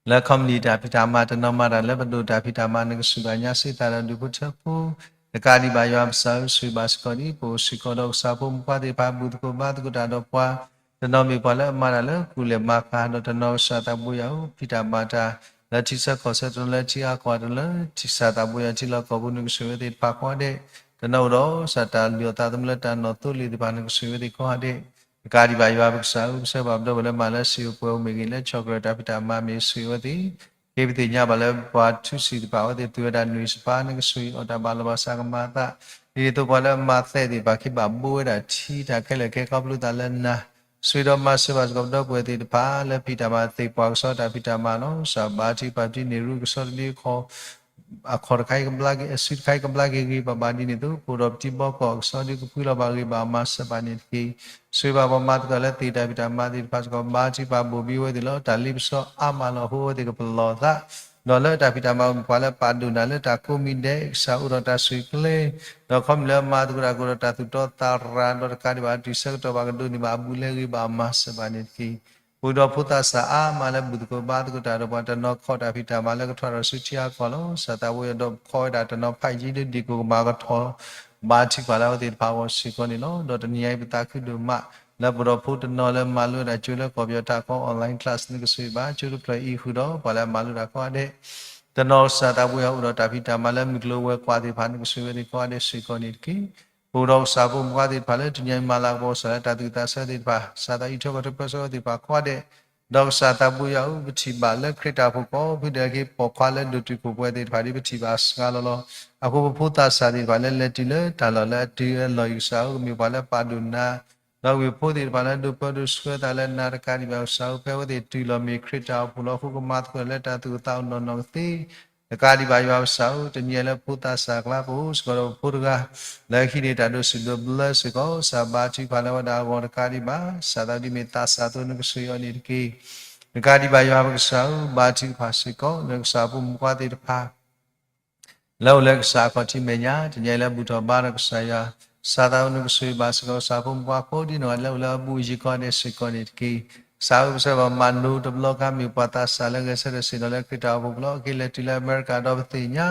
လၢ company တၢ်ဖံးတၢ်မၤ တနီၤမၤတၢ်လၢပဒိၣ်တၢ်ဖံးတၢ်မၤ နကဆိၣ်ဂ့ၤညါစ့ၢ်သးဒီးဒူၣ်ဖိထၢဖိ တကးဒံးဘၣ်ယွၤပကစၢ်ဧၢ ဆိၣ်ဂ့ၤဘၣ်စ့ၢ်ကီးဒ်ပအိၣ်စ့ၢ်ကီးဒီးကစၢ်ဖိမုၣ်ဖိခွါသ့ၣ်တဖၣ် ဘူၣ်သကိးဘါသကိးတၢ်ဒီးပှၤ တနီၤမ့ၢ်ပှၤလၢအမၤတၢ်လၢကူၣ်လဲၤမၤကၤ ဒီးတနီၤကစၢ်သးဘိယွၤဧၢ ဖံးတၢ်မၤတၢ် လၢထံဆၢကီၢ်ဆၢ တနီၤလၢထံအါကီၢ် တနီၤလၢထံစၢ်သးဘိယွၤထံလီၢ်ကီၢ်ပူၤ နကဆိၣ်ဂ့ၤဝဲသ့ၣ်တဖၣ်ကိးဂၤဒဲး တနီၤအိၣ်ဒီးစၢ်တၢ်လုၢ်အီၣ်သးသမူလၢတၢ်နီၢ်သိလ့ၣ်သ့ၣ်တဖၣ် နကဆိၣ်ဂ့ၤဝဲသ့ၣ်ကိးဂၤဒဲး တကးဒံးဘၣ်ယွၤပကစၢ်ဧၢ ပဆၢဘၣ်ပဒိၣ်ဝဲလၢမၤလၢစံာ်အိၣ်ပှဲၤအိၣ်မ့ၢ်ဂ့ၤ လၢဆီၣ်ကရၢၢ်တၢ်ဖံးတၢ်မၤမ့ၢ်ဂ့ၤ ဆိၣ်ဂ့ၤဝဲသ့ၣ် က့ပသ့ၣ်ညါဘၣ်လၢပှၤထူစံာ်သ့ၣ်တဖၣ် အဝဲသ့ၣ်သူဝဲဒၣ်နွံစဖါ နကဆိၣ်ဂ့ၤအီၤတၢ်ဘၣ်လီၤဘၣ်စးကမၤအသး ဒ်သိးပှၤလၢအမၤသဲသ့ၣ်တဖၣ် က့ၤဘၣ်ဘိဝဲဒၣ်ထံတၢ်ခဲလၢာ်ခဲဆ့ ခီဖျိသးလၢနၤ ဆိၣ်ဂ့ၤဒီးမၤစၢၤဘၣ်စ့ၢ်ကီးပဒီပုၢ်ဝဲၢ်သ့ၣ်တဖၣ် လၢဖံးတၢ်မၤသ့ၣ်ပှၤကစီဒီတၢ်ဖံးတၢ်မၤလီၤ. ကစၢ်ဘါထုကဖၣ်ပတံၤန့ၢ်ရူၢ်ကစီဒီလံ အခီၣ်တခါအံၤကဘျါက့ၤ အစုတခါအံၤကဘျါက့ၤဂ့ၤဘၣ်ဘၣ်ဒ်န့ၣ်အသိး ပအိၣ်ဒီးပတံၤဘီကီၢ်အကစီဒီကဖှံလီၤဘၣ်ဂ့ၤဘၣ်အမၤစၢၤဘၣ်န့ၣ်တက့ၢ်. ဆိၣ်ဂ့ၤဘၣ်ပှၤမၤသကိးလၢသ့ၣ်တၢ်ဖံးတၢ်မၤသ့ၣ်တဖၣ်စ့ၢ်ကီး ဘါထုကဖၣ်ဘိၣ်ဘံဝဲသ့ၣ်လီၤ. တၢ်လ့ပစီအါမးလီၤအဃိ အဝဲသ့ၣ်ကပလီၢ်သး ဒီးလၢတၢ်ဖံးတၢ်မၤမ့ၢ်ပှၤလၢပာ်ဒိၣ်နၤလၢတၢ်ကိးမံၤဒဲး ကစၢ်အိၣ်ဒီးတၢ်ဆိၣ်ဂ့ၤကျဲ ဒီးခီမ့ၢ်လၢအမၤသကိးတၢ်ကအိၣ်ဒီးတၢ်သူၣ်တီသးရၤ ဒီးတကးဒံးဘၣ်တုၤဆၢကတီၢ်ဘၣ်ကဒိးန့ၢ်ဘၣ်အဘူးအလဲဂ့ၤဘၣ်အမၤစၢၤဘၣ်န့ၣ်တက့ၢ်. ပအိၣ်ဒီးဖိသးစၢ်အါမးလၢဘူၣ်သကိးဘါသကိးတၢ်ဒီးပှၤ တနီၤခီၣ်တၢ်ဖံးတၢ်မၤလၢကထီၣ်ဒီးဆူထံအါကီၢ်လီၤ. ကစၢ်သးဘိယွၤဒီးခီဝဲဒၣ်တနီၤဖးယံၤဒ်ဒံၣ်ကိၣ်ကမၤကထီၣ် ဘါထုကဖၣ်လၢအဝဲသ့ၣ်တဖၣ်အဂီၢ်စ့ၢ်ကီးန့ၣ်လီၤ. ဒီးတနံၤအံၤပသးခုဒိၣ်မး လၢပအိၣ်ဒီးဖိတနီၤလၢမၤလိဝဲဒၣ်ကၠိလၢကီၢ်ပယီၤတၢ်ကီ online class နကဆိၣ်ဂ့ၤဘၣ်ကၠိတဖျၢၣ်အံၤဃုာ်ဒီး ပှၤလၢအမၤလိတၢ်ကိးဂၤဒဲး တနီၤကစၢ်သးဘိယွၤအိၣ်ဒီးတၢ်ဖံးတၢ်မၤလၢမုၢ်ကျိၤဝဲၤကွာ်သ့ၣ်တဖၣ် နကဆိၣ်ဂ့ၤဝဲသ့ၣ်ကိးဂၤဒဲးစ့ၢ်ကီးန့ၣ်တက့ၢ်. ပအိၣ်ဒီးကစၢ်ဖိမုၣ်ဖိခွါသ့ၣ်တဖၣ်လၢတနံၤအံၤမၤလၤကပီၤကစၢ်လၢတၢ်သူၣ်ဝံၣ်သးဆၢသ့ၣ်တဖၣ် ကစၢ်သးအံးထွဲကွၢ်ထွဲပၢဆှၢဝဲသ့ၣ်တဖၣ်ကိးဂၤဒဲး ဒီးကစၢ်သးဘိယွၤဧၢ ပထံၣ်ဘၣ်လၢခရံာ်တၢ်အိၣ်ဖှိၣ်ကိးဖုဒၢးက့ၤပိာ်ခွါလၢဒိၣ်တုာ်ခိၣ်ပှဲၤသ့ၣ်တဖၣ်ဒ်ပထံၣ်ဘၣ်စှၤလီၤလီၤ. အဃိပဖိသးစၢ်သ့ၣ်တဖၣ်လၢလဲၤတုၤလၢတၢ်လီၢ်လၢအတုၤအလီၢ်အံၤ ကစၢ်ဧၢ ကမ့ၢ်ပှၤလၢပာ်ဒိၣ်နၤ ဒီးကမ့ၢ်ဖိသ့ၣ်တဖၣ်လၢဒိးပၢဒိးဆှၢသးလၢနၤတကးဒံးဘၣ် ကစၢ်ဧၢ ဖဲအဝဲသ့ၣ်တုၤလီၤမ့ၢ်ခရံာ်တၢ်အိၣ်ဖှိၣ်လီၤအဃိ ကမၤသကိးလၢတၢ်သူၣ်အိၣ်သးအိၣ်နီၢ်နီၢ်ကသ့ တကးဒံးဘၣ်ယွၤကစၢ်ဧၢ တနံၤအံၤလၢဖိသးစၢ်အကျါ ပအိၣ်စ့ၢ်ကီးဒီးပဖိတဂၤ လၢဟံးန့ၢ်တၢ်ဒိးစံးဒိးဘျၢစ့ၢ်ကီး ကစၢ်ဘါထုကဖၣ်လၢဝဲဒၣ်အဂီၢ်တကးဒံးဘၣ် ကစၢ်သးဒ်မ့ၢ်သးစၢ်အသိး နကဆိၣ်ဂ့ၤအီၤန့ၣ်တက့ၢ်. တကးဒံးဘၣ်ယွၤပကစၢ်ဧၢ ဘါထုကဖၣ်စ့ၢ်ကီး လၢကစၢ်ဖိမုၣ်ဖိခွါသ့ၣ်တဖၣ် လၢအိၣ်လၢကစၢ်အခီၣ်ထံးမဲာ်ညါ တနံၤအံၤလၢဘူၣ်ထီၣ်ဘါထီၣ်ကစၢ်ယွၤ ကစၢ်သးဧၢ နကဆိၣ်ဂ့ၤဘၣ်စ့ၢ်ကီး ကစၢ်ဖိမုၣ်ဖိခွါကိးဒ်နီၢ်ဂၤဒဲးလၢအိၣ်လၢအဘူးအယံၤကိးဂၤဒဲးစ့ၢ်ကီးန့ၣ်တက့ၢ်. ကစၢ်ဧၢ ပဆၢဘၣ်မၤလိတဘျီခါ မ့ၢ်ပှၤသးစၢ်လၢဂဲၤဆၢထၢၣ်ဆ့ၣ်နီၤလၢခရံာ်တၢ်အိၣ်ဖှိၣ်ပူၤလီၤ. အက့ၤလဲၤတုၤလၢအမဲရကၤဒီးပသ့ၣ်ညါ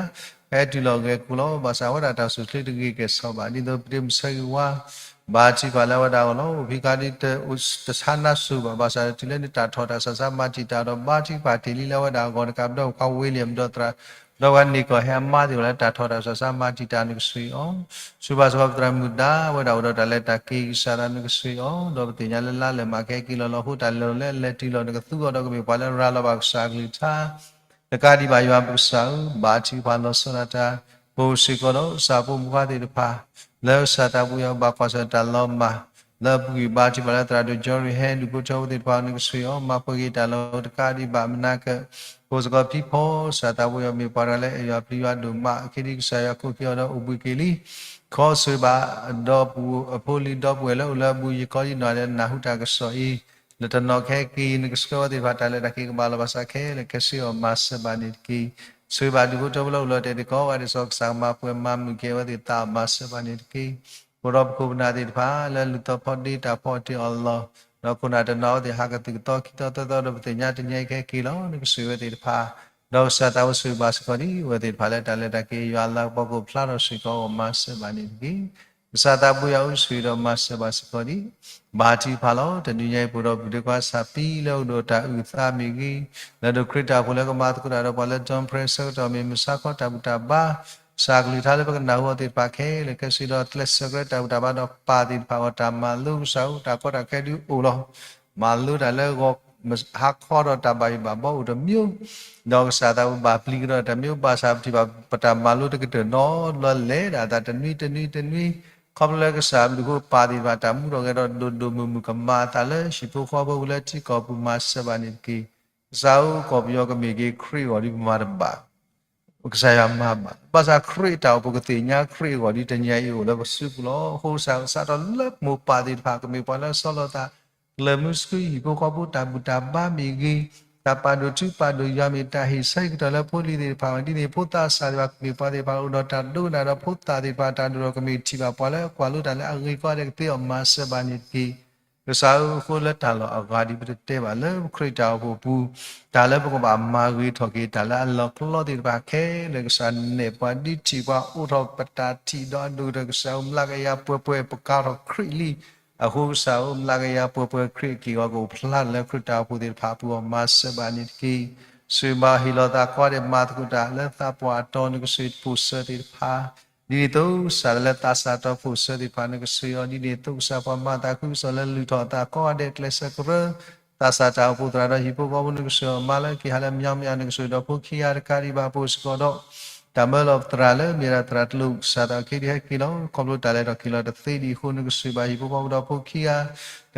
ဟဲတုၤလီၤဂဲၤကျိၤလီၤ. ဘၣ်ဆၣ်ဝဲဒၣ်တၢ်အိၣ်ဆူၣ်အိၣ်ချ့တဂ့ၤကဲၣ်ဆိးဘၣ် ဒ်သိးပတ့မုၢ်ဆၢဂ့ၤဝါ ဘါထုကဖၣ်လၢဝဲဒၣ်အဂီၢ်လီၤ. အိၣ်ဖဲခါဒ် တဆါနါစိၤဘၣ် ဘၣ်ဆၣ်တုၤလၢနတၢ်ထီၣ်တၢ်စၢ်စၢ်မၤတံာ်တာ်ဒီး ဘါထုကဖၣ်တ့ၢ်လံလၢဝဲဒၣ်အဂီၢ်တကး ပဒီပုၢ်ဝဲၢ်ခွါဝ့လံၣ် ဒီးသရၣ် ဒီးဝဲန့ၣ်ကီၢ်ဟဲအမါသ့ၣ်တဖၣ်လၢတၢ်ထီၣ်တၢ်စၢ်စၢ်မၤတံာ်တာ် နကဆိၣ်ဂ့ၤအီၤ ဆိၣ်ဘၣ်စ့ၢ်ကီးပသရၣ်မုၣ်ဒါ ဝဲဒၣ်အိၣ်ဒီးတၢ်လဲၤတၢ်က့ၤ ကစၢ်သး နကဆိၣ်ဂ့ၤအီၤ ဒီးပသ့ၣ်ညါလၢလါလဲၣ်မးကဟဲက့ၤလီၤလီၤအဃိ တၢ်လဲၤလီၤလၢအလဲၤတုၤလီၤ နကသူအီၤဒီးကမ့ၢ်ပှၤလၢရၤလီၤဘၣ်ကစၢ်အကလုၢ်ကထါ တကးဒံးဘၣ်ယွၤပကစၢ်ဧၢ ဘါထုကဖၣ်လီၤဆီဒၣ်တၢ် ပအိၣ်စ့ၢ်ကီးဒီးကစၢ်ဖိမုၣ်ဖိခွါသ့ၣ်တဖၣ် လၢကစၢ်သးဘိယွၤဘၣ်ကွၢ်ဆၢၣ်တၢ်လီၤမၢ် လၢအပူၤကွံာ် ဘါထုကဖၣ်လၢသရၣ်ဒိၣ်ကၠီရံၣ်ဟဲ ဒူၣ်ဖိထၢဖိသ့ၣ်တဖၣ် နကဆိၣ်ဂ့ၤအီၤ မၤပှဲၤက့ၤတၢ်လီၤတကးဒံးဘၣ်မနၤကၢး ပအိၣ်စ့ၢ်ကီးဖံဖီ ကစၢ်သးဘိယွၤမ့ၢ်ပှၤတဂၤလၢအဲၣ်ယွၤပျံၤယွၤဒိၣ်မး အခဲဒံးကစၢ်ယွၤခိၣ်က့ၤအီၤဒီးအိၣ်ဘှံးက့ၤလံ ခီဆိၣ်ဂ့ၤဘၣ် ဒီပုၢ်ဝဲၢ် အဖိလံၤဒီပုၢ်ဝဲၢ်လၢအိၣ်လၢအဘူးယံၤကိးဒ်နီၢ်ဂၤဒဲး နၢ်ဟူတၢ်ကစီၣ်အံၤ လၢတနီၤကဟဲက့ၤ နကဆှၢဝဲသ့ၣ်တဖၣ် တၢ်လဲၤတၢ်က့ၤကဘၣ်လီၤဘၣ်စးခဲလၢာ် ကဲဆှၢအီၤမၤစၢၤဘၣ်န့ၣ်တက့ၢ်. ဆိၣ်ဂ့ၤဘၣ်ဒူၣ်ဖိထၢဖိလၢအိၣ်လၢတၢ်ဒဲးကိးဂၤဒဲးစ့ၢ်ကီး ကစၢ်ကမၤပှဲၤမၤမုာ်က့ၤအဝဲသ့ၣ်သးအီၤမၤစၢၤဘၣ်န့ၣ်တက့ၢ်. ပအိၣ်ဒီးပခိၣ်ပနၢ်သ့ၣ်တဖၣ် လၢလူၤသီဖီဒ့တၢ်ဖီအီၣ်တ့ၢ်အီၣ်လီၢ် ဒီးခိၣ်နၢ်တနီၤအဝဲသ့ၣ်ဟးကသုၣ်ကသီခံသီသၢသီဒီး ပသ့ၣ်ညါတနံၤအံၤကဟဲက့ၤလီၤ နကဆိၣ်ဂ့ၤဝဲသ့ၣ်တဖၣ် ဒီးကစၢ်သးဘိယွၤဆိၣ်ဂ့ၤဘၣ်စ့ၢ်ကီးဒံး အဝဲသ့ၣ်တဖၣ်လၢတၢ်လဲၤတၢ်က့ၤ ယွၤအလၤကပီၤကအိၣ်ဖျါထီၣ်စ့ၢ်ကီးအဂီၢ်မၤစၢၤဘၣ်န့ၣ်တက့ၢ်. ကစၢ်သးဘိယွၤဆိၣ်ဂ့ၤဒီးမၤစၢၤဘၣ်စ့ၢ်ကီးဒံး ဘါထုကဖၣ်လီၤ. တနံၤညါအံၤ ပအိၣ်ဒီးပဒ့ခွါစၢ်ဖံလၢအိၣ်ဒီးတၢ်အုၣ်သးမ့ၢ်ဂ့ၤ, လၢဒိးခရံာ်တၢ်အိၣ်ဖှိၣ်လၢကမၤသကိးတၢ်ဒီးပှၤလၢ Dawn Prayer ဆၢကတီၢ်မ့ၢ်ဂ့ၤ, မုၢ်ဆါခီတၢ်ဘူၣ်တၢ်ဘါ, ကစၢ်အကလုၢ်ကထါလၢပကနၢ်ဟူအီၤသ့ၣ်တဖၣ်ခဲလၢာ်ခဲဆ့ဒီး ကျဲးစၢးကရၢတၢ်ဘူၣ်တၢ်ဘါဒီးပၢ်သ့ၣ်တဖၣ်အဂီၢ် တၢ်မၤလိကစၢ်ဧၢ တၢ်ကီတၢ်ခဲဒုးအိၣ်လီၤ. မၤလိတၢ်လၢဂီၤ ဟါခီဒီးတၢ်ဘၣ်ယိၣ်ဘၣ်ဘီအိၣ်တမံၤ, ဒီးကစၢ်သးဘၣ်ပျံၤကဒီးတၢ်မံၤ ဘၣ်ဆၣ်ပထံၣ်ဘၣ်ပတၢ်မၤလိတကတၢၢ်နီတဘျီ လဲၤဒၣ်အသးတနွံတနွံတနွံ, ခီဖျိလၢကစၢ်အဘျုးအဖှိၣ်ပၢ်သ့ၣ်တဖၣ် တၢ်မူထီၣ်ဂဲၤထီၣ်ဒိၣ်ဒိၣ်မုၢ်မုၢ် ကမၤအသးလၢဟံၣ်ဖိဃီဖိလၢထံကီၢ်ပူၤ မၤစၢၤဘၣ်န့ၣ်တက့ၢ်. ကစၢ်ဧၢ ကီၢ်ပယီၤကမ့ၢ်က့ၤခရံာ်အဂီၢ်ဒီး ပမၤတဘၣ် ကစၢ်ယွၤမၤဘၣ်. ဘၣ်ဆၣ်ခရံာ်အတၢ်အိၣ်ဖှိၣ်ကသ့ၣ်ညါခရံာ်အဂီၢ်ဒီး တနံၤအံၤအိၣ်လၢပစုပူၤလီၤ. အဃိကစၢ် ကစၢ်ထီၣ်လၢမိၢ်ပၢ်သ့ၣ်တဖၣ် ကမ့ၢ်ပှၤလၢအဆီလီၤသး ကလၢၤမုၢ်ဆှံ ဟံၣ်ဖိဃီဖိတၢ်ဘူၣ်တၢ်ဘါမ့ၢ်ဂ့ၤ, တၢ်ပာ်ဒိၣ်ထူပာ်ဒိၣ်ယွၤမ့ၢ်တၢ်ဟ့ၣ်ဆၢကတီၢ်လၢဖိလံၤသ့ၣ်တဖၣ် ဒ်န့ၣ်ဖိသးစၢ်သ့ၣ်တဖၣ် ကမ့ၢ်ပှၤသ့ၣ်တဖၣ်အိၣ်ဒီးတၢ်ဒိကနၣ်ဒီးဖိသၣ်သ့ၣ်တဖၣ် တၢ်ဒိၣ်ထီၣ်ကမ့ၢ်ထံၣ်ဘၣ်ပှၤလၢ ကွၢ်လိတၢ်လၢအဂ့ၤကီးဒဲး ကသ့အီၤ မၤစၢၤဘၣ်န့ၣ်တက့ၢ်. ကစၢ်ဧၢ အဃိလၢတၢ်လီၢ်အဂၤဒီး ပတတဲဘၣ်လၢပခရံာ်တၢ်အိၣ်ဖှိၣ်ပူၤ တၢ်လၢပကဘၣ်မၤဂ့ၤထီၣ်က့ၤ တၢ်လၢအလီၢ်ကျီသ့ၣ်တဖၣ်ခဲလၢာ် ကစၢ်နဲၣ်ပှၤ ဒုးထံၣ်ပှၤ အိးထီၣ်ပတၢ်ထံၣ်ဒီးအဒိၣ်ကတၢၢ် ကစၢ်ဧၢ မျးကယၤပှဲၤပှဲၤ ပကၤထီၣ်ခရံာ်လံ. အဃိကစၢ်ဧၢ မျးကယၤပှဲၤပှဲၤ ခရံာ်အက့ၢ်အဂီၤ ကအိၣ်ဖျါလၢခရံာ်တၢ်အိၣ်ဖှိၣ်သ့ၣ်တဖၣ်အပူၤအီၤ မၤစၢၤဘၣ်န့ၣ်တက့ၢ်. ဆိၣ်ဂ့ၤဘၣ်ဟ့ၣ်လီၤသးကိးဂၤဒဲး မၤသကိးတၢ်လၢသးပှၢ်အတီၤ နကဆိၣ်ဂ့ၤဖိၣ်စၢၤသ့ၣ်တဖၣ် ဒ်န့ၣ်အသိး ကစၢ်လၢသးစၢ်တီဖိၣ်စၢၤသ့ၣ်တဖၣ် နကဆိၣ်ဂ့ၤအီၤ ဒ်န့ၣ်အသိး ကစၢ်ပှၤမၤသးခုကစီၣ်လၢလုၢ်ထီၣ်အသးကိးဂၤဒဲး ကျဲးစၢးကရၢ သးစၢ်တၢ်အိၣ်ဖှိၣ်သရၣ်ဒီးဟံၣ်ဖိဃီဖိ နကဆိၣ်ဂ့ၤအီၤ မၤလၢက့ၤဟးလၢ မျီမၠၣ် နကဆိၣ်ဂ့ၤဒီးဖိခံဂၤ တကးဒံးဘၣ် ပအိၣ်စ့ၢ်ကီးဒီး တၢ်မၢလီၤပသရၣ်လၢမ့ၢ်ဒၣ်သရၣ်တလိၣ် ကစၢ်သးအုးက့ဒုးဟဲက့ၤလီၤ. ခီဖျိတၢ်လဲၤထီၣ်က့ၤလီၤတသ့ဒံးအဃိ နကဆိၣ်ဂ့ၤဘၣ်ဟံၣ်ဖိဃီဖိဒီးဖိခ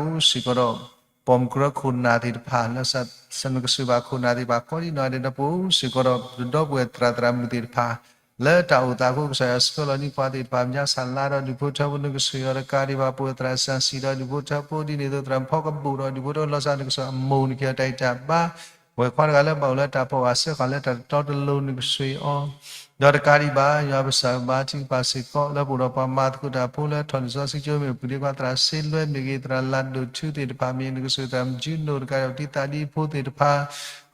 ံဂၤ တကးဒံးဘၣ် ပအိၣ်စ့ၢ်ကီးဒီး ပိာ်မုၣ်ကရၢခိၣ်နၢ်သ့ၣ်တဖၣ် လၢနကဆိၣ်ဂ့ၤဘၣ်ခိၣ်နၢ်သ့ၣ်တဖၣ် ကိးဒံးနီၢ်ဂၤဒဲးဒီး ပအိၣ်စ့ၢ်ကီးဒီး ပဒီပုၢ်ဝဲၢ်သရၣ်သရၣ်မုၣ်သ့ၣ်တဖၣ် လၢတၢ်အိၣ်သးအဃိ ကစၢ်ယွၤဆှၢလီၤန့ၢ်ပှၤသ့ၣ်တဖၣ် မၠါစၢ်လါဒီးဒူၣ်ဖိထၢဖိ နကဆိၣ်ဂ့ၤအီၤ တကးဒံးဘၣ် ပဝဲသရၣ်စၢ်စံၣ်ဒီးဒူၣ်ဖိထၢဖိ ဒ်န့ၣ်အသိး သရၣ်မုၣ်ဖီကဘူးဒီးဒူၣ်ဖိထၢဖိ လီၤစၢ် နကဆိၣ်ဂ့ၤအမိၢ် နကဟ့ၣ်အီၤတၢ်အံးတၢ်ဘါ ပဝဲခွါတဂၤလၢဘၣ်အိၣ်လၢတၢ်ဖီၣ်ဂၢၢ်စၢဃာ်လၢတၢ်တတီတလိၤ နကဆိၣ်ဂ့ၤအီၤ ဒီးတကးဒံးဘၣ် ယွၤပကစၢ်ဘါထုကဖၣ်စ့ၢ်ကီး လၢပအိၣ်ဒီးပှၤမၤသကိးတၢ်ဖိလၢထီၣ်န့ၢ်စီဆှံကၠိမ့ၢ်ဂ့ၤ ပုၢ်ဒ့ခွါသရၣ်စ့လွဲမ့ၢ်ဂ့ၤ သရၣ်လၤဒိၣ်ထူသ့ၣ်တဖၣ်မ့ၢ်ဂ့ၤ နကဆိၣ်ဂ့ၤသရၣ်မုၣ်ကၠူနိၣ် တကးဒံးဘၣ် တံၤသးဒ်ဖိသ့ၣ်တဖၣ်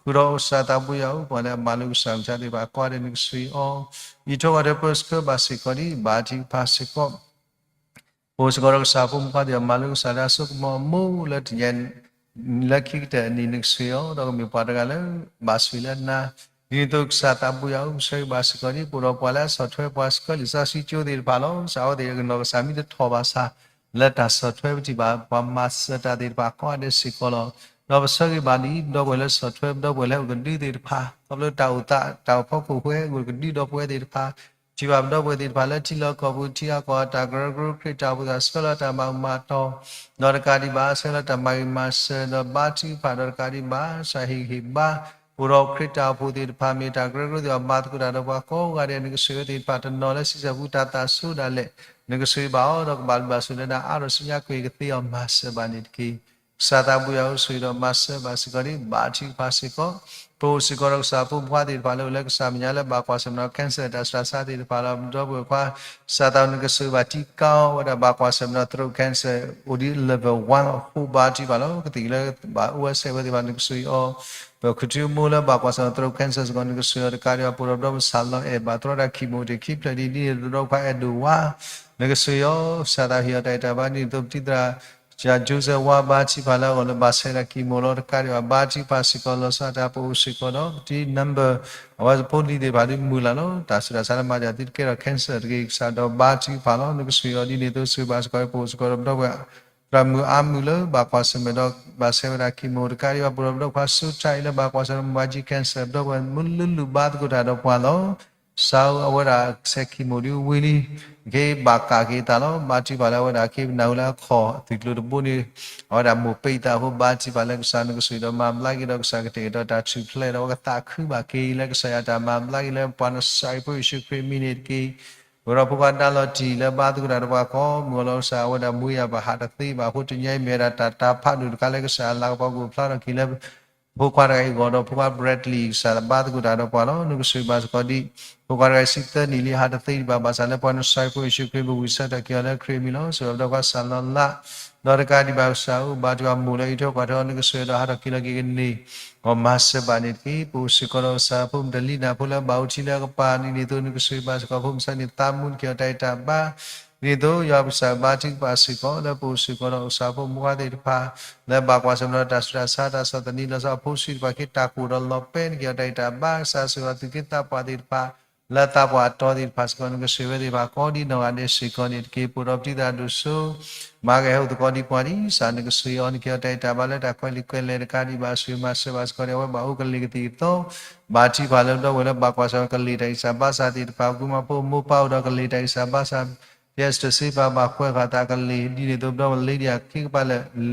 ဃုာ်ဒီးကစၢ်သးပူၤယၤအိၣ် ပှၤလၢအမၤလိကစၢ်မုၢ်ဆါသ့ၣ်တဖၣ် ကိးဂၤဒဲး နကဆိၣ်ဂ့ၤအီၤ အံးထွဲကွၢ်ထွဲပၢဆှၢဘၣ်စ့ၢ်ကီးဒံး ဘါထုကဖၣ်စ့ၢ်ကီး ပအိၣ်စ့ၢ်ကီးဒီးကစၢ်ဖိမုၣ်ခွါသ့ၣ်တဖၣ် မၤလိကစၢ်လၢအစိကမီၤအမိၢ်လၢတနံၤ လၢခံကတၢၢ်အနံၤ နကဆိၣ်ဂ့ၤအီၤ ဒီးကမ့ၢ်ပှၤတဂၤလၢ ဘၣ်ဆိၣ်ဂ့ၤလၢနၤ ဒ်န့ၣ်အသိးကစၢ်သးပူၤယၤအိၣ် ပဆၢဂ့ၤဘၣ်စ့ၢ်ကီးဒ် ပအိၣ်ဒီးပှၤလၢအဆီၣ်ထွဲပှၤစ့ၢ်ကီးလံာ်စီဆှံကၠိသ့ၣ်တဖၣ်လီၤ. ကစၢ်အဝဲသ့ၣ်အကနီၢ်ကစၢ်မ့ၢ်တထီၣ်ဘၣ်ဆၣ် လၢတၢ်ဆီၣ်ထွဲပထံၣ်ဘၣ် ပှၤမၤစၢၤတၢ်သ့ၣ်တဖၣ်ကိးဂၤဒဲးစ့ၢ်ကီးလီၤ. ဒီးပဆၢဂ့ၤဘၣ်ဒ် ပဒီပုၢ်ဝဲၢ်လၢဆီၣ်ထွဲ ပဒီပုၢ်ဝဲၢ်လၢအကဒုသ့ၣ်တဖၣ် ခီဖျိတၢ်အိၣ်သး တၢ်အိၣ်ဖီခိၣ်ဃဲ အဂုၢ်ကဒုဒီပုၢ်ဝဲၢ်သ့ၣ်တဖၣ် ထံၣ်ဘၣ်ပဒီပုၢ်ဝဲၢ်သ့ၣ်တဖၣ်လၢထံလီၢ်ကီၢ်ပူၤ ထံဂၤကီၢ်ဂၤ တၢ်ကရၢကရိခရံာ်တၢ်အိၣ်ဖှိၣ်သ့ၣ်တဖၣ် ဆှၢလီၤတၢ်မၤအုၣ်မၤတီၤ ဒီးတကးဒံးဘၣ် ဆှၢလီၤတၢ်မၤဂ့ၤမၤစၢၤ ဒီးဘါထုကဖၣ် ဒီးတကးဒံးဘၣ် ကစၢ်ဟ့ၣ်ဂံၢ်ဟ့ၣ်ဘါ ပအိၣ်ဒီးခရံာ်တၢ်အိၣ်ဖှိၣ်သ့ၣ်တဖၣ် မ့ၢ်တၢ်ကရၢကရိသ့ၣ်တဖၣ် မၤသကိးတၢ်ဒီးပှၤကိးဂၤဒဲး နကဆိၣ်ဂ့ၤသ့ၣ်တဖၣ် တနီၤလၢဆံဆဲၣ်ပူၤ တၢ်သးစိဒၣ်လဲာ် နကဆိၣ်ဂ့ၤဘၣ်အီၤ ဒီးကဘၣ်ဘျုးဘၣ်ဆိၣ်လၢနၤ အါထီၣ်ဆူညါကွံာ် ကသ့အီၤ မၤစၢၤဘၣ်န့ၣ်တက့ၢ်. ကစၢ်သးပူၤယၤအိၣ် ဆိၣ်ဂ့ၤဒီးမၤစၢၤဘၣ်စ့ၢ်ကီးဒ် ဘါထုကဖၣ်စ့ၢ်ကီး ပအိၣ်စ့ၢ်ကီးဒီးကစၢ်ဖိမုၣ်ခွါသ့ၣ်တဖၣ်လၢအိၣ်လၢကစၢ်မဲာ်ညါလၢဘၣ်ကွၢ်ဆၢၣ်မဲာ်ဒီး cancer တၢ်ဆူးတၢ်ဆါသ့ၣ်တဖၣ်လီၤ. ပဒီပုၢ်ဝဲၢ်ခွါ ကစၢ်သးနကဆိၣ်ဂ့ၤဘၣ်ထံကီၢ်ဝဲဒၣ်ဘၣ်ကွၢ်ဆၢၣ်မဲာ်ဒီး throat cancer အိၣ်ဒ် level one အဃိ ဘါထုကဖၣ်လီၤ. ကသံၣ်လၢဘၣ်အိၣ်ဝဲဆဲးဝဲသ့ၣ်တဖၣ် နကဆိၣ်ဂ့ၤအီၤ ပခိၣ်ထံမိၢ်လၢဘၣ်ကွၢ်ဆၢၣ်မဲာ် throat cancer စ့ၢ်ကီး နကဆိၣ်ဂ့ၤအီၤ တကးဒံးဘၣ် ပအိၣ်ဒီးပဒီပုၢ်ဝဲၢ်စၢ်လီၤအဲၣ် ဘၣ်တြီတၢ် chemo တ့ၢ်ခံဖျၢၣ်ဒ်န့ၣ် ပဒီပုၢ်ဝဲၢ်ခွါအဲၣ်ဒိၣ်ဝါ နကဆိၣ်ဂ့ၤအီၤ ကစၢ်သးဟ့ၣ်အီၤတၢ်အဲၣ်တၢ်ဘါ ဒ်န့ၣ်အသိး ပတံၤသရၣ် ကစၢ် Joseph ဝါ ဘါထုကဖၣ်လၢအဂီၢ်လၢဘၣ်ဆဲးတၢ် chemo လီၤ. တကးဒံးဘၣ် ဘါထုကဖၣ်စ့ၢ်ကီး လီၤဆီဒၣ်တၢ် ပအိၣ်စ့ၢ်ကီးဒီး ပတံၤ number အဝဲဖိလံၤသ့ၣ်တဖၣ်ဒ်မုၢ်လၢ်လီၤ. တၢ်ဆူးတၢ်ဆါလၢမၤတၢ်သံတကဲထီၣ် cancer တဂ့ၤ ကစၢ်ဒီးဘါထုကဖၣ်လီၤ. နကဆိၣ်ဂ့ၤအီၤဒ်န့ၣ်အသိး ဆိၣ်ဂ့ၤဘၣ်စ့ၢ်ကီး ပအိၣ်စ့ၢ်ကီးဒီးပဒီပုၢ်ဝဲၢ် သရၣ်မုၣ်အါမုၢ်လၢဘၣ်ကွၢ်ဆၢၣ်မဲာ်ဒီး ဘၣ်ဆဲးဝဲဒၣ် chemo တကးဒံးဘၣ် ပအိၣ်ဒီးပဒီပုၢ်ဝဲၢ်ခွါ စိထါအံၤလၢဘၣ်ကွၢ်ဆၢၣ်မဲာ် မုၢ်ကၠံ cancer ပဒီပုၢ်ဝဲၢ်မုၢ်လုၢ်လုၢ်ဘါသကိးတၢ်ဒီးပှၤလီၤ. ကစၢ်ဧၢ အဝဲဒၣ်ဆဲး chemo ဒ်ဝံၤလံ က့ၤဘၣ်ကးက့ၤအသးလီၤ. ဘါထုကဖၣ်လၢအဝဲဒၣ်က့ၤပနၢ်ဟူလၢအခီၣ် သုးကျိၤတဘိန့ၣ် အဝဲဒၣ်မိၢ်ပ့ၤသးအဃိ ဘါထုကဖၣ်လၢကစၢ်နကဆိၣ်ဂ့ၤဒီးမၤဘျါက့ၤဒီး ကစၢ်ကတဲာ်ကတီၤတၢ်ထူၣ်ဖျဲးဒီး အဝဲကသးခုဘၣ်က့ၤလၢကစၢ်ယွၤတၢ်မၤဘျါက့ၤလၢပှၤနစၢ်အံၤဖိယ့ၣ်ၡူးခရံာ်အမံၤန့ၣ်တက့ၢ်. ပဝဲဒီးဖိခွါဒါလီၤတံၢ်လၢဘါသကိးတၢ်ဒီးပှၤကိးမုၢ်အလီၤ ကစၢ်အဝဲဒၣ်မူယၤဘၣ်ဟးတသ့ဘၣ်အဃိ တနံၤအံၤမ့ၢ်ဝဲဒၣ်တၢ်တၢ်ဖးဒိၣ်တခါလၢကစၢ်အလၤကပီၤကအိၣ်ဖျါထီၣ်က့ၤလၢ ဖိခွါတဂၤအံၤအဂီၢ်ဒီးဖိခွါ Bradley ကစၢ်ဘါသကိးတၢ်ဒီးပှၤလီၤ. နကဆိၣ်ဂ့ၤဘၣ်စ့ၢ်ကီးဒ် ဖိခွါတဂၤအံၤဆံသၢနံၣ်လံ ဟးတသ့ဒံးဘၣ် ဘၣ်ဆၣ်လၢပှၤနစၢ်အံၤဖိယ့ၣ်ၡူးခရံာ် ပဝံၣ်ဆၢထၢၣ်က့ၤအီၤလၢခရံာ်အမံၤလီၤ. ဆိၣ်ဂ့ၤဘၣ်ပဒီပုၢ်ဝဲၢ်ခွါစၢ်လီၤလး ဒီးတကးဒံးဘၣ်ကစၢ်ဧၢ ဘါထုကဖၣ်မိၢ်လၢအံးထွဲကွၢ်ထွဲအီၤ နကဆိၣ်ဂ့ၤဒီးဟးထီၣ်က့ၤလီၤက့ၤကန့ၢ် ဂီၤမၤစၢၤဘၣ်န့ၣ်တက့ၢ်. ပအိၣ်စ့ၢ်ကီးဒီးကစၢ်ဖိမုၣ်တလံၤနၢ်ဖိလၢဘၣ်အိၣ်ထံလၢအကပၤ ဒ်န့ၣ်အသိး နကဆိၣ်ဂ့ၤဘၣ်စ့ၢ်ကီးဖိမုၣ်ဆၢန့ၣ် သးမူနက့ၤအီၤတၢ်အဲၣ်တၢ်ဘါ ဒ်န့ၣ်အသိး ယွၤပကစၢ်ဘါထုကဖၣ်စ့ၢ်ကီး လၢပအိၣ်စ့ၢ်ကီးဒီးကစၢ်ဖိမုၣ်ခွါသ့ၣ်တဖၣ် လၢဘၣ်ကွၢ်ဆၢၣ်မဲာ်ဒီးတၢ်ဆူးတၢ်ဆါ တၢ်ဆီၣ်သနံး လီၤဆီအဖိဆံးတဖၣ် က့ၤတၢ်ကိၢ်ဒီးလီၤပဲ နက့ၤအီၤတၢ်အဲၣ်တၢ်ဘါ ကစၢ်ဆိၣ်ဂ့ၤအီၤသူၣ်က့သးပှၢ်သ့ၣ်တဖၣ် လၢသးပှၢ်အတီၤသ့ၣ်တဖၣ်စ့ၢ်ကီး နကဆိၣ်ဂ့ၤဝဲသ့ၣ်တဖၣ်ကိးဒ်နီၢ်ဂၤဒဲးစ့ၢ်ကီးန့ၣ်တက့ၢ်. ပအိၣ်ဒီးပတံၤသရၣ်ဒိၣ်စိ မၤကဟဲအိၣ်သကိးဒံးပှၤဒံးစၢ် နကဆိၣ်ဂ့ၤအီၤ နကဟဲတၢ်အဲၣ်တၢ်ဘါလၢတၢ်ကွဲးလံာ်ကွဲးလဲၢ်တကးဒံးဘၣ် ဆိၣ်ဂ့ၤမၤစၢၤဘၣ်စ့ၢ်ကီးန့ၣ် အဝဲဘၣ်အိၣ်ကလံၤကသံၣ်ကသီ ဘါထုကဖၣ်လၢပဒီပုၢ်ဝဲၢ်လၢဘၣ်ကွၢ်ဆၢၣ်ကလံာ်တၢ်ဂံၢ်စၢ်ဘါစၢ်သ့ၣ်တဖၣ် အကူမၤဖိမိၢ်ပၢ်အိၣ်ဒီးကလံာ်တၢ်ဂံၢ်စၢ်ဘါစၢ် ယဲစတစ့ပၢ် ဘၣ်ကွၢ်ဆၢၣ်သးကလံာ် ဒ်န့ၣ်အသိးပဒီပုၢ်ဝဲၢ်လ့ဒံအခံကပၤလ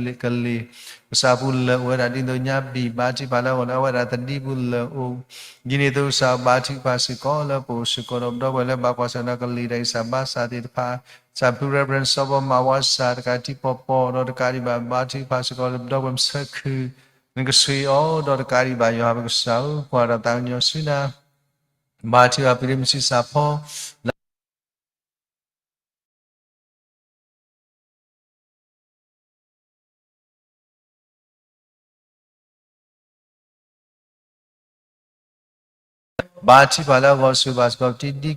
ၢကလံာ် ကစၢ်ပူၤလၢာ်အိၣ်ဝဲဒၣ်ဒ်သိးညါဘံၣ် ဘါထုကဖၣ်လၢအဂီၢ်လၢအဝဲဒၣ်သဒံပူၤလၢာ်အိၣ် ဒ်န့ၣ်အသိးကစၢ်ဘါထုကဖၣ်စ့ၢ်ကီးလၢပအိၣ်စ့ၢ်ကီးဒီးပဒီပုၢ်ဝဲၢ်လၢဘၣ်ကွၢ်ဆၢၣ်ဒီးကလံာ်တၢ်ဂံၢ်စၢ်ဘါစၢ်သ့ၣ်တဖၣ် ကစၢ်ဖု Reverend စီၤဘီမးဝါစၢ် တကးထံပီၤပီၤဒီးတကးဒံးဘၣ် ဘါထုကဖၣ်စ့ၢ်ကီးလၢပဒီပုၢ်ဝဲၢ်မုၢ်ဆၢခုၣ် နကဆိၣ်ဂ့ၤအီၤဒီးတကးဒံးဘၣ် ယွၤပကစၢ်ဧၢ ကွၢ်ဒီးသးကညီၤဆူနၤ ဘါထုကဖၣ်ပဒ့မုၢ်ဆံးစၢ်ဖီ ဘါထုကဖၣ်လၢအဂီၢ် ဆိၣ်ဂ့ၤဘၣ်စ့ၢ်ကီးပတံၤဒံကိးဒီးတ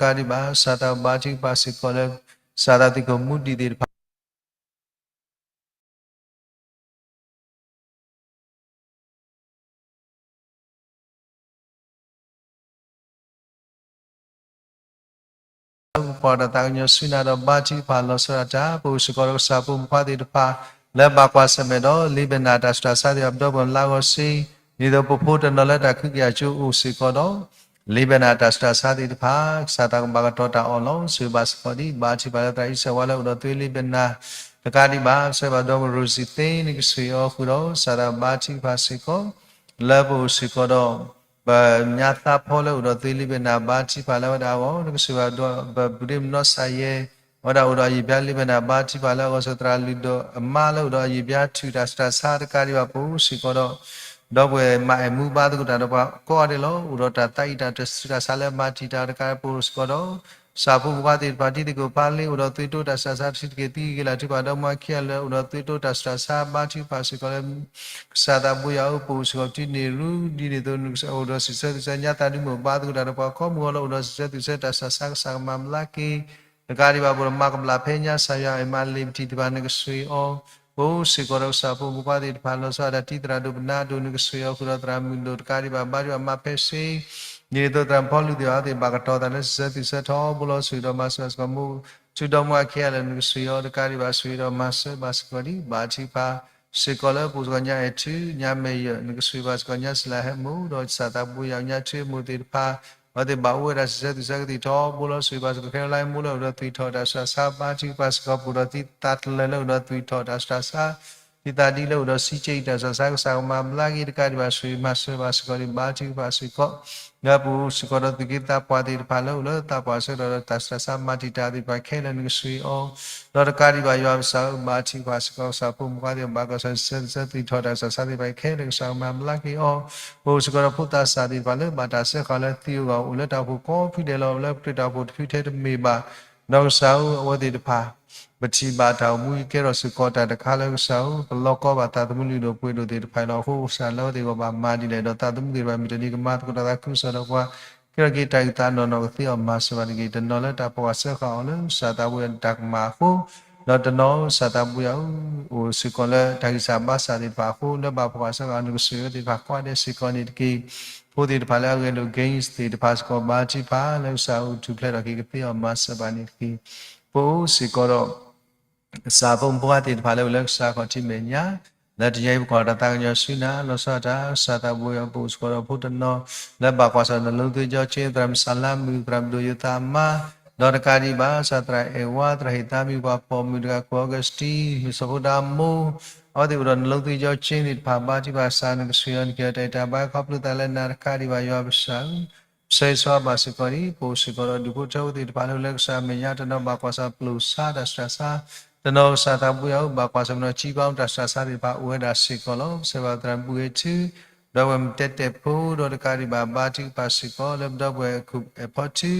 ကးဒံးဘၣ် ကစၢ်သးဘါထုကဖၣ်စ့ၢ်ကီးလၢ ကစၢ်သးသုးခိၣ်မူဒံးသ့ၣ်တဖၣ် ပှၤဒီးသးကညီၤဆူနၤဒီးဘါထုကဖၣ်လီၤဆီဒၣ်တၢ် ပအိၣ်စ့ၢ်ကီးဒီးကစၢ်ဖိမုၣ်ဖိသ့ၣ်တဖၣ် လၢဘၣ်ကွၢ်ဆၢၣ်မဲာ်ဒီး လံာ်ဘၢၣ်နၢ်တၢ်ဆူးတၢ်ဆါသ့ၣ်တဖၣ် ပဒီပုၢ်ဝဲၢ်လၢအဂီၢ်စ့ၢ် ဒ်သိးပဖိတနီၤလၢတၢ်ခုကယၤကၠိအိၣ်စ့ၢ်ကီးဒီး လံာ်ဘၢၣ်နၢ်တၢ်ဆူးတၢ်ဆါသ့ၣ်တဖၣ် ကစၢ်သးကဘၣ်ကတီၤတၢ်အီၣ်လီၤ ဆိၣ်ဂ့ၤဘၣ်စ့ၢ်ကီးဒံး ဘါထုကဖၣ်လၢသရၣ်အံၣ်စၢၤဝါလၢအိၣ်ဒီးသွ့လံာ်ဘၢၣ်နၢ် တကးဒံးဘၣ် ကစၢ်ဘၣ်ဒီးပရိၤစံသ့ နကဆိၣ်ဂ့ၤအီၤဃုာ်ဒီး ကစၢ်သးဘါထုကဖၣ်စ့ၢ်ကီး လၢပအိၣ်စ့ၢ်ကီးဒီး ပညါသးဖီလၢအိၣ်ဒီးသွ့လံာ်ဘၢၣ်နၢ် ဘါထုကဖၣ်လၢဝဲဒၣ်အဂီၢ် နကဆိၣ်ဂ့ၤဘၣ်ဒီး ပပူၤဒ့မုၣ်နီၢ်စၢ်ယဲ အဝဲဒၣ်အိၣ်ဒီးအယံာ်ဘျါလံာ်ဘၢၣ်နၢ် ဘါထုကဖၣ်လၢအဂီၢ် စၢၤသရၣ်လုၢ်ဒိၣ်အမါလၢအိၣ်ဒီးအယံာ်ဘျါထုးတၢ်ဆူးတၢ်ဆါတကးဒံးဘၣ် ပအိၣ်စ့ၢ်ကီးဒီး ဒီပုၢ်ဝဲၢ်မၤအဲၣ်မူဘါသကိးတၢ်ဒီးပှၤကိးဂၤဒဲးလီၤ အိၣ်ဒီးတၢ်သးအံၣ်တၢ်တၢ်ဆူးတၢ်ဆါလၢမၤတံာ်တာ်တကးဒံး ပအိၣ်စ့ၢ်ကီးဒီး ကစၢ်ဖိမုၣ်ဖိသ့ၣ်တဖၣ် တံၤသကိးဖါလ့ အိၣ်ဒီးသွ့တိတၢ်ဆူးတၢ်ဆါ တဆံးတက့ၢ် သံဂ့ၤလၢ် ထုကဖၣ်ဒီမါခံဂၤလၢအိၣ်ဒီးသွ့တိတၢ်ဆူးတၢ်ဆါ ဘါထုကဖၣ်စ့ၢ်ကီးလၢ ကစၢ်သးဘိယွၤဧၢ ပအိၣ်စ့ၢ်ကီးပထံၣ်န့ၢ်ရူ ဒ်န့ၣ်အသိး နကအိၣ်ဒီးစံးဆၢသူၣ်ဆၢ ညါသးဒုးမုၢ်ဘါသကိးတၢ်ဒီးပှၤကိးမုၢ်ဂီၤလၢအိၣ်ဒီးစံးဆၢသူၣ်ဆၢတၢ်ဆူးတၢ်ဆါ ကစၢ်ကမၤဘျါက့ၤ တကးဒံးဘၣ် ပအိၣ်ဒီးမၤကဘျၣ်ဖဲညါစၢ်ယွၤအံၤ မၤလ့ၤပထံၣ်တဖၣ် နကဆိၣ်ဂ့ၤအီၤ ပအိၣ်စ့ၢ်ကီးဒီးကစၢ်ဖိမုၣ်ဖိသ့ၣ်တဖၣ် လီၤဆီဒၣ်တၢ် တံၤသရၣ်ဒိၣ်ပနၢ်ဒိၣ် နကဆိၣ်ဂ့ၤအီၤဃုာ်ဒီးသရၣ်မုၣ်ဒိၣ်တကးဒံးဘၣ် ဘါထုကဖၣ်မၤဖဲစ့ၢ် ဒ်န့ၣ်အသိးသရၣ်မုၣ်ဖီလူၤသ့ၣ်အီၤသ့ၣ် ဘၣ်ကတီၤသးလၢစံးဆၢသူၣ်ဆၢထီဘိလီၤ ဆိၣ်ဂ့ၤဒီးမၤစၢၤဘၣ်စ့ၢ်ကီး မူ ဆူဒီမါခံဂၤလၢနကဆိၣ်ဂ့ၤအီၤတကးဒံးဘၣ် ဆိၣ်ဂ့ၤဒီးမၤစၢၤဘၣ်စ့ၢ်ကီးဒံး ဘါထုကဖၣ် စ့ၢ်ကီးလၢပအိၣ်စ့ၢ်ကီးညါအဲၣ်ထု ညါမဲာ်ယၢၢ် နကဆိၣ်ဂ့ၤဘၣ်စ့ၢ်ကီးညါစလၢဟဲမိၢ် ဒီးကစၢ်သးဘိယွၤညါထုအမိၢ်သ့ၣ်တဖၣ် အဝဲသ့ၣ်ဘၣ်အိၣ်ဝဲဒၣ်စံးဆၢသူၣ်ဆၢကသံၣ်ထီဘိလီၤ ဆိၣ်ဂ့ၤဘၣ်စ့ၢ်ကီး ခဲလၢာ်မိၢ်လၢအိၣ်ဒီးသွံၣ်ထီၣ်တၢ်ဆူးတၢ်ဆါ ဘါထုကဖၣ်စ့ၢ်ကီး ပအိၣ်ဒီးသံသးတလၢာ်လၢအိၣ်ဒီးသွံၣ်ထီၣ်တၢ်ဆူးတၢ်ဆါ သံသးဒ်လၢအိၣ်ဒီးစံကၠံၣ်တၢ်ဆူးတၢ်ဆါ ကစၢ်ကမၤဘျါက့ၤတကးဒံးဘၣ် ဆိၣ်ဂ့ၤမၤစၢၤဘၣ်စ့ၢ်ကီးဒံး ဘါထုကဖၣ်စ့ၢ်ကီး လၢပအိၣ်စ့ၢ်ကီးဒီးသုးက့သးပှၢ်သ့ၣ်တဖၣ်လၢအိၣ်လၢသးပှၢ်ဆၢကတီၢ်ဒီးတၢ်ဆူးတၢ်ဆါမၤတံာ်တာ်သ့ၣ်တဖၣ်ခဲလၢာ် နကဆိၣ်ဂ့ၤအီၤ ဒီးတကးဒံးဘၣ်ယွၤပကစၢ်ဧၢ ဘါထုကဖၣ်စ့ၢ်ကီး ကစၢ်ဖိမုၣ်ဖိသ့ၣ်တဖၣ် ဘၣ်ကီၢ်ဆၢစံးဆၢသူၣ်ဆၢသွံၣ်ထီၣ်တၢ်ဆူးတၢ်ဆါသ့ၣ်တဖၣ်ခဲလၢာ် ကစၢ်ကမၤဘျါက့ၤအီၤ ပအိၣ်စ့ၢ်ကီးဒီးဖိသၣ်ဆၣ်သ့ၣ်တဖၣ်လၢဘၣ်တၢ်စၢဃာ်လၢသံအဂီၢ် အိၣ်လၢတၢ်အိၣ်ဖှိၣ်ကိးဖုဒဲးလီၤ အိၣ်လၢပတၢ်အိၣ်ဖှိၣ်တဖုထဲတမ့ၢ်ဘၣ် ဒီးကစၢ်ဧၢ အဝဲသ့ၣ်တဖၣ် ပထံၣ်ဘၣ်တၢ်အိၣ်မူ ယကဲထီၣ်စ့ၢ်ကီးတၢ်တခါလၢကစၢ်ဧၢ ပလီၢ်ကီဘၣ်သးသမူလုၢ်ဒိၣ်ပှ့ၤဒိၣ်သ့ၣ်တဖၣ်အံၤလီၤ. အဃိကစၢ်လၢအဝဲသ့ၣ်အဂီၢ်ဘၣ်မၤဒ်လဲၣ်ဒီး သးသမူသ့ၣ်တဖၣ်မ့ၢ်တန့ၢ်ကမၤသကိးတၢ်သးခုကစီၣ်ဒီးပှၤ ကဲထီၣ်က့ၤတၢ်အုၣ်သးနီၢ်နီၢ်ကသ့အီၤမၤစၢၤဘၣ်တက့ၢ်. တနီၤလၢတၢ်ဖီၣ်ဃာ်စၢဃာ်အီၤလၢကစၢ်သးဘိယွၤတၢ်ကမၣ်အဃိ ဒီးတနီၤကစၢ်သးဘိယွၤဧၢ အိၣ်စ့ၢ်ကီးလၢတၢ်ဂံၢ်စၢ်ဘါစၢ်သ့ၣ်တဖၣ်အဃိ လၢဘၣ်ဖီၣ်ဃာ်စၢဃာ်အီၤ နကဆိၣ်ဂ့ၤအဝဲသ့ၣ်တဖၣ်ကိးဂၤဒဲးစ့ၢ်ကီးန့ၣ်တက့ၢ်. ဖိသ့ၣ်တဖၣ်လၢအဂဲၤလိာ် games သ့ၣ်တဖၣ်စ့ၢ်ကီး ဘါထုကဖၣ်လၢကစၢ်အိၣ်ထူၣ်ဖျဲးထီၣ်က့ၤကသ့အီၤမၤစၢၤဘၣ်န့ၣ်တက့ၢ်. ပအိၣ်စ့ၢ်ကီးဒီး ကစၢ်ဖိမုၣ်ဖိခွါသ့ၣ်တဖၣ်လၢအိၣ်လၢကစၢ်ခီၣ်ထံးမဲာ်ညါ လၢတနံၤအံၤပကွၢ်တၢ်သးကညီၤဆူနၤ လီၤဆီဒၣ်တၢ် ကစၢ်သးဘိယွၤ ပအိၣ်စ့ၢ်ကီးဒီးဖိတနီၤ လၢဘၣ်ကွၢ်ဆၢၣ်နီၤ နလူသ့ကၠီကၠ့ သရၣ်မုၣ်စၢ်လါမုၣ် သရၣ်မုၣ်ဒိၣ်ယိၤသးမါ ဒီးတကးဒံးဘၣ် ကစၢ်သရၣ်အဲၣ်ဝါ သရၣ်ဟ့ၣ်သးမံ ပှၤပိာ်မုၣ်တဂၤ ကီၢ်အီကူးစတံ မုၢ်စီၤဖိဒါမိၢ် အဝဲသ့ၣ်အိၣ်ဒီးနလူသ့ကၠီကၠ့သ့ၣ်တဖၣ် ဘါထုကဖၣ်ကစၢ် နကဆိၣ်ဂ့ၤအီၤ နကဟဲတၢ်အံၤတၢ်ဘါ ခီဖျိသးလၢနၤတကးဒံးဘၣ် ယွၤပကစၢ်ဧၢ ပဆၢဂ့ၤဆၢဝါဘၣ်စ့ၢ်ကီးဒံး ပအိၣ်စ့ၢ်ကီးဒီးဒူၣ်ဖိထၢဖိသ့ၣ်တဖၣ်လၢအိၣ်လၢကစၢ်အမဲာ်ညါ တနီၤဘၣ်ကွၢ်ဆၢၣ်ပျိာ်ဆါတၢ်ဆူးတၢ်ဆါ တနီၤကစၢ်သးဘိယွၤဧၢ ဘၣ်ကွၢ်ဆၢၣ်ပနီၣ် ကံဘါမူတၢ်ဆူးတၢ်ဆါသ့ၣ်တဖၣ်အိၣ်ဝဲဒၣ်စ့ၢ်ကီးလီၤ. ပဆၢဂ့ၤဘၣ်သရၣ်မုၣ်ဘုဂဲၤထူ ဒီပုၢ်ဝဲၢ်မုၣ်တဲတဲာ်ဖိ ဒီးတကးဒံးဘၣ် ဘါထုကဖၣ်စ့ၢ်ကီးလၢပဒီပုၢ်ဝဲၢ်အဲၣ်ခိၣ်အဲၣ်ဖီထူ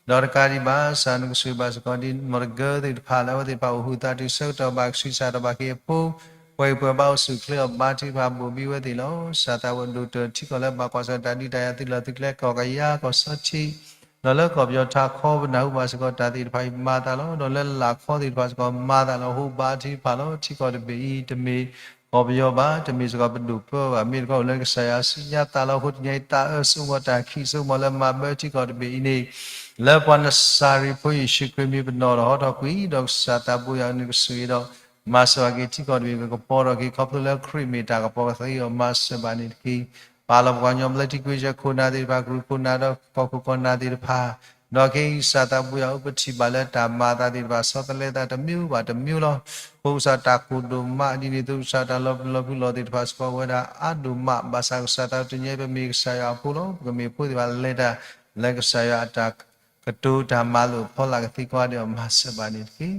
ဒီးတကးဒံးဘၣ် ကစၢ်နကဆိၣ်ဂ့ၤဘၣ်စ့ၢ်ကီးဒ် မီၢ်တဂၢသ့ၣ်တဖၣ်လၢအဝဲသ့ၣ်တဖၣ်အိၣ်ဟုၣ်သးတုၤဆၢကတီၢ်ဘၣ်ကဆံးစၢ်ဒီးဘၣ်က့ၤအဖိ ပှၤအံၤပှၤဘါအိၣ်ဆူၣ်အိၣ်ချ့အီၤ ဘါထုကဖၣ်ဘိၣ်ဘံဝဲသ့ၣ်လီၤ. ကစၢ်သးဘိယွၤဒိၣ်တၢၢ်ထံကီၢ်လၢဘၣ်ကွၢ်ဆၢၣ်တၢ်ဒုးတၢ်ယၤသုးလီၢ်သုးကျဲ ကီၢ်ကယၤ ကီၢ်ဆီထံး ဒီးလၢကီၢ်ပယီၤထးခီပနၢ်ဟူဘၣ်စ့ၢ်ကီးတၢ်သ့ၣ်တဖၣ်အံၤမၤသးလီၤ. ဒီးလၢလာ်ခီသ့ၣ်တဖၣ်စ့ၢ်ကီးမၤသးလီၤ. အဃိဘါထုကဖၣ်လီၤ. ထံကီၢ်တဘ့ၣ်အံၤ တမ့ၢ်ကီၢ်ပယီၤဘၣ်, တမ့ၢ်စ့ၢ်ကီးပဒိၣ်ပၢဘၣ်, မ့ၢ်တခီအိၣ်လၢကစၢ်ယွၤအစုညါသးလီၤ. အဃိတနံၤအံၤ သးအၢစိကမီၤတၢ်ခံးစိကမီၤလၢမၤဘၢထံကီၢ်တဘ့ၣ်အံၤန့ၣ် လၢပှၤနစၤရ့းဖိယ့ၣ်ၡူးခရံာ်မံၤပနီၣ်ဒီးဟီထီၣ်ကွံာ်, ဒီးကစၢ်သးဘိယွၤအနုၢ်ကစူၢ်ဒီး မၤစၢၤဘၣ်က့ၤထံကီၢ်တဘ့ၣ်ကကပီၤထီၣ်က့ၤ ခီဖျိလၢခရံာ်မ့ၢ်တၢ်ကပီၤကသ့အီၤ မၤစၢၤဘၣ်န့ၣ်တက့ၢ်. ပာ်လီၤပှၤကညီဘျၢထံခွ့ကၢခိၣ်နၢ်သ့ၣ်တဖၣ်, ကရူၢ်ခိၣ်နၢ်သ့ၣ်တဖၣ်, ကရူၢ်ခိၣ်ကၢခိၣ်ကၠီနၢ်သ့ၣ်တဖၣ်, ဒီးခဲအံၤကစၢ်သးဘိယွၤအပထံၣ်ဘၣ်လၢတၢ်မၤအသးသ့ၣ်တဖၣ် ဆီတလဲသးတမံၤဘၣ်တမံၤလီၤ. အဃိကစၢ်တၢ်ကိၢ်ဒိၣ်မးဒ်န့ၣ်အသိး ကစၢ်တၢ်လီၤပျံၤလီၤဖုးလီၤသ့ၣ်တဖၣ် စ့ၢ်ကီးအိၣ်ဝဲဒၣ်အါဒိၣ်မး, ဘၣ်ဆၣ်ကစၢ်သးတနံၤအံၤ ပမ့ၢ်ကစၢ်ယွၤအဖိလီၤ. ပကမ့ၢ်ဖိသ့ၣ်တဖၣ်လဲၤတၢ်လၢကစၢ်ယွၤအတၢ် ကတိၤတၢ်မၤလိာ်အဖီလာ်ကသံကွၢ်ဒီးမၤစၢၤဘၣ်န့ၣ်တက့ၢ်.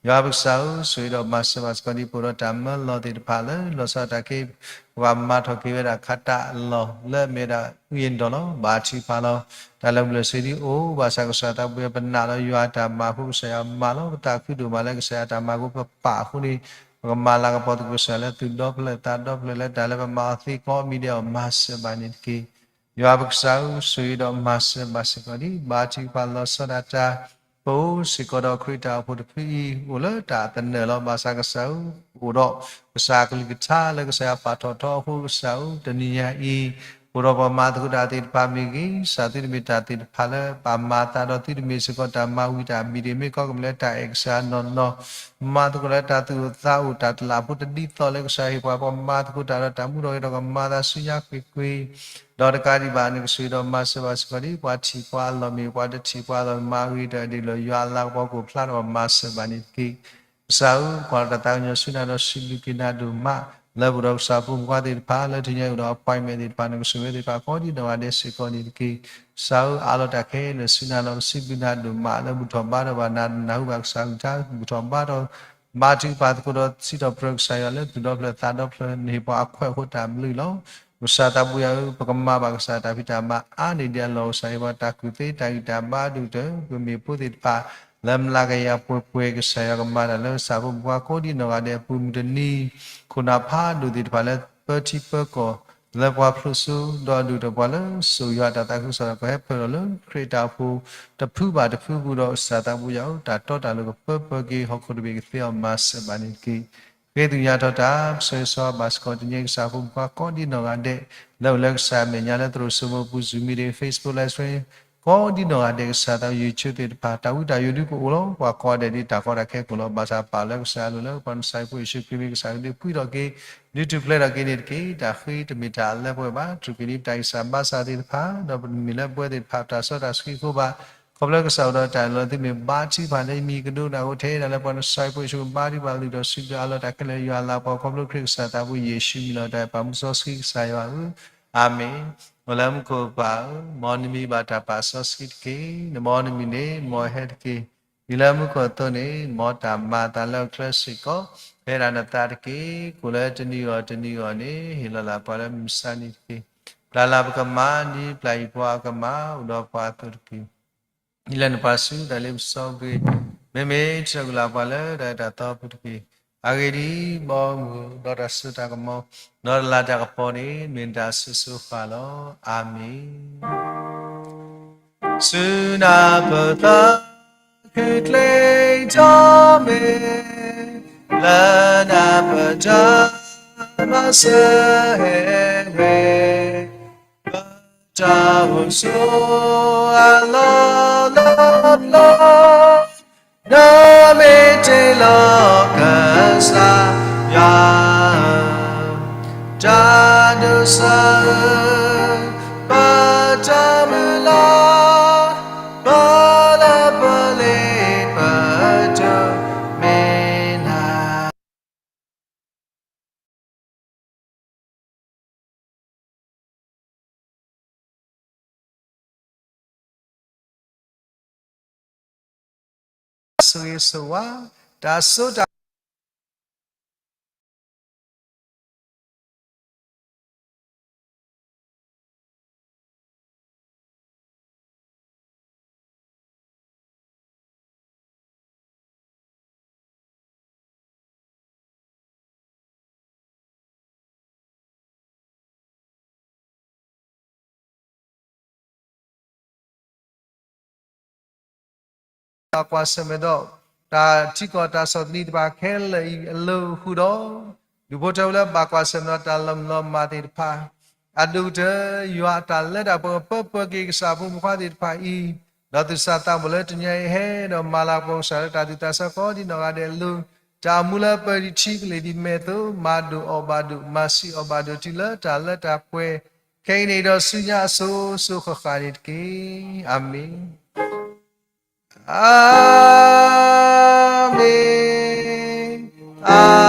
ယွၤပကစၢ်ဧၢ, ဆိၣ်ဂ့ၤဒီးမၤစၢၤဘၣ်စ့ၢ်ကီးဒ်ပအိၣ်ဒီးတၢ်မၢလီၤသ့ၣ်တဖၣ်လၢ လီၤဆီဒၣ်တၢ်က့ၤ ပှၤမၤထီၣ်က့ၤဝဲဒၣ်ခးတၢ်အလီၢ်လၢအမ့ၢ်ဝဲဒၣ် အုၣ်ယ့ၣ်ဒီးလီၤ. ဘါထုကဖၣ်လီၤ. တၢ်လၢပျၢၤစ့ဒ်အိၣ် ဘၣ်ဆၣ်ကစၢ်သးဘိယွၤပနာ်လီၤယွၤအတၢ်မၤအဃိ ကစၢ်ယွၤမၤလီၤ. ပသးခုဒိၣ်မးလၢကစၢ်ယွၤအတၢ်မၤအဃိ ပပာ်အဃိန့ၣ် ပကမၤလၤကပီၤသကိးကစၢ်ယွၤလၢသူၣ်ဒီဖျၢၣ်သးဒီဖျၢၣ် လၢတၢ်လၢပမၤအီၤသ့ကိးမံၤဒဲးအီၤ မၤစၢၤဘၣ်န့ၣ်တက့ၢ်. ယွၤပကစၢ်ဧၢ, ဆိၣ်ဂ့ၤဒီးမၤစၢၤဘၣ်စ့ၢ်ကီးဒ် ဘါထုကဖၣ်လီၤဆီဒၣ်တၢ် ပအိၣ်စ့ၢ်ကီးဒီးခရံာ်တၢ်အိၣ်ဖှိၣ်တဖုအံၤ အိၣ်လၢတၢ်သနၢၣ်လီၤ. ဘၣ်ဆၣ်ကစၢ်ဧၢ, အိၣ်ဒီးကစၢ်အကလုၢ်ကထါလၢကစၢ်ယွၤပာ်ထီၣ်ထီအဃိ ကစၢ်ဧၢ, တနံၤညါအံၤ အိၣ်ဒီးပှၤမၤသကိးတၢ်သ့ၣ်တဖၣ်မ့ၢ်ဂ့ၤ, ကစၢ်သုတမ့ၢ်တၢ်သ့ၣ်တဖၣ်လၢပာ်မၤအသးဒီးသုတမ့ၢ်စ့ၢ်ကီးတၢ်မၤဝံၤတၢ်ဘံၣ်တ့ၢ် မ့ၢ်ကီကမျၢၢ်လၢတၢ်အဲၣ်ကစၢ်နီၢ်နီၢ် မၤသကိးလၢတၢ်သူၣ်အိၣ်သးအိၣ်တၢ်တလးဖိတဒ်သိးလၢကစၢ်ဟ့ၣ်ပှၤ ပှၤမၤသကိးတၢ်ဒီးတၢ်မူထီၣ်ဂဲၤထီၣ်ကမၤသးဆူညါကွ့ၢ်ကွ့ၢ် ဒီးတကးဒံးဘၣ်န့ၣ် ကဆိၣ်ဂ့ၤဒီးမၤစၢၤဘၣ်စ့ၢ်ကီးဒ် ပှၤထံၣ်ပှၤအလီၢ်မ့ၢ် ပှၤတထံၣ်ပှၤအလီၢ်မၤဂ့ၤတၢ်ဒ်လီၤ ယွၤအလၤကပီၤကအိၣ်ဖျါထီၣ် မၤစၢၤဘၣ်န့ၣ်တက့ၢ်. ကစၢ်ဧၢ, ကွၢ်လီၤတၢ်သးကညီၤဆူနၤဒီးစံးဘျုးက့ၤနၤဒိၣ်မး လၢပအိၣ်ဒီးကစၢ်ဖိမုၣ်ဖိခွါသ့ၣ်တဖၣ် လၢတနံၤညါအံၤအိၣ်ဒီး appointment သ့ၣ်တဖၣ်န့ၣ် ကဆိၣ်ဂ့ၤသ့ၣ်တဖၣ်ကိးဒ်နီၢ်ဂၤဒဲးစ့ၢ်ကီးန့ၣ်တက့ၢ်. ကစၢ်ဧၢ, အးလီၤတၢ်ခဲလၢာ်ဆူနၤလီၤ. ပစံးဘျုးနၤဒိၣ်မးလၢဘူၣ်ထီၣ်ဘါထီၣ်ဘၣ်နၤ, နၢ်ဟူဘၣ်ကစၢ်ကလုၢ်ကထါ ဘူၣ်ထီၣ်ဘါထီၣ် ဘါထုကဖၣ်သကိးဒီးစံးထီၣ်ပတြၢၤကစၢ်ယွၤလၢသူၣ်ဒီဖျၢၣ်သးဒီဖျၢၣ် နဟ့ၣ်ပှၤအခွဲးအဃိတၢ်ဘျုးလီၤ. ကစၢ်သးဘိယွၤဧၢ, ပကမၤဘၣ်ကစၢ်တၢ်ဖံးတၢ်မၤအါန့ၢ်ဒံးအလီၢ် ကစၢ်ဟ့ၣ်ပှၤတၢ်ကူၣ်သ့တၢ်ဂံၢ်တၢ်ဘါဒိၣ်ကတၢၢ် ပမ့ၢ်ဖိသ့ၣ်တဖၣ် လၢမျးကယၤပှဲၤပှဲၤ ကစၢ်ယွၤကမၤတၢ်လၢကစၢ်ဖိမုၣ်ဖိခွါကိးဒ်နီၢ်ဂၤဒဲးအပူၤ မုၢ်တနံၤ ခိၣ်နၢ်ဖးဒိၣ်သ့ၣ်တဖၣ်လၢပၢထံပၢကီၢ် လၢပှၤဖျိးစိ ဒီးဒုၣ်ဒီးပှၤလၢစိာ်ယွၤအတၢ်သးခုကစီၣ် ကဟဲဖျါထီၣ်လၢခရံာ်အတၢ်အိၣ်ဖှိၣ် တဖုဘၣ်တဖုအပူၤဒီး ကစၢ်သးဘိယွၤဧၢ, တၢ်တီတၢ်လိၤကပၢပၢက့ၤ ဟီၣ်ခိၣ်တဘ့ၣ်ကသ့အီၤ မၤစၢၤဘၣ်န့ၣ်တက့ၢ်. ဃ့ကညးထီၣ်တၢ် ပဆၢဂ့ၤဆၢဝါဘၣ်စ့ၢ်ကီး တနံၤအံၤကစၢ်ဖိမုၣ်ဖိခွါကိးဒ်နီၢ်ဂၤဒဲး လၢအိၣ်လၢကစၢ်အမဲာ်ညါလၢသရိာ်စိမိၤပူၤ Zoom meeting, Facebook live stream ကိးဒ်နီၢ်ဂၤဒဲး ကစၢ်သး YouTube သ့ၣ်တဖၣ် တၢ်ဝံတၢ်ယိးဒုကအိၣ်လီၤ. ပှၤကိးဂၤဒဲးဒ်တၢ်ကီတၢ်ခဲကအိၣ်လီၤ. ဘၣ်ဆၣ်ပာ်လၢကစၢ်အလိၤလၢ ပှၤနစၤရ့းဖိယ့ၣ်ၡူးခရံာ်မံၤ ကစၢ်ကဒုးဖှံထီၣ်က့ၤ ဒုးထူၣ်ဖျဲးထီၣ်က့ၤန့ၣ်တက့ၢ်. တၢ်ဃ့တမ့ၢ်တၢ်လၢပှဲၤဘၣ်. တြူာ်က့ၤလံပတၢ်ဂံၢ်စၢ်ဘါစၢ်သ့ၣ်တဖၣ် ဒီးပမ့ၢ်လၢပှဲၤသ့ၣ်တဖၣ် ပတၢ်စီတၢ်ဆှံအဃိဘၣ် ခီဖျိကစၢ်အိၣ်ဒီးတၢ်အဲၣ်လီၤသုမ့ၢ်ဘါထုကဖၣ်လၢယမံၤကဒိကနၣ်အဃိ ထဲဒၣ်လၢပှၤနစၤရ့းဖိယ့ၣ်ၡူး ဘါထုကဖၣ်လုၢ်ထီၣ်စံးဘျုးအးလီၤတၢ်ခဲလၢာ် ယွၤအလၤကပီၤ ခီဖျိခရံာ်ကစၢ်သးဘိယ့ၣ်ၡူးမံၤလီၤတၢ်ပာ်မူစီဆှံကစၢ်ယွၤဧၢ, အၤမ့ၣ်. အိၣ်လၢမူခိၣ်ပၢ်ဧၢ, မ်နမံၤဘၣ်တၢ်ပာ်စီဆှံတက့ၢ်. နဘီနမံၤန့ၣ် မ်ဟဲတက့ၢ်. ဒ်လၢမူခိၣ်အသိးန့ၣ် မ်တၢ်မၤအသးလၢအချၢစ့ၢ်ကီး ဖဲဒၣ်နသးတက့ၢ်. ကိၣ်လၢတနံၤအဂီၢ်တနံၤအဂီၢ်န့ၣ် ဟ့ၣ်လီၤလၢပှၤလၢမုၢ်မဆါနံၤတက့ၢ်. ပျၢ်လၢပကမၤ ဒ်ပျၢ်ယပှၤအကမၤ အိၣ်ဒီးပှၤအသိးတက့ၢ်. ဒ်လၢနပၢ်စုတၢ်လ့ပစီအဂ့ၢ်, မ့မ့ၢ်ထုးထီၣ်ကွံာ်လၢပှၤလၢတၢ်အဲၣ်တၢ်သီအပူၤတက့ၢ်. အဂ့ၢ်ဒ်အံၤ, ဘီမုၢ်ဒီးတၢ်စိတၢ်ကမီၤ, ဒီးတလၢ်တၢ်ကပီၤန့ၣ် မ့ၢ်တၢ်အစိၤစိၤဃၣ်ဃၣ်လီၤ. အၤမ့ၣ်. ဆူနၢ်ပၢၢ်သးခုချ့ထီၣ်မ့ၢ်, လၢနၢ်ပၢၢ်တၢ်မၤစၢၤဟဲဝဲ, ပတၢ်အိၣ်ဆိးအလီၢ်လီၢ်လီၤ, နမ့ၢ်တ့ၢ်လီၤကစၢ်ယွၤ, တၢ်ဒိးစၢၤ ပတၢ်မုၢ်လၢ်, ပလၢပလ့ပတၢ်မ့ၢ်နၤ ဆိၣ်ဂ့ၤဆိၣ်ဝါ, တၢ်စိတၢ် ဘၣ်ကွၢ်ဆၢၣ်မဲာ်ဒီး တၢ်ထံကီၢ်တၢ်ဆီၣ်သနံးတဖၣ်ခဲလၢာ်အံၤအလိၤဃုာ်ဒီး ဒူၣ်ဖိထၢဖိလၢဘၣ်ကွၢ်ဆၢၣ်မဲာ်ဒီးတၢ်လီၤမုၢ်လီၤမၢ်သ့ၣ်တဖၣ် အဒိၣ်ကတၢၢ် ယွၤအတၢ်လၢတၢ်ပှဲၤ ပၢပှဲၤက့ၤကစၢ်ဖိမုၣ်ဖိခွါသ့ၣ်တဖၣ်အံၤ, ဒီးသူၣ်စၢ်သးဘီၣ်လၢတနံၤအံၤဟဲဒီးမၤလၤကပီၤကစၢ်လၢတၢ်သူၣ်သးဆၢကိးဒံးနီၢ်ဂၤဒဲးအလိၤ, တၢ်မူလၢပၢၤဒံးထံကလ့ၢ်ဒံးမဲာ်အသိး မၤဒိၣ်အီၣ်ဘၣ်ဒိၣ် မၤဆံးအီၣ်ဘၣ်ဒိၣ်တုၤလၢတၢ်လၢတၢ်ပှဲၤ ခဲအံၤန့ၣ်ဒီးဆူညါအစိၤစိၤဃၣ်ဃၣ်န့ၣ်တက့ၢ်. အၤမ့ၣ်. အၤမ့ၣ်, အၤ